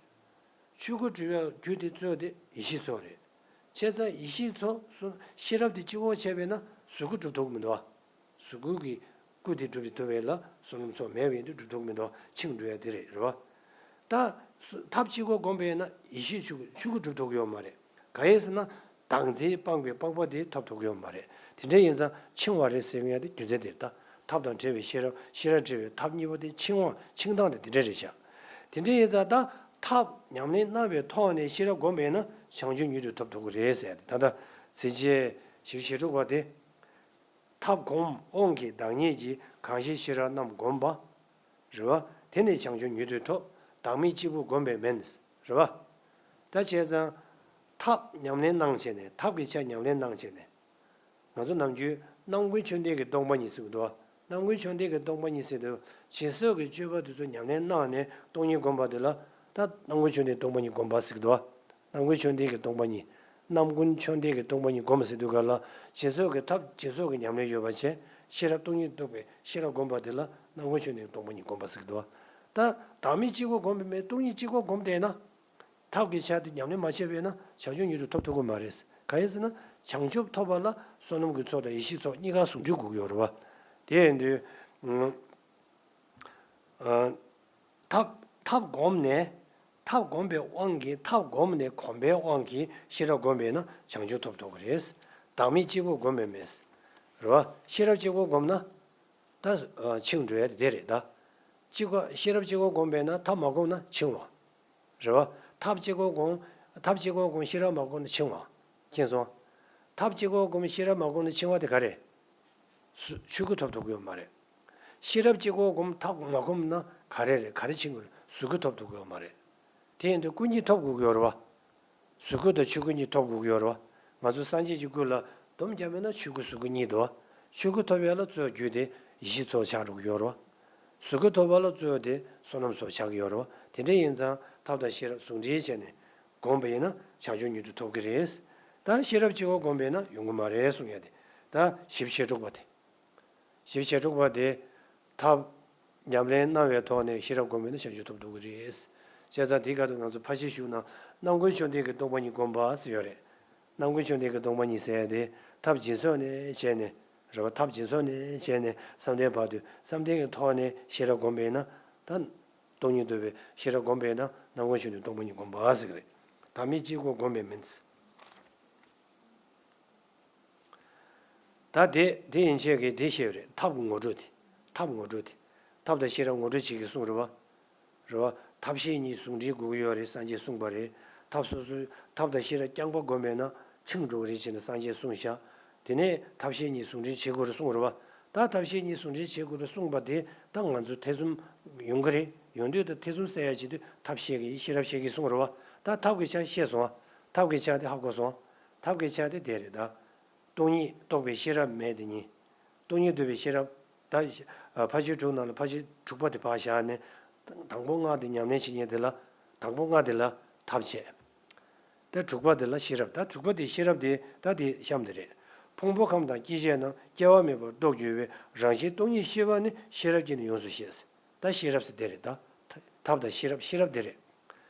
ཆོས་སྐུ་གྲུབ་པའི་རྒྱུ་དེ་གཙོ་བོ་དེ་ཡེ་ཤེས་ཚོགས་རེད། བྱས་ཙང་ཡེ་ཤེས་ཚོགས་སོ་ཤེས་རབ་དེ་གཅིག་པོ་བྱས་པས་ན་གཟུགས་སྐུ་གྲུབ་ཐུབ་ཀྱི་མི་འདུག་བ། གཟུགས་སྐུ་གི་སྐུ་དེ་གྲུབ་ཐུབ་པ་ལ་བསོད་ནམས་ཚོགས་མེད་པ་ཡིན་དུས་གྲུབ་ཐུབ་ཀྱི་མི་འདུག་འཆིང་འགྲོ་ཡ་དེ་རེད། རེད་བ། ད་ཐབས་གཅིག་པོ་བསྒོམས་པས་ན་ཡེ་ཤེས་ཆོས་སྐུ་ཆོས་སྐུ་གྲུབ་ཐུབ་ཀྱི་ཡོད་མ་རེད། གང་ཡིན་ཟེར་ན་བདག་འཛིན་སྤངས་པའི་སྤངས་པ་དེ་ཐོབ་ཐུབ་ཀྱི་ཡོད་མ་རེད། དེ་འདྲ་ཡིན་ཙང་འཆིང་བ་རེད་ཟེར་ཡ་དེ་རྒྱུ་མཚན་དེ་རེད། ད་ ཐབས་དང་བྲལ་བའི་ཤེས་རབ། ཤེས་རབ་བྲལ་བའི་ཐབས་གཉིས་པོ་དེ་འཆིང་བ། འཆིང་སྟངས་དེ་དེ་འདྲ་རེད་ཤག་དེ་འདྲ་ཡིན་ཙང་ད་ཐབས་ཉམས་ལེན་གནང་བའི་ཐོག་ནས་ཤེས་རབ་སྒོམ་པས་ན་བྱང་ཆུབ་མྱུར་དུ་ཐོབ་ཐུབ་ཀྱི་རེད་ཟེར་ཏེ། ད་ལྟ་ཚིགས་བཅད་བཞི་བཅུ་ཞེ་དྲུག་པ་དེ། ཐབས་གོམས་དབང་གིས་བདག་ཉིད་ཀྱི། གང་ཞིག་ཤེས་རབ་རྣམས་བསྒོམས་པ། རེད་བ། དེ་ནི་བྱང་ཆུབ་མྱུར་དུ་ཐོབ། བདག་མེད་གཅིག་པུ་བསྒོམས་པས་མིན། རེད་བ། ད་བྱས་ཙང་། ཐབས་ཉམས་ལེན་གནང་བྱས་ནས། ཐབས་ཀྱི་ཆ་ཉམས་ལེན་གནང་བྱས་ནས། ང་ཚོ་ནམ་རྒྱུན་རྣམ་ཀུན་མཆོད་རྟེན་གྱི་སྟོང་པ་ཉིད་ཟེར་གྱི་འདུག་བ། རྣམ་ཀུན་མཆོད་རྟེན་གྱི་སྟོང་པ་ཉིད་ཟེར་དུས་སྦྱིན་སོགས་ཀྱི་སྤྱོད་པ་དེ་ཚོ་ཉམས་ལེན་གནང་ནས་སྟོང་ཉིད་བསྒོམ་པ་དེ་ལ་ད་རྣམ་ཀུན་མཆོད་རྟེན་སྟོང་པ་ཉིད་བསྒོམ་པ་ཟེར་གྱི་འདུག་བ། རྣམ་ཀུན་མཆོད་རྟེན་གྱི་སྟོང་པ་ཉིད། རྣམ་ཀུན་མཆོད་རྟེན་གྱི་སྟོང་པ་ཉིད་བསྒོམ་ཟེར་དུས་ག་ལ། སྦྱིན་སོགས་ཀྱི་ཐབས་སྦྱིན་སོགས་ཀྱི་ཉམས་ལེན་ཡོད་པ་བྱས། ཤེས་རབ་སྟོང་ཉིད་རྟོགས་པའི་ཤེས་རབ་བསྒོམ་པ་དེ་ལ་རྣམ་ཀུན་མཆོད་རྟེན་གྱི་སྟོང་པ་ཉིད་བསྒོམ་པ་ཟེར་གྱི་འདུག་བ། ད་བདག་མེད་གཅིག་པུ་བསྒོམས་པས་མིན། སྟོང་ཉིད་གཅིག་པུ་བསྒོམས་བསྡད་ན། ཐབས་ཀྱི་ཆ་དེ་ཉམས་ལེན་མ་བྱས་པས་ན་བྱང་ཆུབ་མྱུར་དུ་ཐོབ་ཐུབ་ཀྱི་མ་རེད། གང་ཡིན་ཟེར་ན། བྱང་ཆུབ་ཐོབ་པ་ལ་བསོད་ནམས་ཀྱི་ཚོགས་དང་ཡེ་ཤེས་ཚོགས་གཉིས་ཀ་ཟུང་འབྲེལ་དགོས་ཀྱི་ཡོད་རེད་བ། དེ་ཡིན་དུས། ཨ། ཐབས་ཐབས་བསྒོམས་ནས། ཐབས་བསྒོམས་པའི་དབང་གིས། ཐབས་བསྒོམས་ནས་གོམས་པའི་དབང་གིས་ཤེས་རབ་བསྒོམས་པས་ན་བྱང་ཆུབ་ཐོབ་ཐུབ་ཀྱི་རེད། བདག་མེད་གཅིག་པུ་བསྒོམས་པས་མིན། རེད་བ། ཤེས་རབ་གཅིག་པུ་བསྒོམས་ན། ད་འཆིང་འགྲོ་ཡ་དེ་རེད་ད། གཅིག་པ་ཤེས་རབ་གཅིག་པོ་བསྒོམས་པས་ན། ཐབས་མ་བསྒོམས་ན་འཆིང་བ། རེད་བ། ཐབས་གཅིག་པོ་བསྒོམས། ཐབས་གཅིག་པོ་བསྒོམས་ཤེས་རབ་མ་བསྒོམས་ན་འཆིང་བ། མཁྱེན་སོང་། ཐབས་གཅིག་པོ་བསྒོམས་ཤེས་རབ་མ་བསྒོམས་ན་འཆིང་བ་དེ་ག་རེ། སུ་ཆོས་སྐུ་ཐོབ་ཐུབ་ཀྱི་ཡོད་མ་རེད། ཤེས་རབ་གཅིག་པོ་བསྒོམས་ཐབས་མ་བསྒོམས་ན་ག་རེ་རེད། ག་རེ་འཆིང་གི་རེད། གཟུགས་སྐུ་ཐོབ་ཐུབ་ཀྱི་ཡོད་མ་རེད། དེ་ཡིན་དུས་སྐུ་གཉིས་ཐོབ་དགོས་ཀྱི་ཡོད་རེད་བ། གཟུགས་སྐུ་དང་ཆོས་སྐུ་གཉིས་ཐོབ་དགོས་ཀྱི་ཡོད་རེད་བ། ང་ཚོ་སངས་རྒྱས་ཀྱི་སྐུ་ལ་སྡོམ་རྒྱག་མེད་ན་ཆོས་སྐུ་གཟུགས་སྐུ་གཉིས་འདུག་བ། ཆོས་སྐུ་ཐོབ་ཡ་ལ་གཙོ་བོ་རྒྱུ་དེ་ཡེ་ཤེས་ཚོགས་ཆགས་འགྲོ་གི་ཡོད་རེད་བ། གཟུགས་སྐུ་ཐོབ་པ་ལ་གཙོ་བོ་དེ་བསོད་ནམས་ཚོགས་ཆགས་ཀྱི་ཡོད་རེད་བ། དེ་འདྲ་ཡིན་ཙང་ཐབས་དང་ཤེས་རབ་ཟུང་འབྲེལ་བྱས་ནས་བསྒོམས་པ་ཡིན་ན་བྱང་ཆུབ་མྱུར་དུ་ཐོབ་ཀྱི་རེད། ད་ཤེས་རབ་གཅིག་པོ་བསྒོམས་པས་ན་ཡོང་གི་མ་རེད་གསུང་ཡ་དེ། ད་བཞི་བཅུ་ཞེ་དྲུག་པ་དེ། བཞི་བཅུ་ཞེ་དྲུག་པ་དེ། ཐབས་ཉམས་ལེན་གནང་བའི་ཐོག་ནས་ཤེས་རབ་བསྒོམས་པས་ན་བྱང་ཆུབ་ཐོབ་ཐུབ་ཀྱི་རེད། བྱས་ཙང་དེའི་སྐབས་དུ་ང་ཚོ་ཕར་ཕྱིན་ཞུགས་ན་རྣམ་ཀུན་མཆོད་རྟེན་གྱི་སྟོང་པ་ཉིད་བསྒོམ་པ་ཟེར་ཡོད་རེད། རྣམ་ཀུན་མཆོད་རྟེན་གྱི་སྟོང་པ་ཉིད་ཟེར་ཡ་དེ་ཐབས་སྦྱིན་སོགས་ནས་བྱས་ནས། རེད་བ། ཐབས་སྦྱིན་སོགས་ནས་བྱས་ནས་བསམ་གཏན་བར་དུ་བསམ་གཏན་གྱི་ཐོག་ནས་ཤེས་རབ་བསྒོམས་པས་ན། ད་སྟོང་ཉིད་རྟོགས་པའི་ཤེས་རབ་བསྒོམས་པས་ན་རྣམ་ཀུན་མཆོད་རྟེན་སྟོང་པ་ཉིད་བསྒོམ་པ་ཟེར་གྱི་རེད། བདག་མེད་གཅིག་པུ་བསྒོམས་པས་མིན། ད་དེ་དེ་ཡན་ཆད་ཀྱིས་དེ་བཤད་པ་རེད། ཐབས་ཀྱི་ངོ་སྤྲོད་དེ། ཐབས་ངོ་སྤྲོད་དེ། ཐབས་དང་ཤེས་རབ་ངོ་སྤྲོད་བྱེད་ཀྱི་གསུང་རེད་བ། རེད་བ། ཐབས་ཤེས་གཉིས་ཟུང་འབྲེལ་དགོས་ཀྱི་ཡོད་རེད་སངས་རྒྱས་གསུངས་པ་རེད། ཐབས་སོ་སོའི་ཐབས་དང་ཤེས་རབ་རྐྱང་པ་བསྒོམས་པས་ན་འཆིང་འགྲོ་གི་རེད་ཅེས་ནས་སངས་རྒྱས་གསུངས་ཤག་དེ་ནས་ཐབས་ཤེས་གཉིས་ཟུང་འབྲེལ་བྱེད་དགོས་རེད་གསུངས་རེད་བ། ད་ཐབས་ཤེས་གཉིས་ཟུང་འབྲེལ་བྱེད་དགོས་རེད་གསུངས་པ་དེ་ད་ང་ཚོ་ཐེ་ཚོམ་ཡོང་གི་རེད། ཡོང་དུས་ད་ཐེ་ཚོམ་སེལ་ཡ་བྱེད་དུས་ཐབས་ཤེས་ཀྱི་ཤེས་རབ་ཤེས་ཀྱི་གསུངས་རེད་བ། ད་ཐབས་ཀྱི་ཆ་ཤེས་སོང་བ། ཐབས་ཀྱི་ཆ་དེ་ཧ་གོ་སོང་བ། ཐབས་ཀྱི་ཆ་དེ་དེ་རེད་ད། སྟོང་ཉིད་རྟོགས་པའི་ཤེས་རབ་མེད་དེ་ཉིད། སྟོང་ཉིད་རྟོགས་པའི་ཤེས་རབ། ད་ཕར་ཕྱིན་དྲུག་ནང་ལ་ཕར་ཕྱིན་དྲུག་པ་དེ་ཕར་བཞག་ནས། དང་པོ་ལྔ་དེ་ཉམས་ལེན་བྱེད་མཁན་དེ་ལ། དང་པོ་ལྔ་དེ་ལ་ཐབས་བྱས། ད་དྲུག་པ་དེ་ལ་ཤེས་རབ། ད་དྲུག་པ་དེ་ཤེས་རབ་དེ་ད་དེ་གཤམ་དེ་རེད། ཕུང་པོ་ཁམས་དང་སྐྱེ་མཆེད་རྣམས། སྐྱེ་བ་མེད་པར་རྟོགས་གྱུར་པའི། རང་བཞིན་སྟོང་ཉིད་ཤེས་པ་ནི། ཤེས་རབ་ཀྱིས་ནི་ཡོངས་སུ་ཤེས། ད་ཤེས་རབ་ཟེར་དེ་རེད་ད། ཐབས་དང་ཤེས་རབ། ཤེས་རབ་དེ་རེད།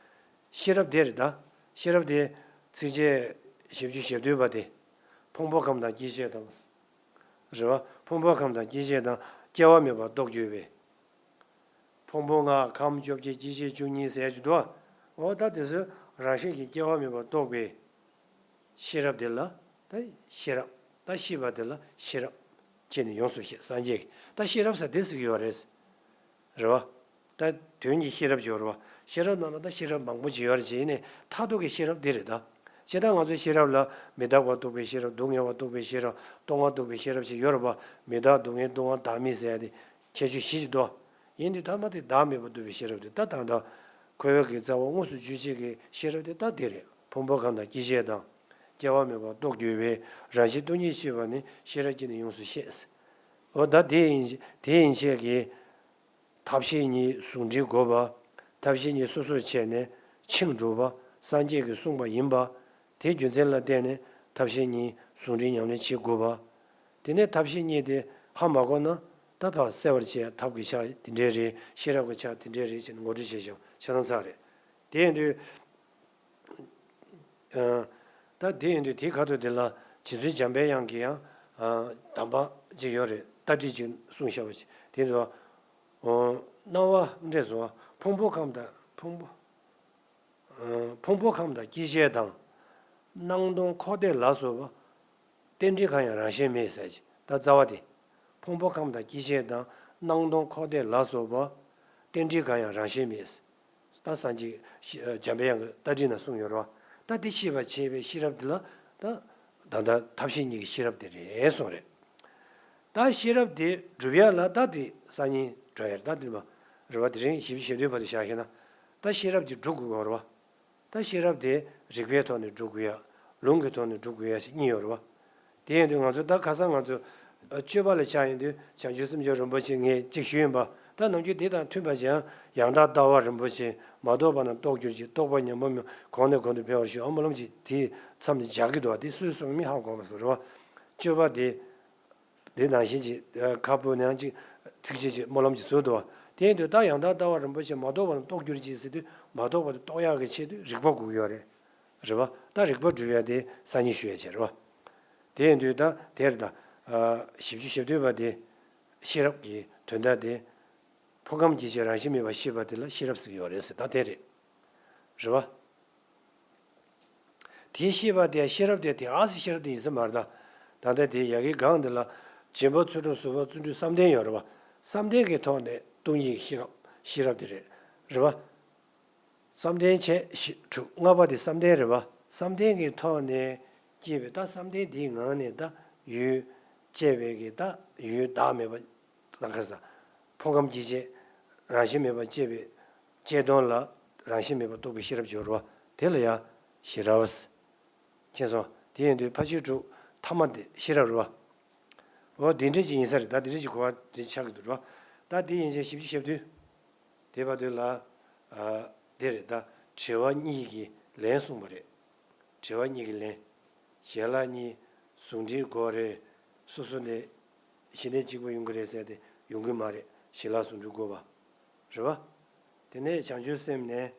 ཤེས་རབ་དེ་རེད་ད། ཤེས་རབ་དེ་ཚིགས་བཅད་བཞི་བཅུ་ཞེ་བདུན་པ་དེ། ཕུང་པོ་ཁམས་དང་སྐྱེ་མཆེད་དང་། རེད་བ། ཕུང་པོ་ཁམས་དང་སྐྱེ་མཆེད་དང་། སྐྱེ་བ་མེད་པར་རྟོགས་གྱུར་པའི། ཕུང་པོ་ལྔ་ཁམས་བཅོ་བརྒྱད་སྐྱེ་མཆེད་བཅུ་གཉིས་ཟེར་གྱི་འདུག་བ། འོ་ད་དེ་ཚོ་རང་བཞིན་གྱིས་སྐྱེ་བ་མེད་པར་རྟོགས་པའི་ཤེས་རབ་དེ་ལ་ད་ཤེས་རབ། ད་ཤེས་པ་དེ་ལ་ཤེས་རབ་ཅེས་ནི་ཡོངས་སུ་ཤེས། སངས་རྒྱས་ཀྱིས་ད་ཤེས་རབ་ཟེར་དེ་ཟེར་གྱི་ཡོད་རེད། རེད་བ། ད་དོན་གྱི་ཤེས་རབ་སྦྱོར་བ། ཤེས་རབ་ནང་ལ་ད་ཤེས་རབ་མང་པོ་ཅིག་ཡོད་རེད་ཅེས་ནས་མཐར་ཐུག་གི་ཤེས་རབ་འདི་རེད་ད། ཇི་ལྟར་ང་ཚོའི་ཤེས་རབ་ལ་མི་རྟག་པ་རྟོགས་པའི་ཤེས་རབ། སྡུག་བསྔལ་བ་རྟོགས་པའི་ཤེས་རབ། སྟོང་པ་རྟོགས་པའི་ཤེས་རབ་ཅིག་ཡོད་རེད་པ། མི་རྟག་སྡུག་བསྔལ་སྟོང་པ་བདག་མེད་ཟེར་ཡ་དེ་ཁྱད་ཆོས་བཞི་ཅིག་འདུག་ཡིན་དུས་ཐ་མ་དེ་བདག་མེད་པ་རྟོགས་པའི་ཤེས་རབ་དེ་ད་ད་ལྟ་འཁོར་བའི་གི་རྩ་བ་དངོས་སུ་གྱུར་བྱེད་ཀྱི་ཤེས་རབ་དེ་ད་འདི་རེད། ཕུང་པོ་ཁམས་དང་སྐྱེ་མཆེད་དང་། སྐྱེ་བ་མེད་པར་རྟོགས་གྱུར་པའི། རང་བཞིན་སྟོང་ཉིད་ཤེས་པ་ནི། ཤེས་རབ་ཀྱིས་ནི་ཡོངས་སུ་ཤེས། འོ་ད་དེ་ཡིན། དེ་ཡན་ཆད་ཀྱིས། ཐབས་ཤེས་གཉིས་ཟུང་འབྲེལ་དགོས་པ། ཐབས་ཤེས་གཉིས་སོ་སོར་ཕྱེ་ནས་འཆིང་འགྲོ་བ་སངས་རྒྱས་ཀྱིས་གསུངས་པ་ཡིན་པ། དེའི་རྒྱུ་མཚན་ལ་བརྟེན་ནས་ཐབས་ཤེས་གཉིས་ཟུང་འབྲེལ་ཉམས་ལེན་བྱེད་དགོས་པ། དེ་ནས་ཐབས་ཤེས་གཉིས་དེ་ཧ་མ་གོ་ན་ད་ཕར་གསལ་བར་བྱེད་ཐབས་ཀྱི་ཆ་དེ་འདྲས་རེད། ཤེས་རབ་ཀྱི་ཆ་དེ་འདྲས་རེད་ཅེས་ནས་ངོ་སྤྲོད་བྱས་ཤིང་ཆ་ཚང་ཚར་རེད། དེ་ཡིན་དུས། ཨ། ད་དེ་ཡིན་དུས་དེའི་ཁ་ཐུག་དེ་ལ་རྗེ་བཙུན་འཇམ་པའི་དབྱངས་ཀྱིས་ཡང་། ཨ། གདམས་པ་ཅིག་ཡོད་རེད། ལྟ་ཁྲིད་ཅིག་གསུངས་བཞག་པ་ཅིག་དེ་ཚོ། ཨོ། སྣང་བ་འདྲེས་སོ། ཕུང་པོ་ཁམས་དང་ཕུང་པོ། ཨ། ཕུང་པོ་ཁམས་དང་སྐྱེ་མཆེད་དང་། སྣང་སྟོང་འཁོར་འདས་ལ་སོགས་པ། རྟེན་འབྲེལ་གང་ཡང་རང་བཞིན་མེད་ཟེར་ཅིག་ད་རྩ་བ་དེ། ཕུང་པོ་ཁམས་དང་སྐྱེ་མཆེད་དང་སྣང་སྟོང་འཁོར་འདས་ལ་སོགས་པ། རྟེན་འབྲེལ་གང་ཡང་རང་བཞིན་མེད། ད་སངས་རྒྱས་ཤི་འཇམ་པའི་དབྱངས་ཀྱི་ལྟ་ཁྲིད་ནང་གསུངས་ཡོད་རེད་བ། ད་དེ་ཤེས་པར་བྱེད་པའི་ཤེས་རབ་དེ་ལ་ད་ད་ལྟ་ཐབས་ཤེས་གཉིས་ཀྱི་ཤེས་རབ་དེ་རེད་གསུངས་རེད། ད་ཤེས་རབ་དེ་སྒྲུབ་ཡ་ལ་ད་དེ་སང་ཉིན་འགྲོ་ཡ་རེད། ད་དེ་ནི་མ་རེད་བ། དེ་རིང་བཞི་བཅུ་ཞེ་བདུན་པ་དེ་བཞག་ཤེ་ན། ད་ཤེས་རབ་ཀྱིས་སྒྲུབ་དགོས་ཀྱི་ཡོད་རེད་བ། ད་ཤེས་རབ་དེ་རིགས་པའི་ཐོག་ནས་སྒྲུབ་དགོས་ཡ། ལུང་གི་ཐོག་ནས་སྒྲུབ་དགོས་ཡ་ཞིག་གཉིས་ཡོད་རེད་བ། དེ་ཡིན་དུས་ང་ཚོ་ད་ཁ་སང་ང་ཚོ་ཨ་སྤྱོད་པ་ལ་ཆ་ཡིན་དུས་བྱང་ཆུབ་སེམས་མཆོག་རིན་པོ་ཆེ་ངས་གཅིག་ཞུས་ཡིན་པ། ད་ནམ་རྒྱུན་དེ་དང་མཐུན་པ་ཅིག་ཡང་ཡང་དག་ལྟ་བ་རིན་པོ་ཆེ། མ་རྟོགས་པ་རྣམས་རྟོགས་གྱུར་ཅིག་རྟོགས་པ་ཉམས་པ་མེད། གོང་ནས་གོང་དུ་འཕེལ་བར་ཤོག་ཨ་སྨོན་ལམ་གྱི་དེའི་མཚམས་ནས་སྦྱར་གྱི་འདུག་བ། དེ་སུས་གསུངས་མིན་ཧ་གོ་མ་སོང་རེད་བ། སྤྱོད་པ་དེ། དེ་ནང་བཞིན་གྱི་ཁ་སྤུ་ནང་གཅིག་ཚིགས་བཅད་ཅིག་སྨོན་ལམ་གྱི་ཚུལ་དུ། དེ་ཡིན་དུས་ད་ཡང་དག་ལྟ་བ་རིན་པོ་ཆེ་མ་རྟོགས་པ་རྣམས་རྟོགས་གྱུར་ཅིག་ཟེར་དུས་མ་རྟོགས་པ་དེ་རྟོགས་ཡག་གི་ཆེད་དུ་རིགས་པ་དགོས་ཀྱི་ཡོད་རེད། རེད་བ། ད་རིགས་པ་སྒྲུབ་ཡ་དེ་སང་ཉིན་ཞུ་ཡ་བྱས་རེད་བ། དེ་ཡིན་དུས་ད་དེར་ད་བཞི་བཅུ་ཞེ་བདུན་པ་དེ་ཤེས་རབ་ཀྱི་དོན་དག་དེ་ཕུང་ཁམས་སྐྱེ་མཆེད་རང་བཞིན་མེད་པ་ཤེས་པ་དེ་ལ་ཤེས་རབ་ཟེར་གྱི་ཡོད་རེད་ཟེར། ད་དེ་རེད། རེད་བ། དེ་ཤེས་པ་དེ་ཤེས་རབ་དེ་དེ་ཨ་སི་ཤེས་རབ་དེ་ཡིན་ས་མ་རེད་ད། ད་ལྟ་དེ་ཡ་གི་སྒང་འདི་ལ་སྦྱིན་པ་ཚུལ་ཁྲིམས་ཟུར་པ་བརྩོན་འགྲུས་བསམ་གཏན་ཡོད་རེད་བ། བསམ་གཏན་གྱི་ཐོག་ནས་སྟོང་ཉིད་ཤེས་རབ་ཤེས་རབ་དེ་རེད། རེད་བ། བསམ་གཏན་བྱས་ཤེས་དྲུག་ལྔ་པ་དེ་བསམ་གཏན་རེད་བ། བསམ་གཏན་གྱི་ཐོག་ནས་སྐྱེས་པའི་ད་བསམ་གཏན་དེའི་ངང་ནས་ད་ཡུལ་སྐྱེ་བའི་གི་ད་ཡུལ་བདག་མེད་པ། ད་ག་ས། ཕུང་ཁམས་སྐྱེ་མཆེད་རང་བཞིན་མེད་པར་སྐྱེ་བའི་སྐྱེ་དོན་ལ་རང་བཞིན་མེད་པར་རྟོགས་པའི་ཤེས་རབ་སྦྱོར་བ་དེ་ལ་ཡང་ཤེས་རབ། མཁྱེན་སོང་། དེ་ཡིན་དུས་ཕ་ཤུལ་དྲུག་ཐ་མ་དེ་ཤེས་རབ་རེད་བ། འོ་དེ་འདྲ་ཅིག་ཡིན་ས་རེད། ད་དེ་འདྲ་ཅིག་གོ་བ་དེ་ཆགས་ཀྱི་འདུག་རེད་བ། ད་དེ་ཡིན་ཙང་བཞི་བཅུ་ཞེ་བདུན་དེ་བར་དུ་ལ། ཨ། དེ་རེད། ད་དྲི་བ་གཉིས་ཀྱི་ལན་གསུངས་པ་རེད། དྲི་བ་གཉིས་ཀྱི་ལན། ཞལ་ལག་གཉིས་ཟུང་འབྲེལ་དགོས་རེད། སོ་སོ་ནས་གཞི་ནས་གཅིག་པ་ཡོང་གི་རེད་ཟེར་ཏེ་ཡོང་གི་མ་རེད། ཞལ་ལག་ཟུང་འབྲེལ་དགོས་པ་རེད་བ། དེ་ནས་བྱང་ཆུབ་སེམས་ནས་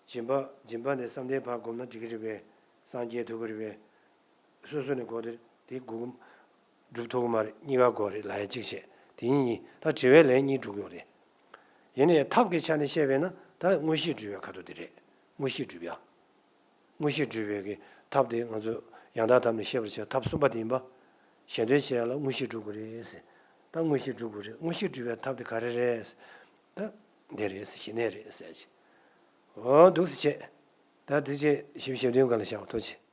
སྦྱིན་པ་སྦྱིན་པ་ནས་བསམ་གཏན་བར་བསྒོམས་ན་འགྲིག་གི་རེད་པས། སངས་རྒྱས་ཐུབ་ཀྱི་རེད་པས། སོ་སོ་ནས་དགོས་དེ་དེ་དགོས་ཀྱི་སྒྲུབ་ཐུབ་ཀྱི་མ་རེད། གཉིས་ཀ་དགོས་རེད་ལབ་ཡ་གཅིག་བྱས། དེ་གཉིས་གཉིས་ད་དྲི་བའི་ལན་གཉིས་འགྲོ་གི་ཡོད་རེད། ཡིན་ནའི་ཐབས་ཀྱི་ཆ་ནས་བཤད་པས་ན་ད་དངོས་གཞི་སྒྲུབ་པའི་ཁ་ཐུག་དེ་རེད། དངོས་གཞི་སྒྲུབ་ཡ། དངོས་གཞི་སྒྲུབ་པའི་གི་ཐབས་དེ་ང་ཚོ་ཡང་དག་ཐབས་ནས་བཤད་པར་བྱ་ཐབས་གསུམ་པ་དེ་ཡིན་པ། གཞན་དོན་བྱེད་ཡ་ལ་དངོས་གཞི་སྒྲུབ་དགོས་རེད་ཟེར། ད་དངོས་གཞི་སྒྲུབ་དགོས་རེད། དངོས་གཞི་སྒྲུབ་པའི་ཐབས་དེ་ག་རེ་རེད་ཟེར། ད་འདི་རེད་ཟེར། ཞི་གནས་རེད་ཟེར་ཅིག་འོ་འདུག་སེ་བྱས། ད་འདི་བྱས་བཞི་བཅུ་ཞེ་བདུན་སྒང་ལ་བཞག་ཐུགས་རྗེ་ཆེ།